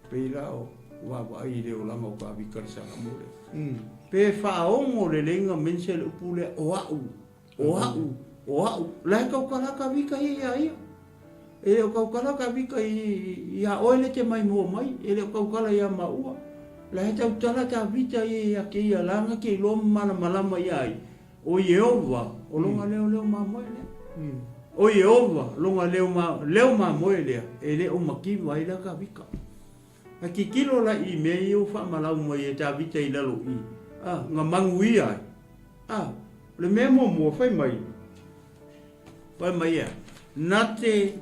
Pei la o vaavaai i le olaga o Kavika le Salamo lea. Pe faaogo lelei na mention le upu lea o au, o au, o au. La e tautala Kavika ia ia ia. E le o tautala Kavika ia oe le te maimoa mai, e le o tautala ia maua. La e tautala Tavita ia ia kēia lā nga ke iloa ma malamalama iā ia, ʻO Iēhova, ʻo lona leo leo mamoe lea. ʻO Iēhova lona leo ma, leo mamoe lea, e le o makiwa ai la Tavita. A kikilo la i mea ia ua faamalau mai e Tavita i lalo i, a, nga manuia ai. A, o le mea muamua, fai mai, fai mai ea, na te,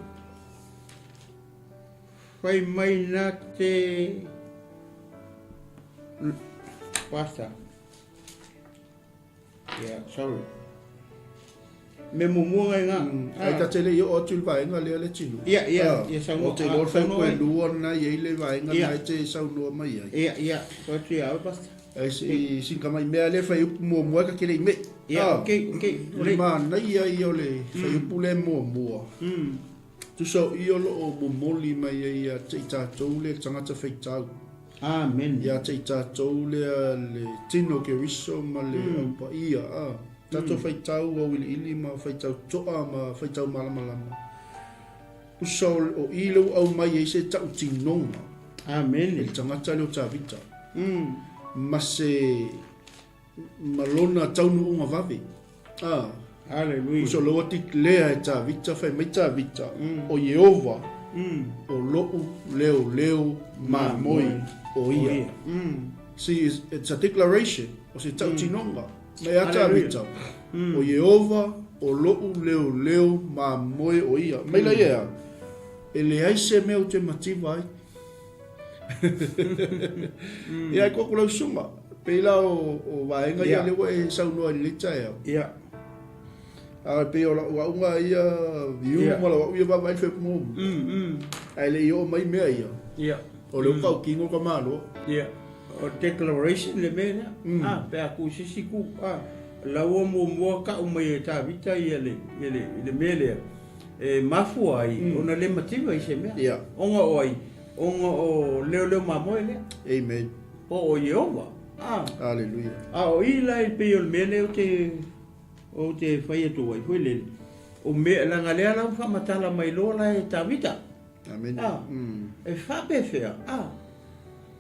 fai mai na te, Pastor. Yeah, sorry. Me muamua ngai ngā. Mm. Ai ta te le i o atu le vaenga lea le tino. Ia, ia, ah, ia saunoa. O te loa whai koe lua na i ei le vaenga na e te saunoa mai ai. Ia, ia, ko atu ia au, pastor. Ai si sinka mai mea le whai upu muamua ka kere i me. Ia, ah, okei, okei. O le mānai ia i o le whai mm. upu le muamua. Mm. Tusa o i o lo o momoli mai ai ia te i tātou le tangata whaitau. Amen. Ia te i tātou lea le tino Keriso ma le mm. au paia. Ah. Tātou mm. whaitau au iliili ma whaitau toa ma whaitau malamalama. Usa o, o i leu au mai ei se tau tinonga. Amen. E tangata leo Tavita. Mm. Ma se ma lona taunuuga vave. A, Hallelujah. Usa loa declare e Tavita, fai mai Tavita, mm. o Ieova, mm. o lo'u leo leo mamoe o ia. Oh, mm. See, it's, it's a declaration, o se tautinoga. Mm. Mai a Tavita, mm. o Ieova, o lo'u leo leo mamoe o ia. Mai la mm. ia, e leai se mea o te mativa ai. Ia, e koa ku lau sunga. Pei la o, o vaenga ia le ua e saunoa i le taeao. Ia. A pei o lau auga ia viu yeah. ma lau au ia vava i whai mo. Mm, mm. Ai le i o mai mea ia. Ia. O le uka o kingo ka malo. Ia. O declaration le mea lea. Mm. Ah, pe a ku sisi ku. Ah, laua muamua ka'u mai e Tavita ia le, ia le, le mea lea. E mafua ai mm. ona le mativa i se mea. Yeah. Onga o ai, onga o leo leo mamoe lea. Amen. Po o Iehova. Ah. Hallelujah. A o i la i pei o le mea lea o te, o te whai atu ai, foi lele. O mea, langa lea lau whamatala mai loa la e Tavita. Amen. Ah. Mm. E whapewhea, ah.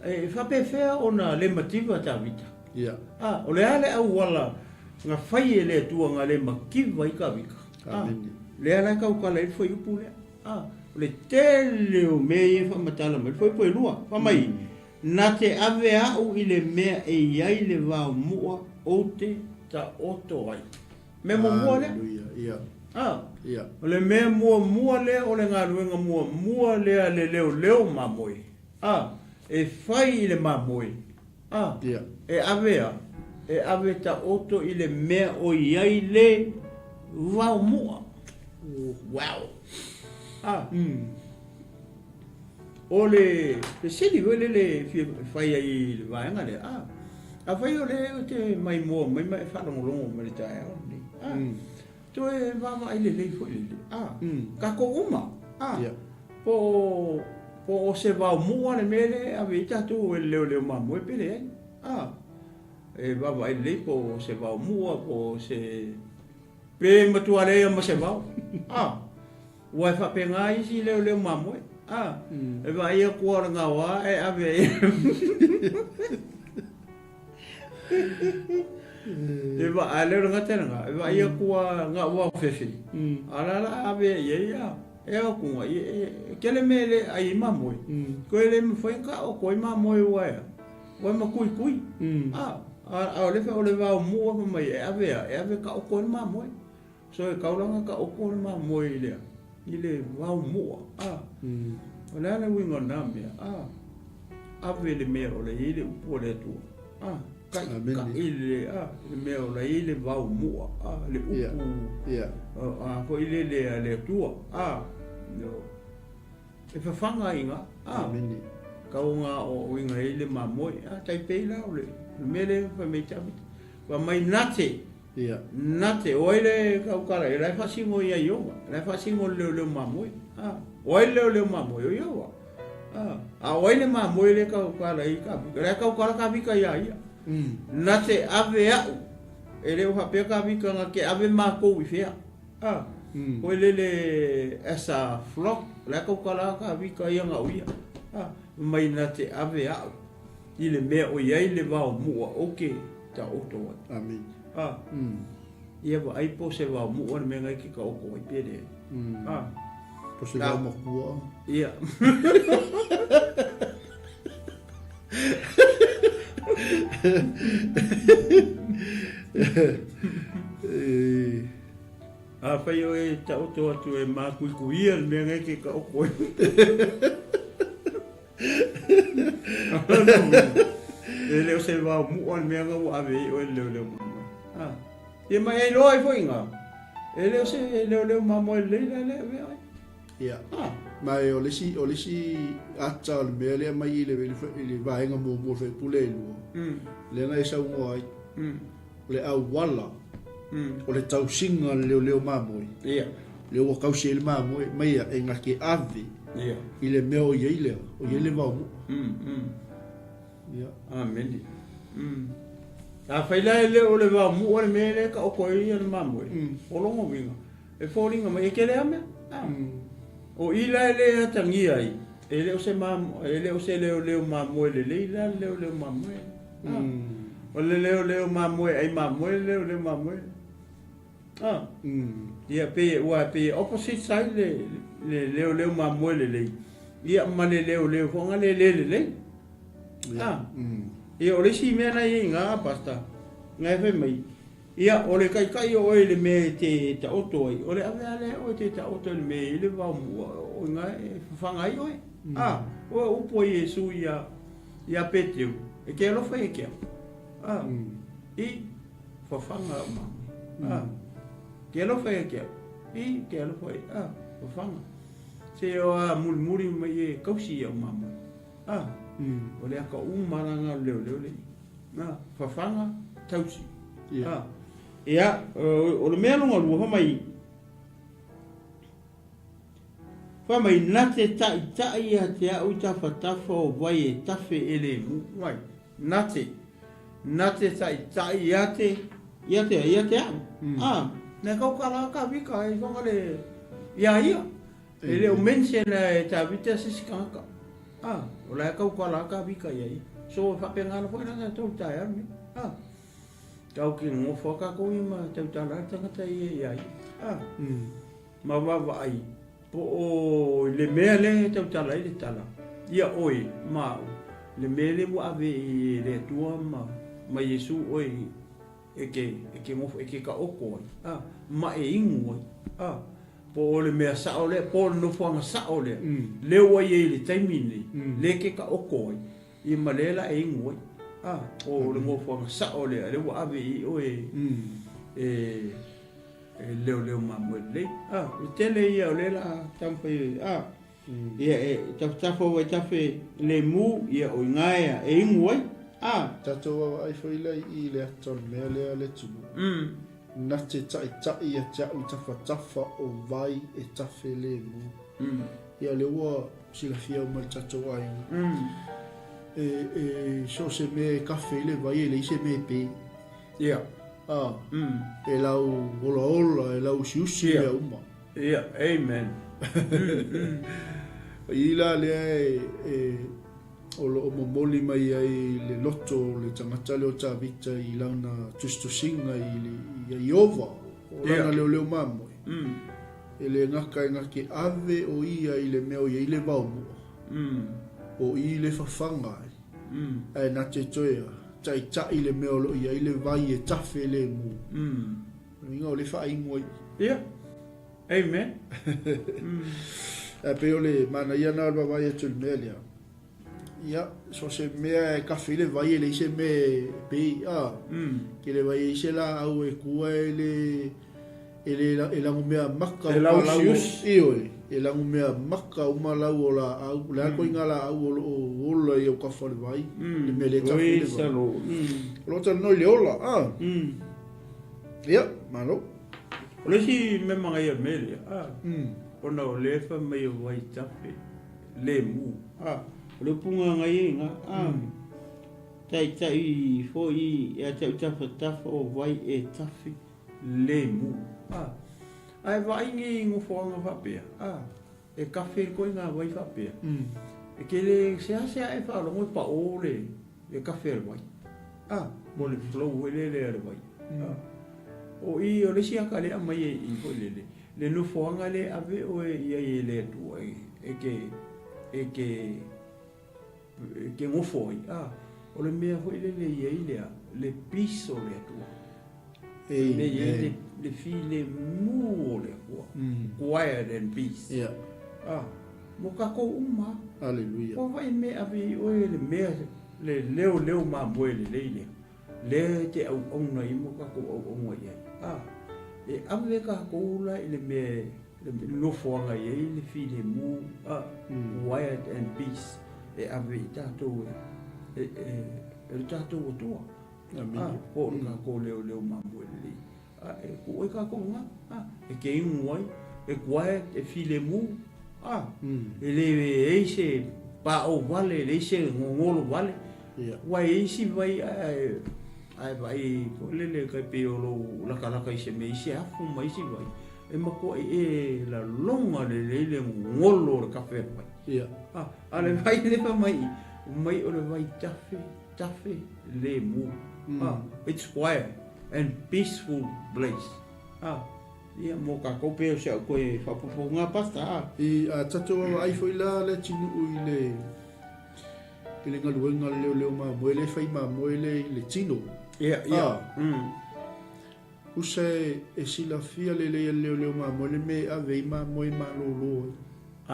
E whapewhea ona le mativa Tavita. Yeah. Ah, o le ale au wala nga whai e le atua nga le makiva i Kavika. Ah, lea la e kaukala ai le fuaiupu lea. Ah, o le tele o mea ia e faamatala mai, le fuaiupu e lua, fai mai, Na te ave a'u i le mea e i ai le vao mu'a ou te taoto ai. Mea muamua lea. Hallelujah. Ah, Yeah. o le mea muamua lea o le galuega muamua lea a le leoleo mamoe. Ah, e fai i le mamoe. A, e ave a, e ave taoto i le mea o i ai le vao mu'a. Wow! A, o le fesili foi lele e fia fai ai i le vaega lea, a, afai o lea e te maimoa mai ma e faalogologo mai i le taeao lenei, a, Toe vaavaai lelei foi lele, a, tatou uma, a, po o, po o se vao mu'a le mea lea e ave ai tatou e le leoleo mamoe pe leai, a, e vaavaai lelei po o se vao mu'a po o se, pe matua leai ma se vao, a, ua e faapena isi leoleo mamoe, a, e vaai atu lava o le gaoa e ave ai. E va a leo ngata nga e va ia kua nga wa fefe. Ala la ave ia ia e au kunga i e kele me le ai ma moe. Ko ele me foi ka o koi ma moe wa ya. Wa ma kui kui. A a o le fe o le va o mua ma mai e ave a e ave ka o koi ma moe. So e kaulanga ka o koi ma moe i lea. I le vao mua. A. O le a le uiga o na mea. A. Ave le mea o la i ai le upu a le Atua. A, kai, kai le, a, le mea o la i ai le vao mua, a, le upu, yeah. a, foi le le a le Atua, a, no, e fafaga ai nga, a, Amen. kau nga o uiga i le mamoe, a, tai pei la o le, le mea le fai mai Tavita, fai mai nate, Ia. Na te, o ai le kaukala, e la e faasingo ia Iowa, e la e faasingo le leoleo mamoe. A, o ai le leoleo mamoe? O Iowa. A, a o ai le mamoe le kaukala i ka vika? E la e kaukala ka vika iā ia. Mm. Na te ave a'u, e le o faapea ka vika nga ke ave mākou i whea. A, mm. koe lele as a flock, la e kaukala ka vika ia nga o ia. A, mai na te ave a'u. I le mea o i ai le vao mu'a ou ke taoto ai. Amene. A. Ia vaai po o se vao mu'a le mea na e ke taoto ai pe leai. A. Po o se vao makua. Ia. Afai oe e taoto atu e mākuikuia le mea na e ke taoto ai. E le o se vao mu'a le mea na ua ave ai oe i le leoleo mamoe. A. Ia ma e iloa ai foi ina, e le o se leoleo mamoe lelei la lea e avea oe. Ia. A. Ma e o le isi, o le isi ata o le mea lea mai i le, i le vaega muamua o le faipule e lua, lea na e saunoa ai, o le auala, o le tausiga o le leoleo mamoe. Ia. Lea ua tausi ai le mamoe, mai ia, e na te ave Ia. i le mea o i ai lea, o i ai le vaomu'a. Ia. Amene. Afai la e le o le vaomu'a le mea lea e taoto ai ia le mamoe, o lona uiga, e foliga mai e tele lava mea. O i la e le atagia ai, e le o se e le o se leoleo mamoe lelei la le leoleo mamoe. O le leoleo mamoe ai mamoe le leoleo mamoe. Ia pei ua pei e opposite side le le leoleo mamoe lelei ia ma le leoleo foi na le le lelei. Ia o le isi mea na i ai ina Pastor, na e fai mai, ia o le taitai o oe i le mea e te taoto ai, o le ave lava lea e oe e te taoto i le mea e i ai le vaomua o i ina e fafaga ai oe. O upu a Iesu ia ia Peteru, e te alofa ia te au. I fafaga au mamoe. Te alofa ia te au. I te alofa ia, fafaga. Se o a mulimuli mai e kausi i au mamoe. O le aka uma la na o le leoleo le i. Fafaga, tausi. Ia, o le mea lona lua, fai mai, fai mai, na te ta'ita'i ia te a'u i tafatafa o vai e tafe e lemu. Vai, na te, na te ta'ita'i ia te, ia te, ia te a'u. A, na kau ka la ka vika e whanga le, ia ia. E le o mention e Tavita se isi tagata. A, o la e kau ka la ka vika ia ia. So, e faapena ana foi la tatou i taeao lenei. A. Tau ki ngofo a kakou ia ma tautala ai le tagata ia ia ia. A. Ma vaavaai, po o le mea lea e tautala ai le tala, ia oe ma au, le mea lea ua ave e le Atua ma, ma Iesu oe e ke, e ke ngofo, e ke taoto ai, a, ma e inu ai, a, po o le mea sao lea, po o le nofoaga sao lea, lea ua i ai i le taimi lenei, lea e ke taoto ai. Ia ma lea la e inu ai. A, o le nofoaga sao lea, lea ua ave i oe e, e leoleo mamoe lelei. A, o le tele ia o lea la taumafai, a, ia e tafatafa ua e tafe lemu, ia o ina e, e inu ai. A. Tatou vaavaai foi la i le ata o le mea lea le atunuu. Na te ta'ita'i ia te a'u i tafatafa o vai e tafe lemu. Ia lea ua silafia uma e le tatou aiga. E, e so o se mea e kafe i le vai e leai se mea e pe. Ia. A, e lau olaola, e lau usiusi Ia. mea uma. Ia, amen. I la lea e, e o lo o momoli mai ai le loto o le tagata lea o Tavita i lana tusitusiga i le, ia Ieova, o lana Ia. leoleo mamoe. E le gata e gake ave o ia i le mea o i ai le vaomua, o i le fafaga ai, ae na te toe a ta'ita'i le mea o lo o i ai le vai e tafe lemu. O le uiga o le faainu ai. Ia. Amen. Ae pei o le manaia lena o le vaavaai atu i le mea lea. Ia, so se mea e kafe i le vai e leai se mea e pei, a, ke le vai ai se laau e kua e le, e le, e langumea maka E uma lau o, lausiusi. ioe, e langumea maka uma lau o laau, o le a le koiga laau o lo o ola i au kafa o le vai, le mea lea e tafe i le Oi, vai. salo. O lo o talanoa i le ola, a, ia, malo. O le isi mea manaia o le mea lea, a, ona o lea e fai mai o vai tafe. Lemu, a, o le upu gaga ia ina, a, Taitai foi ia te au tafatafa o vai e tafe lemu, a, ae vaai nei nofoaga faapea, a, e kafe koe nga vai faapea, e ke le seasea e faalogo e pao le. E kafe a le vai. A, mo le flow foi lele a le vai. A, o i o le isi aka lea aumai ai i i foi lele, le nofoaga lea e ave oe i ai e le Atua e, e ke, e ke, e ke gofo ai, a, o le mea foi lele e i ai le a, le peace o le Atua. Le mea e i ai le, le filemu o le Atua. Quiet and peace. Yeah. A, mo kakou uma. Hallelujah. Ua vai mea ave i oe le mea le leo leo mamoe lelei lea. Lea e te auauna i mo kakou auauna i ai. A, e ave kakou la i le mea le nofoaga i ai le filemu, a, quiet and peace e ave i tatou e, e, e, e le tatou Atua. A, po o le kakou leo leo mamoe lelei. A, e ku ai kakou nga, a, e ke ingu ai, e quiet, e filemu, a, e le ei se pa'o vale, e leai se gogolo vale. Ua e isi vai ae, ae vaai foi lele kai pei o lou lakalaka i se mea i se afu ma isi vai, e matuai e laloga lelei le gogolo o le kafe a vai. A, a le vai le fai mai, mai o le vai tafe, tafe lemu. A, it's quiet and peaceful place. A, ia mo kakou pe o se au koe faapopoga pasta a. I a tatou vaavaai foi la le atinuu i le i le galuega a le leoleo mamoe le fai mamoe le i le tino. Ia, ia. A. Usa e, e silafia lelei e le leoleo mamoe le mea e ave ai mamoe malōlō ai.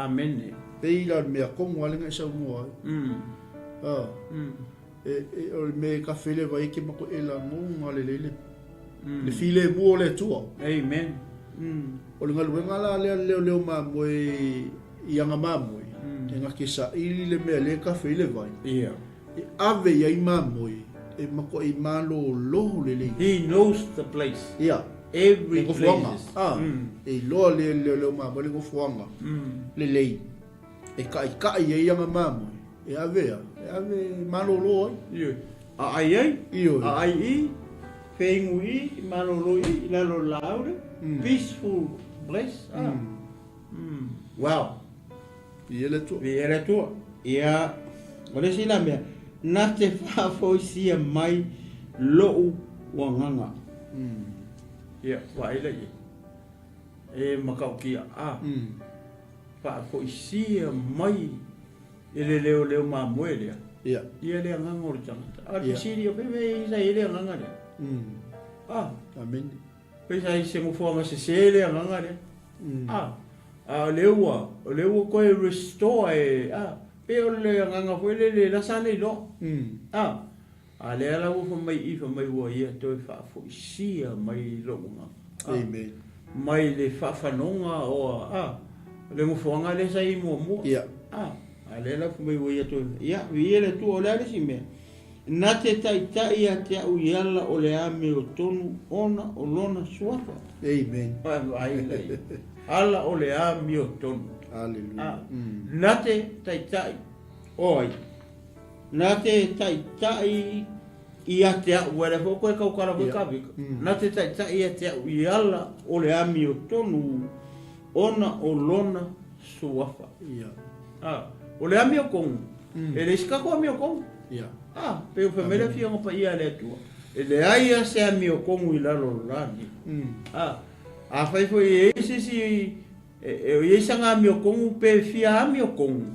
Amene. Pei la o le mea komo a le na e saunoa ai. A. E, e, o le mea e kafe le vai ke mako e lagoga lelei le, le filemu o le Atua. Amen. O le galuega la lea le leoleo mamoe i aga mamoe, e gake saili le mea lea e kafe i le vai. Ia. E ave i ai mamoe, e makuaʻi malōlō lelei. He knows the place. Ia. Every Le gofoaga. places. A, e iloa le leoleo mamoe le gofoaga lelei. E kaʻikaʻi ai aga mamoe, e ave a, e ave malōlō ai. Ioe. A ʻai ai, Ioe. a ʻai i, feingu i, malōlō i, i lalo o le lāʻau lea. Peaceful place. A. Wow. Viia le Atua. Viia le Atua. Ia, o le isi la mea, na te faafoisia mai loʻu agaga. Ia, vaai la i ai. E matautia, a, faafoisia mai e le leoleo mamoe lea, Ia. ia le agaga o le tagata. A o le fesili, o fea e isa ai le agaga lea? A. Amene. Pei sa i se nofoaga sese le agaga lea. A, a o lea ua, o lea ua toe restore e, a, pei o le agaga foi lele la sa le iloa. A, a lea la ua fai mai i i, fai mai ua ia toe faafoisia mai lou agaga. A, Amen. mai le faafanoga o, a, le nofoaga lea sa i ai muamua. Ia. A, a lea la fai mai ua ia toe, ia, viia le Atua, o le a le isi mea? Na te taitai ia te a'u i ala o le amiotonu ona o Lona suafa. Amen. Vaai lea. Ala o le amiotonu. Hallelujah. Na te taitai o ai? Na te taitai ia te a'u, ua lea foi koe tautala foi Kavika. Na te taitai ia te a'u i ala o le amiotonu ona o Lona suafa. Yeah. O le amiotonu, E leai se tatou amiotonu. Ia. A, pei o fai mai le Afioga Paia a le Atua, e leai lava se amiotonu i lalo o le lagi. A, afai foi e i ai se isi, e, e i ai sana amiotonu pe fia amiotonu,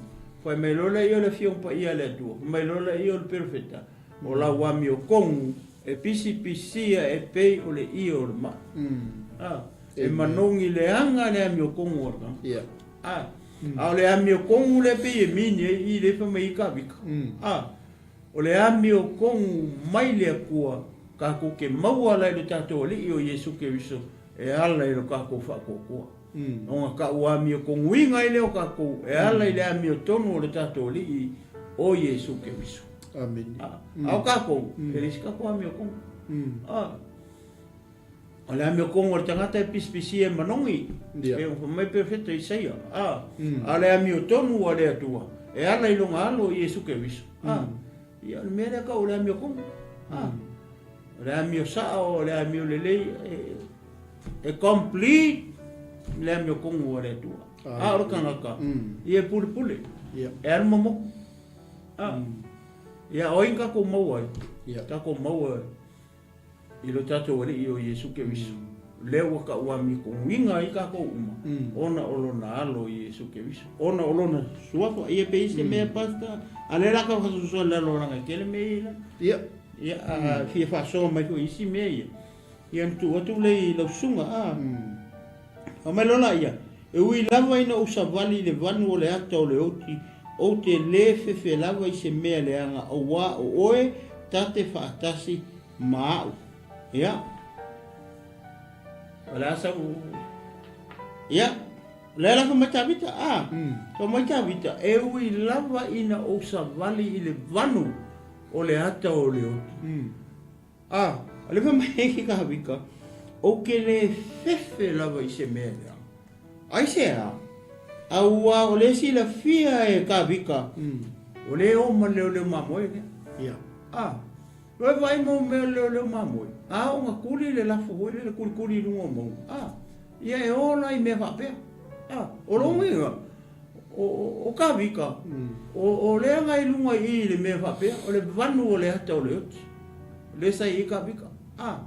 fai mai loa lea o le Afioga Paia a le Atua, fai mai loa lea o le Perofeta, o lau amiotonu e pisipisia e pei o le ie o le maa. A, e manogi leaga le amiotonu o le tagata. Ia. A, a o le amiotonu lea pei e mini ai i le fai mai ai Kavika. A, o le amiotonu mai le Atua kakou ke maua ala i lo tatou Alii o Iesu Keriso e ala i lo kakou faatoatoa. Ona ka'u amiotonuiga ai lea o kakou e ala i le amiotonu o lo tatou Alii o Iesu Keriso. Amene. A, a o kakou, e leai se kakou amiotonu. A, O le amiokongo o le tagata e pisipisia e manogi, Ia. e fai mai Perofeta Isaia, a, a o le amiotonu a le Atua, e ala i lona alo o Iesu Keriso. A, ia, o le mea lea kau o le amiokongo. A, o le amio sao, o le amio lelei, e, e complete le amiokongo a le Atua. A o le tagata, ia e pulepule, Ia. e alu mamoku. A, Ia, o ai na tatou maua ai? Tatou maua i lo tatou Alii o Iesu Keriso, lea ua tauamitogiga ai tatou uma, ona o Lona Alo o Iesu Keriso, ona o Lona Suafa. Ia pei se mea, Pastor, a lea la tau faasoasoa i lalo leaga e tele mea ia i lalo. Ia, a fia faasoa mai foi i isi mea ia, ia ona tuu atu lea i lau susuga, a. Fai mai loa laia, E ui lava ina ou savali i le vanu o le ata o le oti, ou te lē fefe lava i se mea leaga auā o oe ta te faatasi ma a'u. Ia. O le a sau. Ia. O le a la fai mai Tavita? A. Fai mai Tavita, E ui lava ina ou savali i le vanu o le ata o le oti. A, o le fai mai ai ke Tavita, Ou te lē fefe lava i se mea leaga. Aisea? Auā o le silafia e Tavita, o lē o ma le leoleo mamoe lea. Ia. A, loa e vaai mau mea o le leoleo mamoe, a oo na tuli le lafo foi lele kulikuli i luga o mauga, a, ia e o la i mea faapea. A, o lou uiga, O Tavita, o lea na i luga i i le mea faapea, o le vanu o le ata o le oti, lea sa i ai Tavita. A,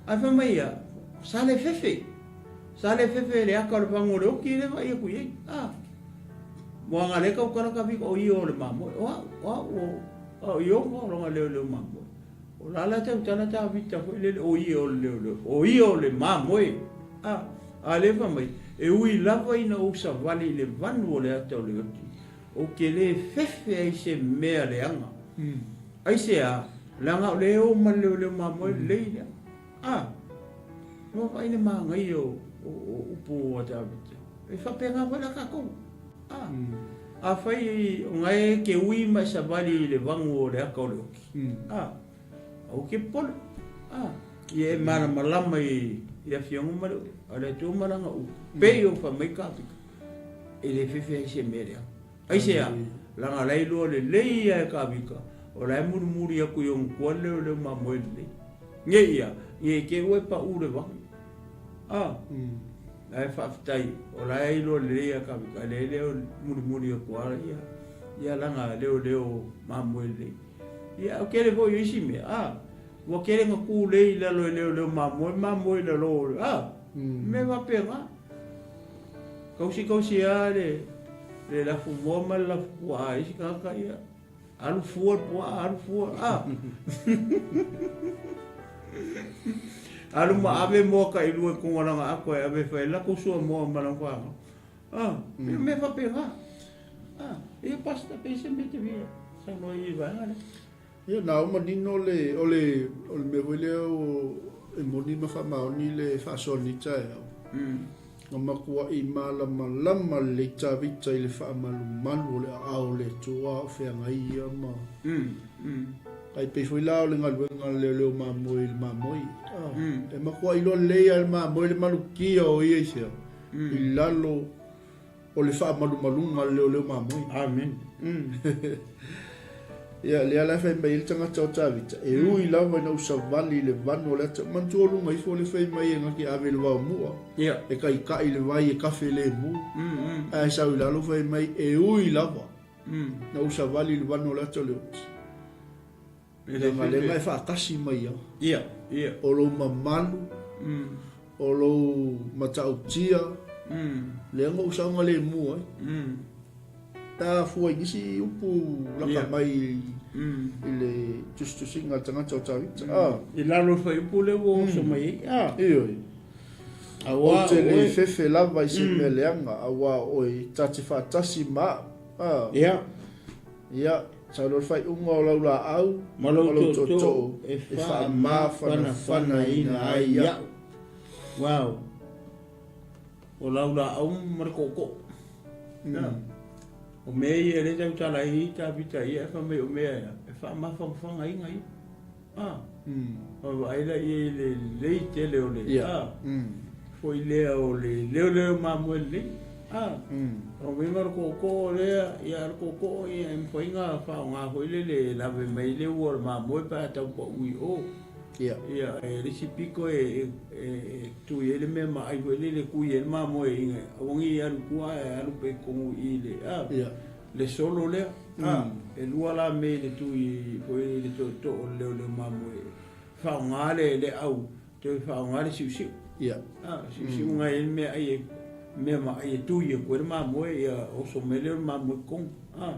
ae fai mai ia, sa le fefe, sa le fefe le ata o le vanu o le oti lea e vaai atu i ai. A, mua na lea tautala Tavita, o ia o le mamoe, o au, o au, o au, Iofa o lona leoleo mamoe. O la la tautala Tavita foi lele, o ia o le leoleo, o ia o le mamoe. A, a lea fai mai, e ui lava ina ou savali i le vanu o le ata o le oti, ou te lē fefe ai se mea leaga. Aisea? Leaga o le o ma le leoleo mamoe lelei lea. A, ua vaai le manaia o, o, o upu a Tavita. E faapena foi la tatou. A, afai o na e te ui ma e savali i le vanu o le ata o le oti, A, aua ke popole. A, ia e malamalama i le Afioga ma le a le Atua ma Lana upu, pei o fai mai Tavita, e le fefe ai se mea leaga. Aisea? Leaga la e iloa lelei ia e Tavita, o la e mulimuli atu i ona tua le leoleo mamoe lelei. Nge ia, nge i te i ua e paʻu le vanu. A, ae faafetai, o la e iloa lelei ia Tavita, e le leo mulimuli atu lava ia, ia lana leoleo mamoe lelei. Ia, o tele foi o isi mea, a, ua tele na kūlei i lalo e leoleo mamoe, mamoe i lalo o le, a, mea faapena. Kausi kausi lava le, le lafu moa ma le lafu puaa a isi tagata, ia, alu fua le puaa, alu fua, a. Alu ma ave moa tailua i koga lana ato e ave e fai ai latou suamoa ma lana fanau. A, ia mea faapena. A, ia Pastor, pei se mea te fia saunoa i le vaega lea. Ia, na o manino le, o le, o le mea foi lea o, e moni ma faamaoni le faasoa lenei taeao. Na matuai malamalama lelei Tavita i le faamalumalu o le aao o le Atua o feagai ia ma. Ai pei foi la o le galuega a le leoleo mamoe i le mamoe. E matuai iloa lelei lava e le mamoe le malutia o ia i sea, i lalo o le faamalumaluga a le leoleo mamoe. Amen. Ia, lea la e fai mai ai le tagata o Tavita, e ui lava ina ou savali i le vanu o le ata, manatua o luga ifo le fai mai e gake ave i le vaomua, Ia. e kaikai le vai e kafe lemu, ae sau i lalo fai mai, e ui lava na ou savali i le vanu o le ata o le oti. Leaga lea e faatasi mai ia. Ia, ia. O lou mamalu, o lou matautia, lea na ou saogalemu ai. Ta fua i nisi upu laka mai i le tusitusiga a le tagata o Tavita. I lalo o le fuaiupu lea ua oso mai ai. A. Ioe. Aua Ou te le fefe lava i se mea leaga, auā o oe ta te faatasi ma a'u. Ia. Ia, sau loa le faaiuga o lau laau ma lou tootoo e faamafanafanaina ai iaʻu. Wow. O lau laau ma le tootoo. Mm. O mea ia le tautala ai Tavita ia e fai mai o mea ia e faamafanafanaina ia. Ah. Mm. O vaai la ia i le lelei tele o le yeah. ah. Mm. Foi lea o le leoleo mamoe lelei. Ah. Mm. O uiga o le tootoo lea, ia le tootoo ia e mafai ona faaaoga foi lele e lave mai le ua o le mamoe pe a tau pau i o. Ia. Ia, e le isi piko e, e, e tui ai le mea ma ai foi lele kui ai le mamoe inga aua ne i alu tua ae alu pea i totonu i le, ah. Ia. Le solo lea, a, e lua la mea i le tui foi i le tootoo o le leoleo mamoe e faaaoga le le au toe faaaoga le siusiu. Ia. A, siusiu ngai ai le mea ai e mea ma ai e tui atu ai le mamoe ia oso mai lea o le mamoe i totonu. A,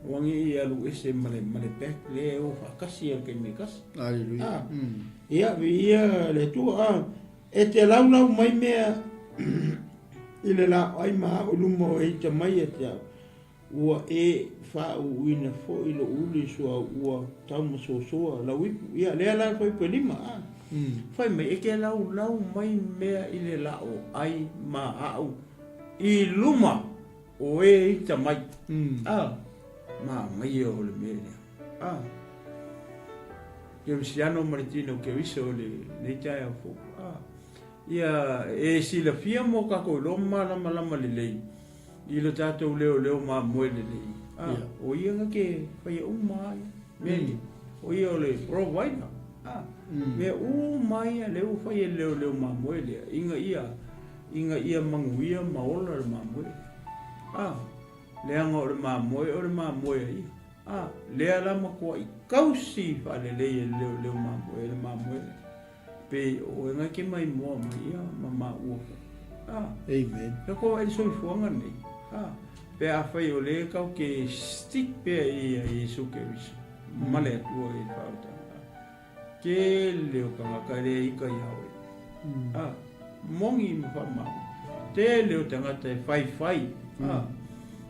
aua ne i alu ese ma le ma le bag lea e o faatasi i le taimi e tasi. Hallelujah. A, ia, viia le Atua. A, e te laulau mai mea I le laoai ma au i luma o Eita mai ia te au, ua e faauuina foi lou ulu i suauu ua taumasoasoa lau ipu. Ia, lea la le fuaiupu e lima, a. Fai mai, e te laulau mai mea i le laoai ma au i luma o e ita mai. A, manaia o le mea lea. A, Kerisiano ma le tino Keriso i lenei taeao fou. A. Ia e silafia mo kakou iloa ma malamalama lelei i lo tatou leoleo mamoe lelei. A, o ia na ke whaia uma ai. Mea ni, o ia o le provider. A, mea uma ia le ua whaia leoleo mamoe lea. Inga ia, inga ia manuia ma ola le mamoe. A, leaga o le mamoe o le mamoe a ia. A, lea la matuai kausi faalelei e le leoleo mamoe le mamoe lea. Pe o oe ngai ke maimoa mai ia ma maua foi. Ah. Amen. Ka ko ai soifuaga nei. Ah. Pe afai o le kau ke stick pea i ia Iesu Keriso. Ma le Atua i le faautaga. Tele o tagata e le ika ia oe. Ah. Moni ma faamaoni. Tele o tagata e faifai. Ah.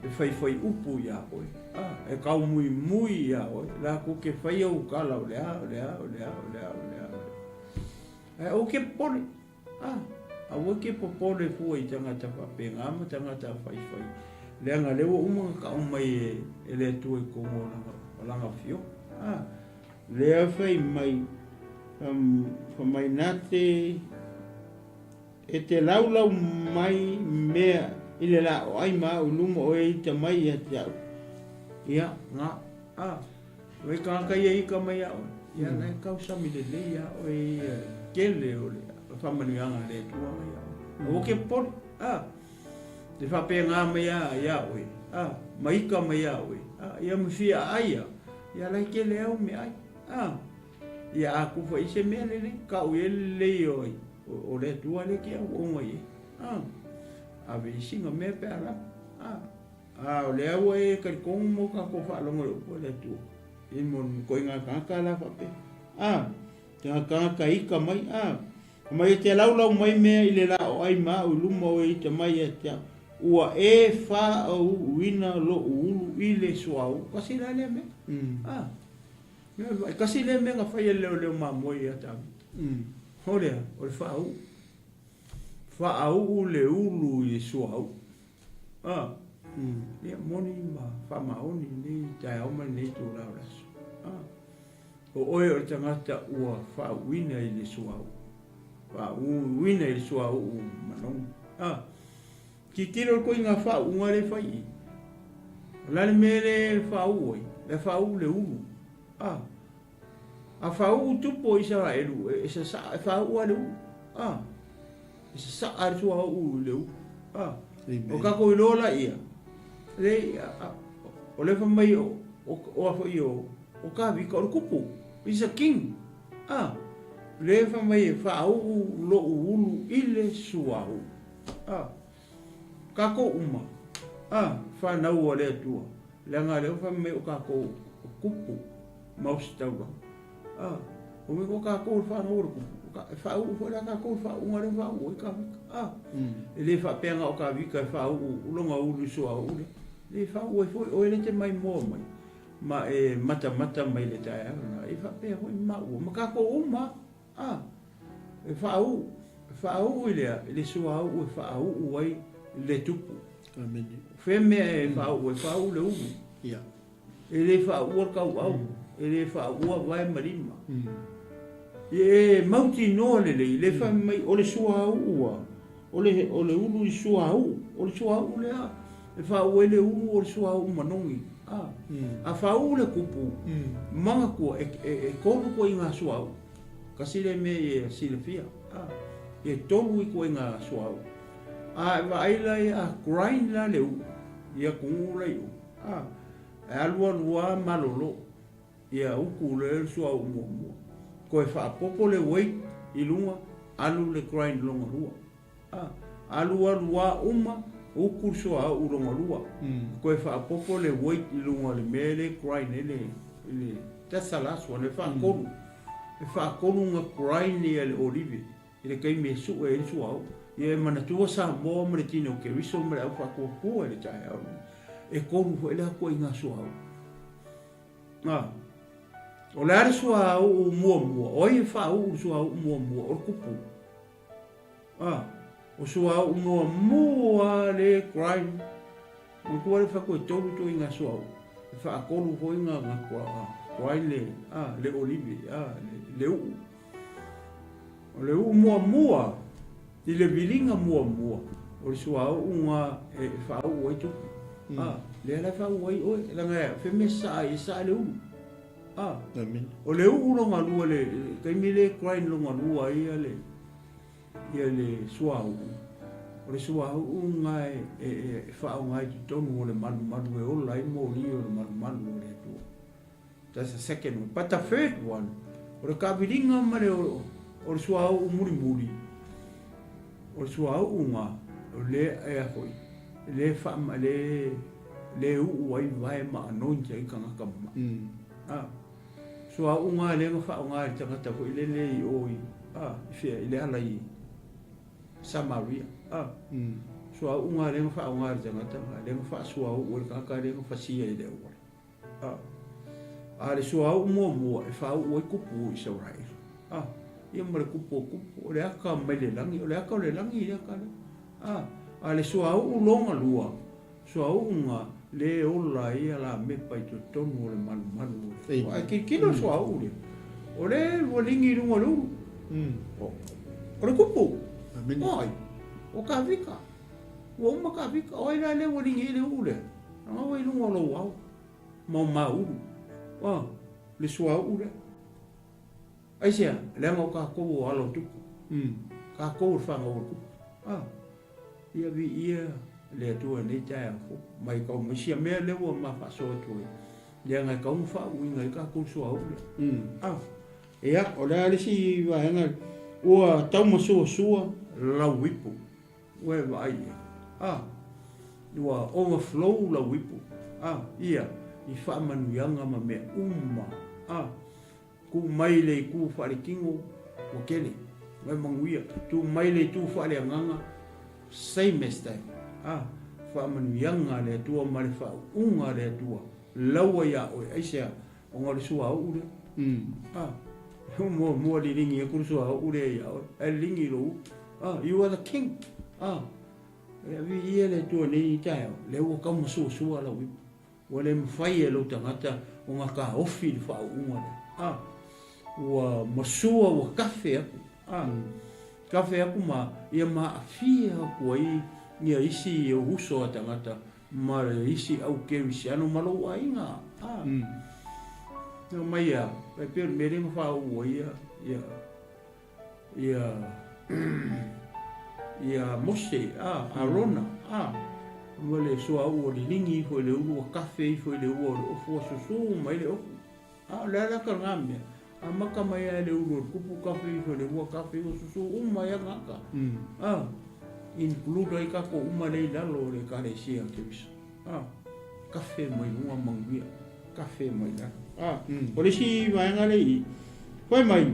E faifai upu ia oe. Ah. E kaumuimui ia oe. Lakou ke faia u kala o le a, o le a, o le a, o le a, o le a. Ae aua ke popole. Ah. Aua ke popole fua i tagata faapena ma tagata faifai. Leaga lea ua uma ona kau mai e le Atua i totonu o lana, o lana afioga. Ah. Lea fai mai, fai mai na te E te laulau mai mea i le laoai ma au i luma o e ita mai ia te au. Ia, nga, a, wai tagata ia ika mai ia oe, ia la e kausami lelei ia oe ia le tele o le faamanuiaga a le Atua nga ia oe. Aua ke popole, a, te faapena mai a ia oe, a, ma ika mai ia oe, a, ia ma fia ai ia, ia la e tele au meaai, a. Ia a kufa i se mea lelei, kau i ai le lelei o ai, o le Atua lea ke auaunga i ai. A, ave i singa mea pe a lava. A, a o lea ua e talitonu mo kakou faalogo i le upu a le Atua, i mo koiga tagata la faapea. A, tagata ika mai, a, mai e te laulau mai mea i le la o ai ma au i luma o e ita mai ia te au, ua e faauuina loʻu ulu i le suauu. Kasi la lea mea. A. E tasi lea mea na fai e le leoleo mamoe ia Tavita. O le a? O le faauu. Faauu le ulu i le suauu. A. Ia moni ma faamaoni i lenei taeao ma lenei itula o le aso. A. O oe o le tagata ua faauuina i le suauu. Faauuina i le suauu manogi. A. Tilotilo le koiga faauuga lea e fai i i. O le a le mea lea e faauu ai? O le a faauu le ulu. A. A faauu tupu o Isaraelu, e sasaa, e faauu lava le ulu. A. E sasaa le suauu i le ulu. A. O kakou iloa laia, le, o lea fai mai o, o, o a foi o, o Kavika o le kupu. He's a king. A. Lea fai mai e faauu lou ulu i le suauu. A, kakou uma, a, fanau a le Atua, leaga lea ua fai mai o kakou o kupu ma ositaulaga. A, o mea ko kakou o le fanau a le kupu, e faauu foi la kakou i le faauuga lea ua faauu ai Kavika. A, e le faapea na o Kavika e faauu lona ulu i suauu lea, le faauu ai foi oe lea e te maimoa mai ma e matamata mai i le taeao lena, e faapea foi maua ma kakou uma. A, e faauu, e faauu i le a? I le suauu e faauu ai le tupu. Amene. O fea mea e faauu ai? Faauu le ulu. Ia. E le faaua le tauau, e le faaua vae ma lima. Ia e mautinoa lelei, le fai mai o le suauu a, o le, o le ulu i suauu, o le suauu lea e faauu ai le ulu o le suauu manogi. A, a faauu le kupu, manatua e, e, e tolu ituaiga suauu. Kasi lea mea ia silafia, a, e tolu ituaiga suauu. A e vaai la ia, a grind la le ulu, i atunuu la i o. A, e alualu lava malolo, ia uku loa le suauu muamua. Toe faaopoopo le weight i luga, alu le grind lona lua. A, alualu lava uma, uku le suauu lona lua. Toe faaopoopo le weight i luga o le mea lea e grind ai le, le, that's the last one, e faatolu. E faatolu ona grind ia le olive. I le taimi e sue ai le suauu, ia e manatua Samoa ma le tino o Keriso ma le au faatuatua i le taeao lenei. E kolu foi le atuaiga suauu. A, o le a le suauu muamua? O ai e faauu le suauu muamua? O le kupu. A, o suauu muamua le grind. Manatua le fatu e tolu ituaiga suauu. E faatolu foi na grind le, a, le olive, a, le, le uu. O le uu muamua i le viliga muamua, o le suauu e faauu ai tupu. A, lea la e faauu ai oe, leaga e fe mea saa ai, e saa le ulu. A, o le uu lona lua, le taimi lea e grind lona lua ai ia le, ia le suauu, o le suauu lena e faaaoga i totonu o le malumalu e ola ai moli o le malumalu o le Atua. That's the second one. But the third one, o le kaaviliga ma le o le suauu mulimuli, o le suauu na, o le ea foi, le wha, le, le uu ai vae ma anoint ai tangata ma. Ah. Suauu nga le nga wha nga i tangata foi le le i o i, ah, i fea, i le ala i Samaria. Ah. Suauu nga le nga wha nga i tangata, le nga wha suauu le kaka le nga whasia i le awala. A, a le suauu muamua e faauu ai kupu o Isaraelu. A, ia ma le kupu o kupu, o le aka mai le lagi, o le aka o le lagi le aka lea. A, a le suauu lona lua, suauu ga le ola ai ia Lamepa i totonu o le malumalu o le. Ae tilotilo le suauu lea, o le ua ligi i luga o le ulu. O, o le kupu. O ai? O Kavika. Ua uma Kavika. O ai la lea ua ligi ai le ulu lea? Leaga ua i luga o lou ao ma o maulu, a, le suauu lea. Aisea? Leaga o tatou o alo o tupu. Tatou o le fanau a le tupu. A, ia viia le Atua i lenei taeao fou, mai tau mai sia mea lea ua ma faasoa atu ai, leaga e tau ma faauuina ai tatou le suauu lea. A. Ia, o le a le isi vaega ua tau masuasua lau ipu. Ua e vaai i ai? A, ua overflow lau ipu, a, ia, i faamanuiaga ma mea uma, a, tu mai le itu faaletino, ua tele, ua e manuia, tu mai le itu faaleagaga, same as that, a, faamanuiaga a le Atua ma le faauuga a le Atua, laua ia oe, aisea? Ona o le suauu lea. A, muamua liligi atu le suauu lea ia oe, ae liligi i lou Ah, you are the king. Ah, e viia le Atua nei i taeao, lea ua tau masuasua lau ipu. Ua le mafai e lou tagata ona taofi le faauuga lea. Ah, ua masua, ua kafe aku. Ah, kafe aku ma ia maafia aku ai ia isi uso a tagata ma le isi au kerisiano ma lou aiga. Ah, mm. mai ia, e pei o le mea lea na faauu ai ia, ia ia ia Mose, a, Arona, a, ma le suauu o liligi ifo i le ulu, ua kafe ifo i le ua o le ofu, ua susu mai le ofu. A, o le a la ka lena mea? Amata mai lava i le ulu o le kupu, kafe ifo i le ua, kafe, ua susu uma ai lava gata. A, include ai tatou uma lea i lalo o le Ekalesia a Keriso. A, kafe mai luga manuia, kafe mai lalo. A, o le isi vaega lea i i, fai mai,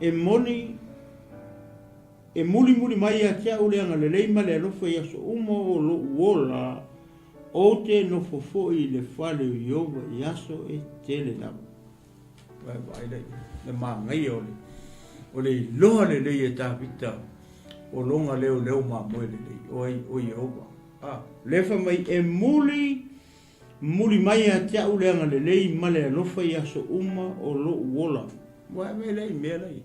e moni, e mulimuli mai ia te au le agalelei ma le alofa i aso uma o lou ola, ou te nofo foi i le fale o Ieova i aso e tele lava. Ua e vaai la i le manaia o le, o le iloa lelei e Tavita o lona leoleo mamoe lelei, o ai, o Ieova. A. Le fai mai, E muli, muli mai ia te au le agalelei ma le alofa i aso uma o lou ola. Ua e vaai la i mea la i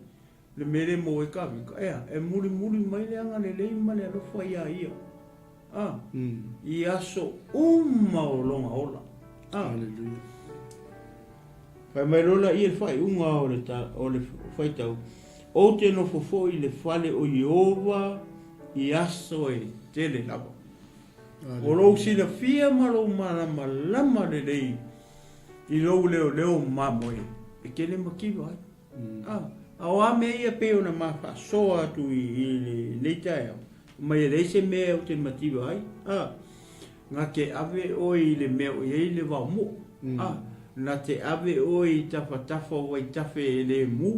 le mea lea mo ai Tavita, ea, e mulimuli mai le agalelei ma le alofa iā ia. A. I aso uma o lona ola. A. Hallelujah. Fai mai loa laia le faaiuga o le, o le faitau, Ou te nofo foi i le fale o Ieova i aso e tele lava. O lou silafia ma lou malamalama lelei i lou leoleo mamoe e te le mativa ai. A, a o a mea ia pei ona ma faasoa atu i, i lenei taeao, mai e leai se mea ou te mativa ai. A, na te ave oe i le mea o i ai le vaomoo. A, na te ave oe i tafatafa o vaitafe e le mu.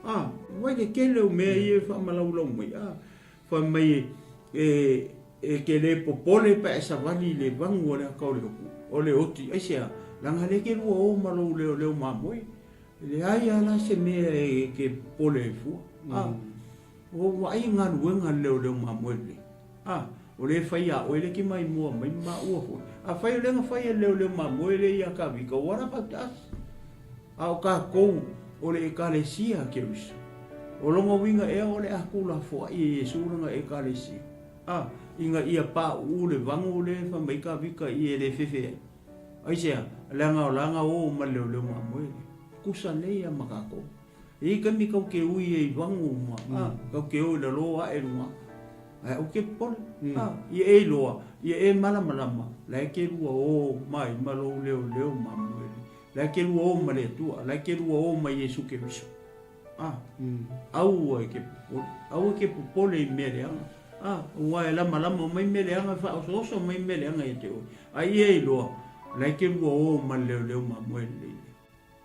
A, vai le tele o mea ia e faamalaulau mai. A, Fai mai e, e te le popole pe a e savali i le vagu o le ata o le oku, o le oti, aisea, leaga lea e te lua o ma lou leoleo mamoe. E leai a la se mea e te popole ai fua. A, ua ou vaai i galuega a le leoleo mamoe lelei. A, o lea e fai ia oe lea e te maimoa mai ma maua foi. Afai o lea na fai e le leoleo mamoe lea ia Kavika, ua ala fautaasi. A o kākou o le Ekalesia a Keriso, o lona uiga ea o le a kulafoaʻi e Iesu lana Ekalesia, a ina ia paʻuʻu le vago lea e fai mai Kavika i e le fefe ai? Aisea? Leaga o la na o ma le leoleo mamoe lea. Kusa nei a ma kākou. E i taimi kau ke ui e i vago ma, a, kau ke o i lalo aʻe luga. Ae aua ke popole, a, ia e iloa, ia e malamalama, la e ke lua o mai ma lou leoleo mamoe lea. La e ke lua o ma le Atua, la e ke lua o ma Iesu Keriso. A, aua e ke popole, aua e ke popole i mea leaga. A, ua e lamalama mai mea leaga, e faaosooso mai mea leaga ia te oe. A ia e iloa, la e ke lua o ma le leoleo mamoe lelei lea.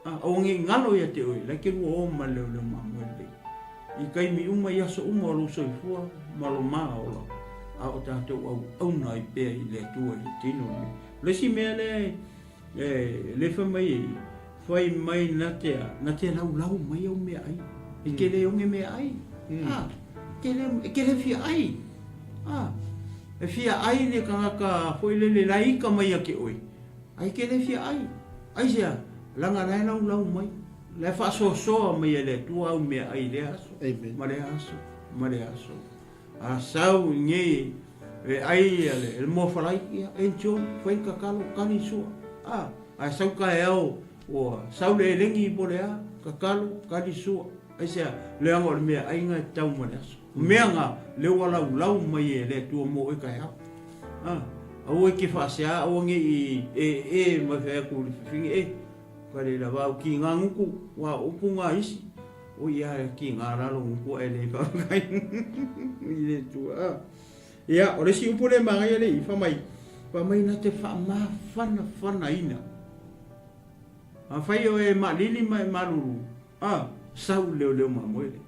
A, aua ne i galo ia te oe, la e ke lua o ma le leoleo mamoe lelei. I taimi uma, i aso uma o lou soifua ma lo maola, a o tatou auauna ai pea i le Atua i le tino lenei. O le isi mea lea E le fai mai e ia, fai mai na te a, na te laulau mai au meaai. E te le oge meaai. A, te le, e te le fia ai. A, e fia ai le tagata foi lele la ika mai ia te oe, a e te le fia ai. Aisea? Leaga la e laulau mai, la e faasoasoa mai e le Atua au meaai i lea aso, ma lea aso, ma lea aso. A sau i nei e ai a le moafalai, ia, enjoy, fai le tatalo, kali sua. A, ae sau taeao ua sau le elegi po o le a, tatalo, kali sua. Aisea? Leaga o le meaaiga e tau ma le aso. O mea na, lea ua laulau mai e le Atua mo oe taeao. A, aua e te faasea, aua ne i e e mai fai atu i le fafine, e, kale lava au ki ngā nguku, ua upu ngā isi. O ia e ki ngā ralo nguku e le whakakai i le tua. Ia, o le isi upu le manaia le i, wha mai, wha mai na te whaamawhanawhanaina. A whai o e malili ma e malulu, a, sau leo leo mamoe le.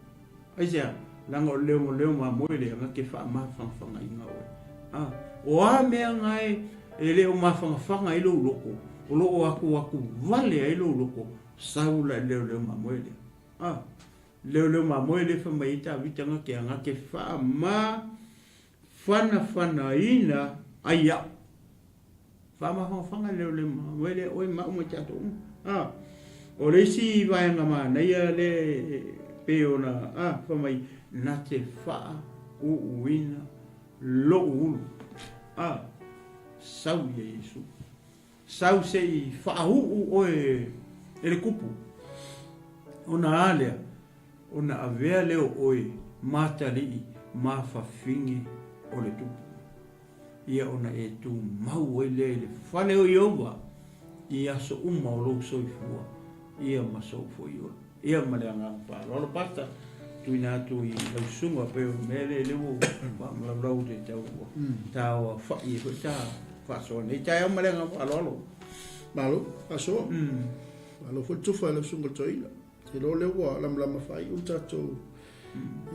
Aisea, langa o leo leo mamoe le, anga te whaamawhanawhanaina oe. A, o a mea ngai e leo mawhangawhanga i lou loko, o loo aku aku vale ai lou loko, Sau la leo leo mamoe lea. Ah, leo leo mamoe lea fai mai ai Tavita nga ke anga ke wha ma whana whana ina ai au. Wha ma whanga whanga leo leo mamoe lea oe ma uma tatou uma. Ah, o le isi vaenga manaia le pe ona, ah, fai mai, na te wha uuina lou ulu. Ah, sau ia Iesu. Sau se i faauu oe e le kupu, ona a lea, ona avea lea o oe ma atalii ma fafine o le tupu. Ia ona e tumau ai lea i le fale o Ieova i aso uma o lou soifua, ia ma sou foi ola. Ia ma le agaga faaaloalo Pastor, tuuina atu i lau susuga pei o le mea lea lea ua faamalaulau te tau ua taoa fai ai foi ta faasoa nei taeao ma le agaga faaaloalo. Malo, faasoa. Malo foi le tufa i lau susuga Toeaina. Te iloa lea ua lamalama faaiu le tatou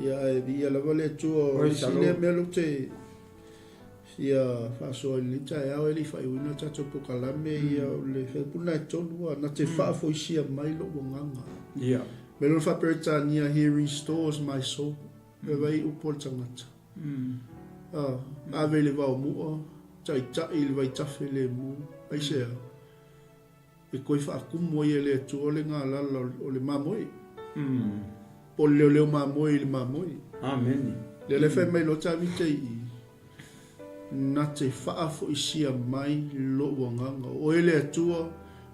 ia ae viia lava le Atua o le isi lea mea lea ou te Fia faasoa i lenei taeao e le i faaiuina le tatou polokalame ia o le faipule na e tonu a na te faafoisia mai lou agaga. Ia. Me lona faa-Peretania, He restores my soul. E vai upu a le tagata. A, ave i le vaomua, taitai i le vaitafe lemu. Aisea? E toe faatumu ai e le Atua le galala o le mamoe. Po o le leoleo mamoe i le mamoe. Amene. Lea la e fai mai loa Tavita i i, Na te faafoisia mai lou agaga. O oe le Atua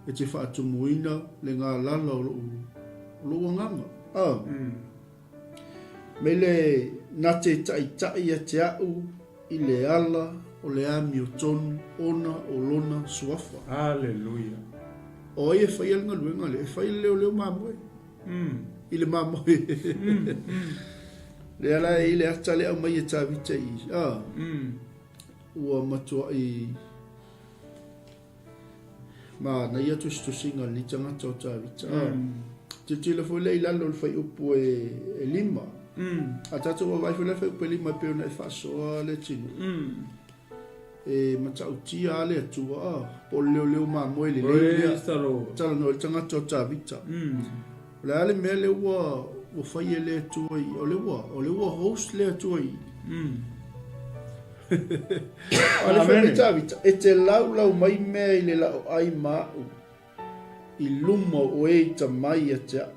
e te faatumuina le galala o lou, o lou agaga. A. Mele, na te taitai ia te au i le ala o le amiotonu ona o Lona Suafa. Aleluia. O ai e faia le galuega lea? E fai e le leoleo mamoe. I le mamoe. Lea la e i le ata lea aumai e Tavita i, a, ua matuai manaia tusitusiga a lenei tagata o Tavita. A, tilotilo foi lea i lalo o le fuaiupu e 5. A tatou vaavaai foi la i le fuaiupu e 5 e pei ona e faasoa le atunuu. E matautia lava le Atua, a, po o le leoleo mamoe lelei lea. Talanoa i le tagata o Tavita. O le a le mea lea ua ua fai e le Atua i, o lea ua, o lea ua host le Atua i. A o le fai mai Tavita, e te laulau mai mea i le laoai ma au i luma o oe ita mai ia te au.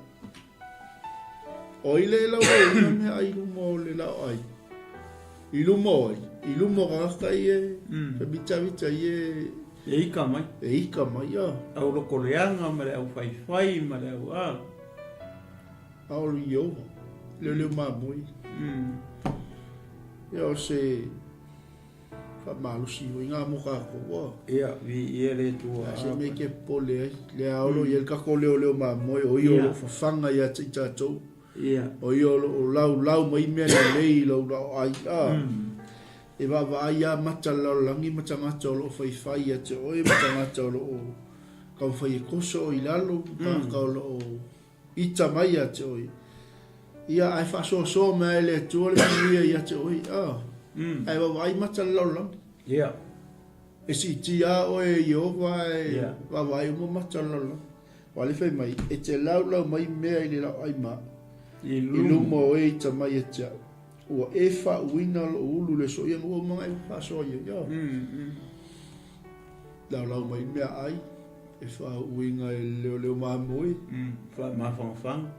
O ai le laulauina mea ai i luma o le laoai? I luma o ai? I luma o tagata ia e mitavita ia e... E ika mai. E ika mai, a. Au lokoleaga ma le au faifai ma le au a. A o Ieova, leoleo mamoe. Ia o se faamalosi foi ngā mo kākou, a. Ia, viia le Atua. A se mea ke popole ai. Lea o lo o i ai le tatou leoleo mamoe, o ia o lo o fafaga ia te i tatou. Ia. O ia o lo o laulau mai mea lelei i lou laoai, a. E vaavaai lava mata le lalolagi ma tagata o lo o faifai ia te oe ma tagata o lo o taumafai e koso oe i lalo, ma tagata o lo o ita mai ia te oe. Ia, ae faasoasoa mai lava e le Atua le manuia ia te oe, a. Ae vaavaai mata le lalolagi. Ia. E siitia lava oe e Ieova ae vaavaai uma mata o le lalolagi. Ua le fai mai, e te laulau mai mea i le laoai ma i luma o e ita mai ia te au. Ua e faauuina lou ulu i le soiaga ua uma ona e faasoa i ai. Laulau mai mea ai, e faauuina e le leoleo mamoe. Faamafangafaga.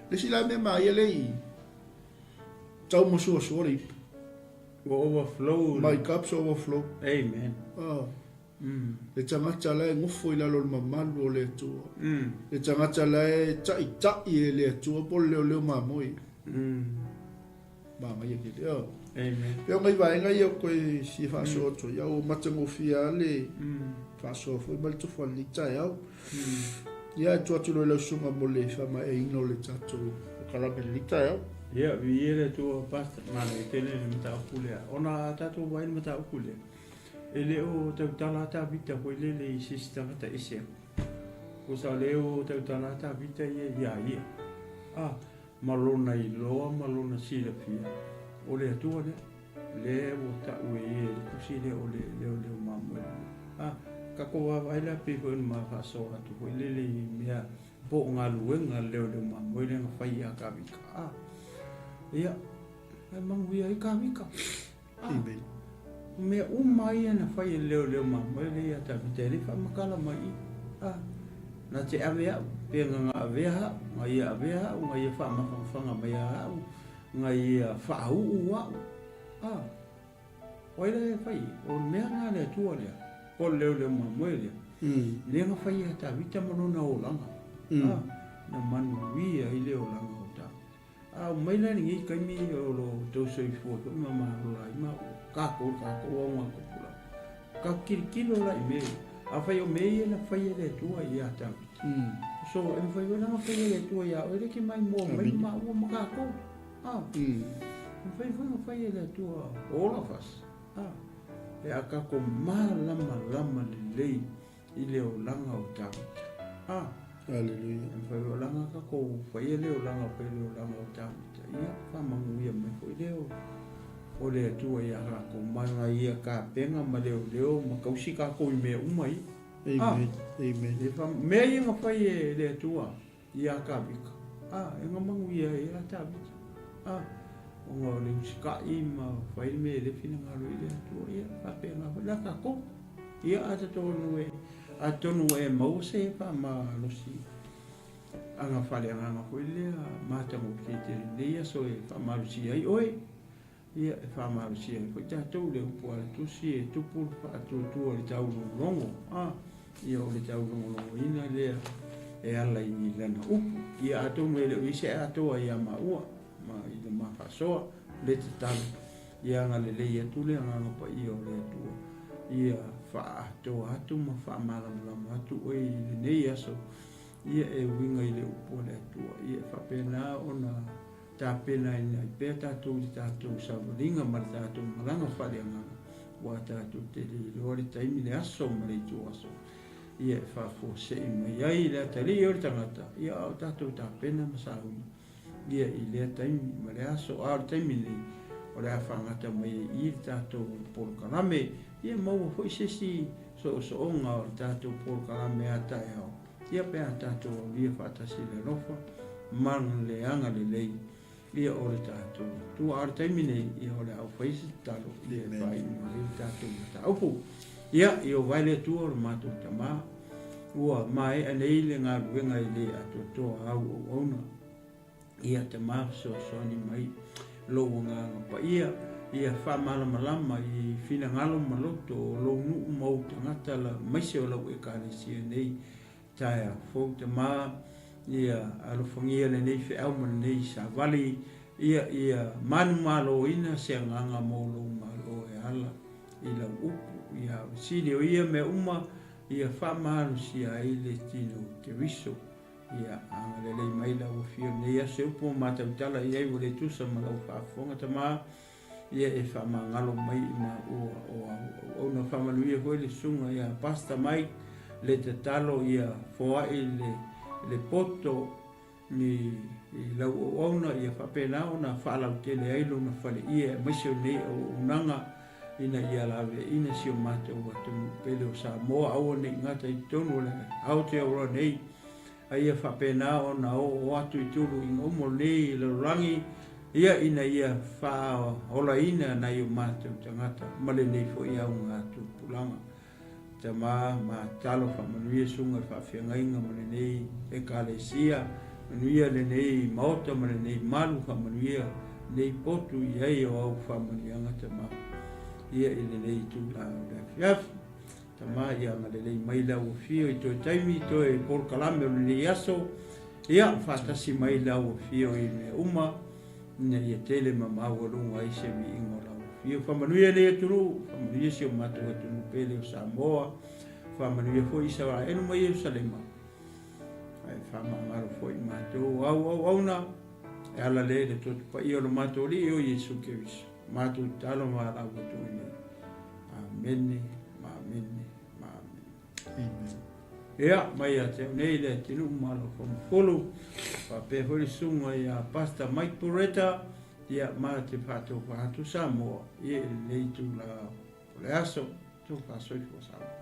Le isi la mea maia lea i tau masuasua le ipu. Ua overflow. My cups overflow. Amen. Le tagata la e nofo i lalo o le mamalu o le Atua. Le tagata la e taʻitaʻi e le Atua po o le leoleo mamoe. Manaia tele. Oh. Amen. Pei o nai vaega ia ou toe fia faasoa atu ai, a ua matagofie lava le faasoa foi ma le tofa i lenei taeao. Ia, e tuu atu loa i lau susuga mo le faamaeaina o le tatou polokalame i lenei taeao. Ia, viia le Atua, Pastor, manaia tele le mataupu lea. Ona a tatou vaai i le mataupu lea, E le o tautala a Tavita foi lele i se isi tagata ese aku. Kosa o le o tautala a Tavita ia iā ia. A, ma lona iloa ma lona silafia, o le Atua lea, lea ua ta'u e ia i le tusi lea o le leoleo mamoe lelei. A, kako vaavaai la pei foi ona ma faasoa atu foi lele i mea po o galuega a le leoleo mamoe lea na fai iā Tavita. A, ia, ae manuia ai Tavita. Amen. O mea uma ia na fai e le leoleo mamoe lea ia Tavita e le faamatala mai i. A, na te ave au, pe nga nga avea ha'u, nga ia avea ha'u, nga ia faamafangafaga mai a ha'u, nga ia faauu a'u. A, o ai la e fai? O le mea nga le Atua lea, po o le leoleo mamoe lea, lea na fai ia Tavita ma lona olaga. A, na manuia ai le olaga o Tavita. A o mai la lenei taimi o lo outou soifua foi ma malola ai ma kakou kakou augatupulaga. Ka tilotilo la i mea ia. Afai o mea ia na fai e le Atua ia Tavita. So e mafai foi la ona fai e le Atua ia oe le ke maimoa mai ma maua ma kakou. A. E mafai foi ona fai e le Atua all of us. A. Pe a kakou malamalama lelei i le olaga o Tavita. A. Aleluia. E mafai foi olaga kakou faia le olaga pei le olaga o Tavita. Ia, faamanuia mai foi lea o, o le Atua ia kakou ma na ia kapena ma leoleo ma kausi kakou i mea uma ia. Amen. Amen. E fa, mea ia na fai e le Atua ia Tavita. A, e na manuia ai ia Tavita. A, ona o le usitaʻi ma fai le mea e le finagalo i le Atua, ia, faapena foi la kakou. Ia, atonu e, atonu e maua se faamalosi agafaleagaga foi lea matagofie tele i lenei aso e faamalosia ai oe. Ia, e faamalosia ai foi tatou le upu a le Tusi e tupu le faatuatua i le taulogologo. A, ia o le taulogologoina lea e ala i lana upu. Ia, atonu e le o i ai se atoa ia maua ma i le ma faasoa le tatalo. Ia agalelei atu le Agaga Paia o le Atua, ia faaatoa atu ma faamalamalama atu oe i lenei aso, ia e uiga i le upu a le Atua, ia e faapena ona tapenaina ai pea tatou i le tatou savaliga ma le tatou malaga faaleagaga, aua tatou te le iloa le taimi, le aso ma le ituaso, ia e faafuasei mai ai le atalii o le tagata, ia a o tatou tapena ma sauni. Ia i lea taimi ma le aso, a o le taimi nei, o le a faagata mai ai i i le tatou polokalame. Ia maua foi se isi soosooga o le tatou polokalame a taeao, ia pe a tatou aulia faatasi i le alofa ma le agalelei ia o le tatou Atua. A o le taimi nei, ia o le a ou faia se tatalo ia e faaiu mai ai le tatou mataupu. Ia, Ieova e le Atua o le matou Tama, Ua maea nei le galuega e le atoatoa au auauna. Ia Tama fesoasoani mai lou agaga paia, ia faamalamalama i finagalo ma loto o lou nuu ma ou tagata la maise o lau Ekalesia nei taeao fou. Tama, ia alofagia lenei feau ma lenei savali, ia ia manumaloina se agaga mo lou Malo e ala i lau upu. Ia sili o ia mea uma, Ia faamalosia ai le tino o Keriso. Ia agalelei mai lau afio i lenei aso e upu ma matautala i ai ua le tusa ma lau faafofoga Tama, ia e faamagalo mai i maua o au auauna. Faamanuia foi le susuga ia Pastor Mike le tatalo ia foai le le poto i lau auauna ia faapena ona faalautele ai lona faleie aemaise o lenei auaunaga ina ia laveaiina si o matou atunuu pele o Samoa. Aua ne i gata i totonu o le Aotearoa nei, a ia faapena ona oo atu i tuluiga uma o lenei lalolagi, ia ina ia faaolaina nai o matou tagata ma lenei foi auga tupulaga. Tama ma tatalo faamanuia susuga i le faafeagaiga ma lenei Ekalesia, manuia lenei maota ma lenei malu, faamanuia lenei potu i ai o au faamanuiaga Tama ia i lenei itula o le afiafi. Tama ia agalelei mai lau afio i toe taimi, toe polokalame o lenei aso, ia faatasi mai lau afio i mea uma, ina ia tele ma maualuga ai se viiga o lau afio. Faamanuia lenei atunuu, faamanuia si o matou atunuu pele o Samoa, faamanuia foi Isaraelu ma Ierusalema, ae faamagalo foi matou au auauna, e ala lea i le toto paia o lo matou Alii o Iesu Keriso. Matou tatalo ma valaau atu ai nei. Amene, ma amene, ma amene. Amen. Ia, mai ia te au nei le atunuu ma alofa mafulu, faapea foi le susuga ia Pastor Mike Pureta, ia ma te faatofa atu Samoa, ia i lenei itula o le aso, tofa soifua Samoa.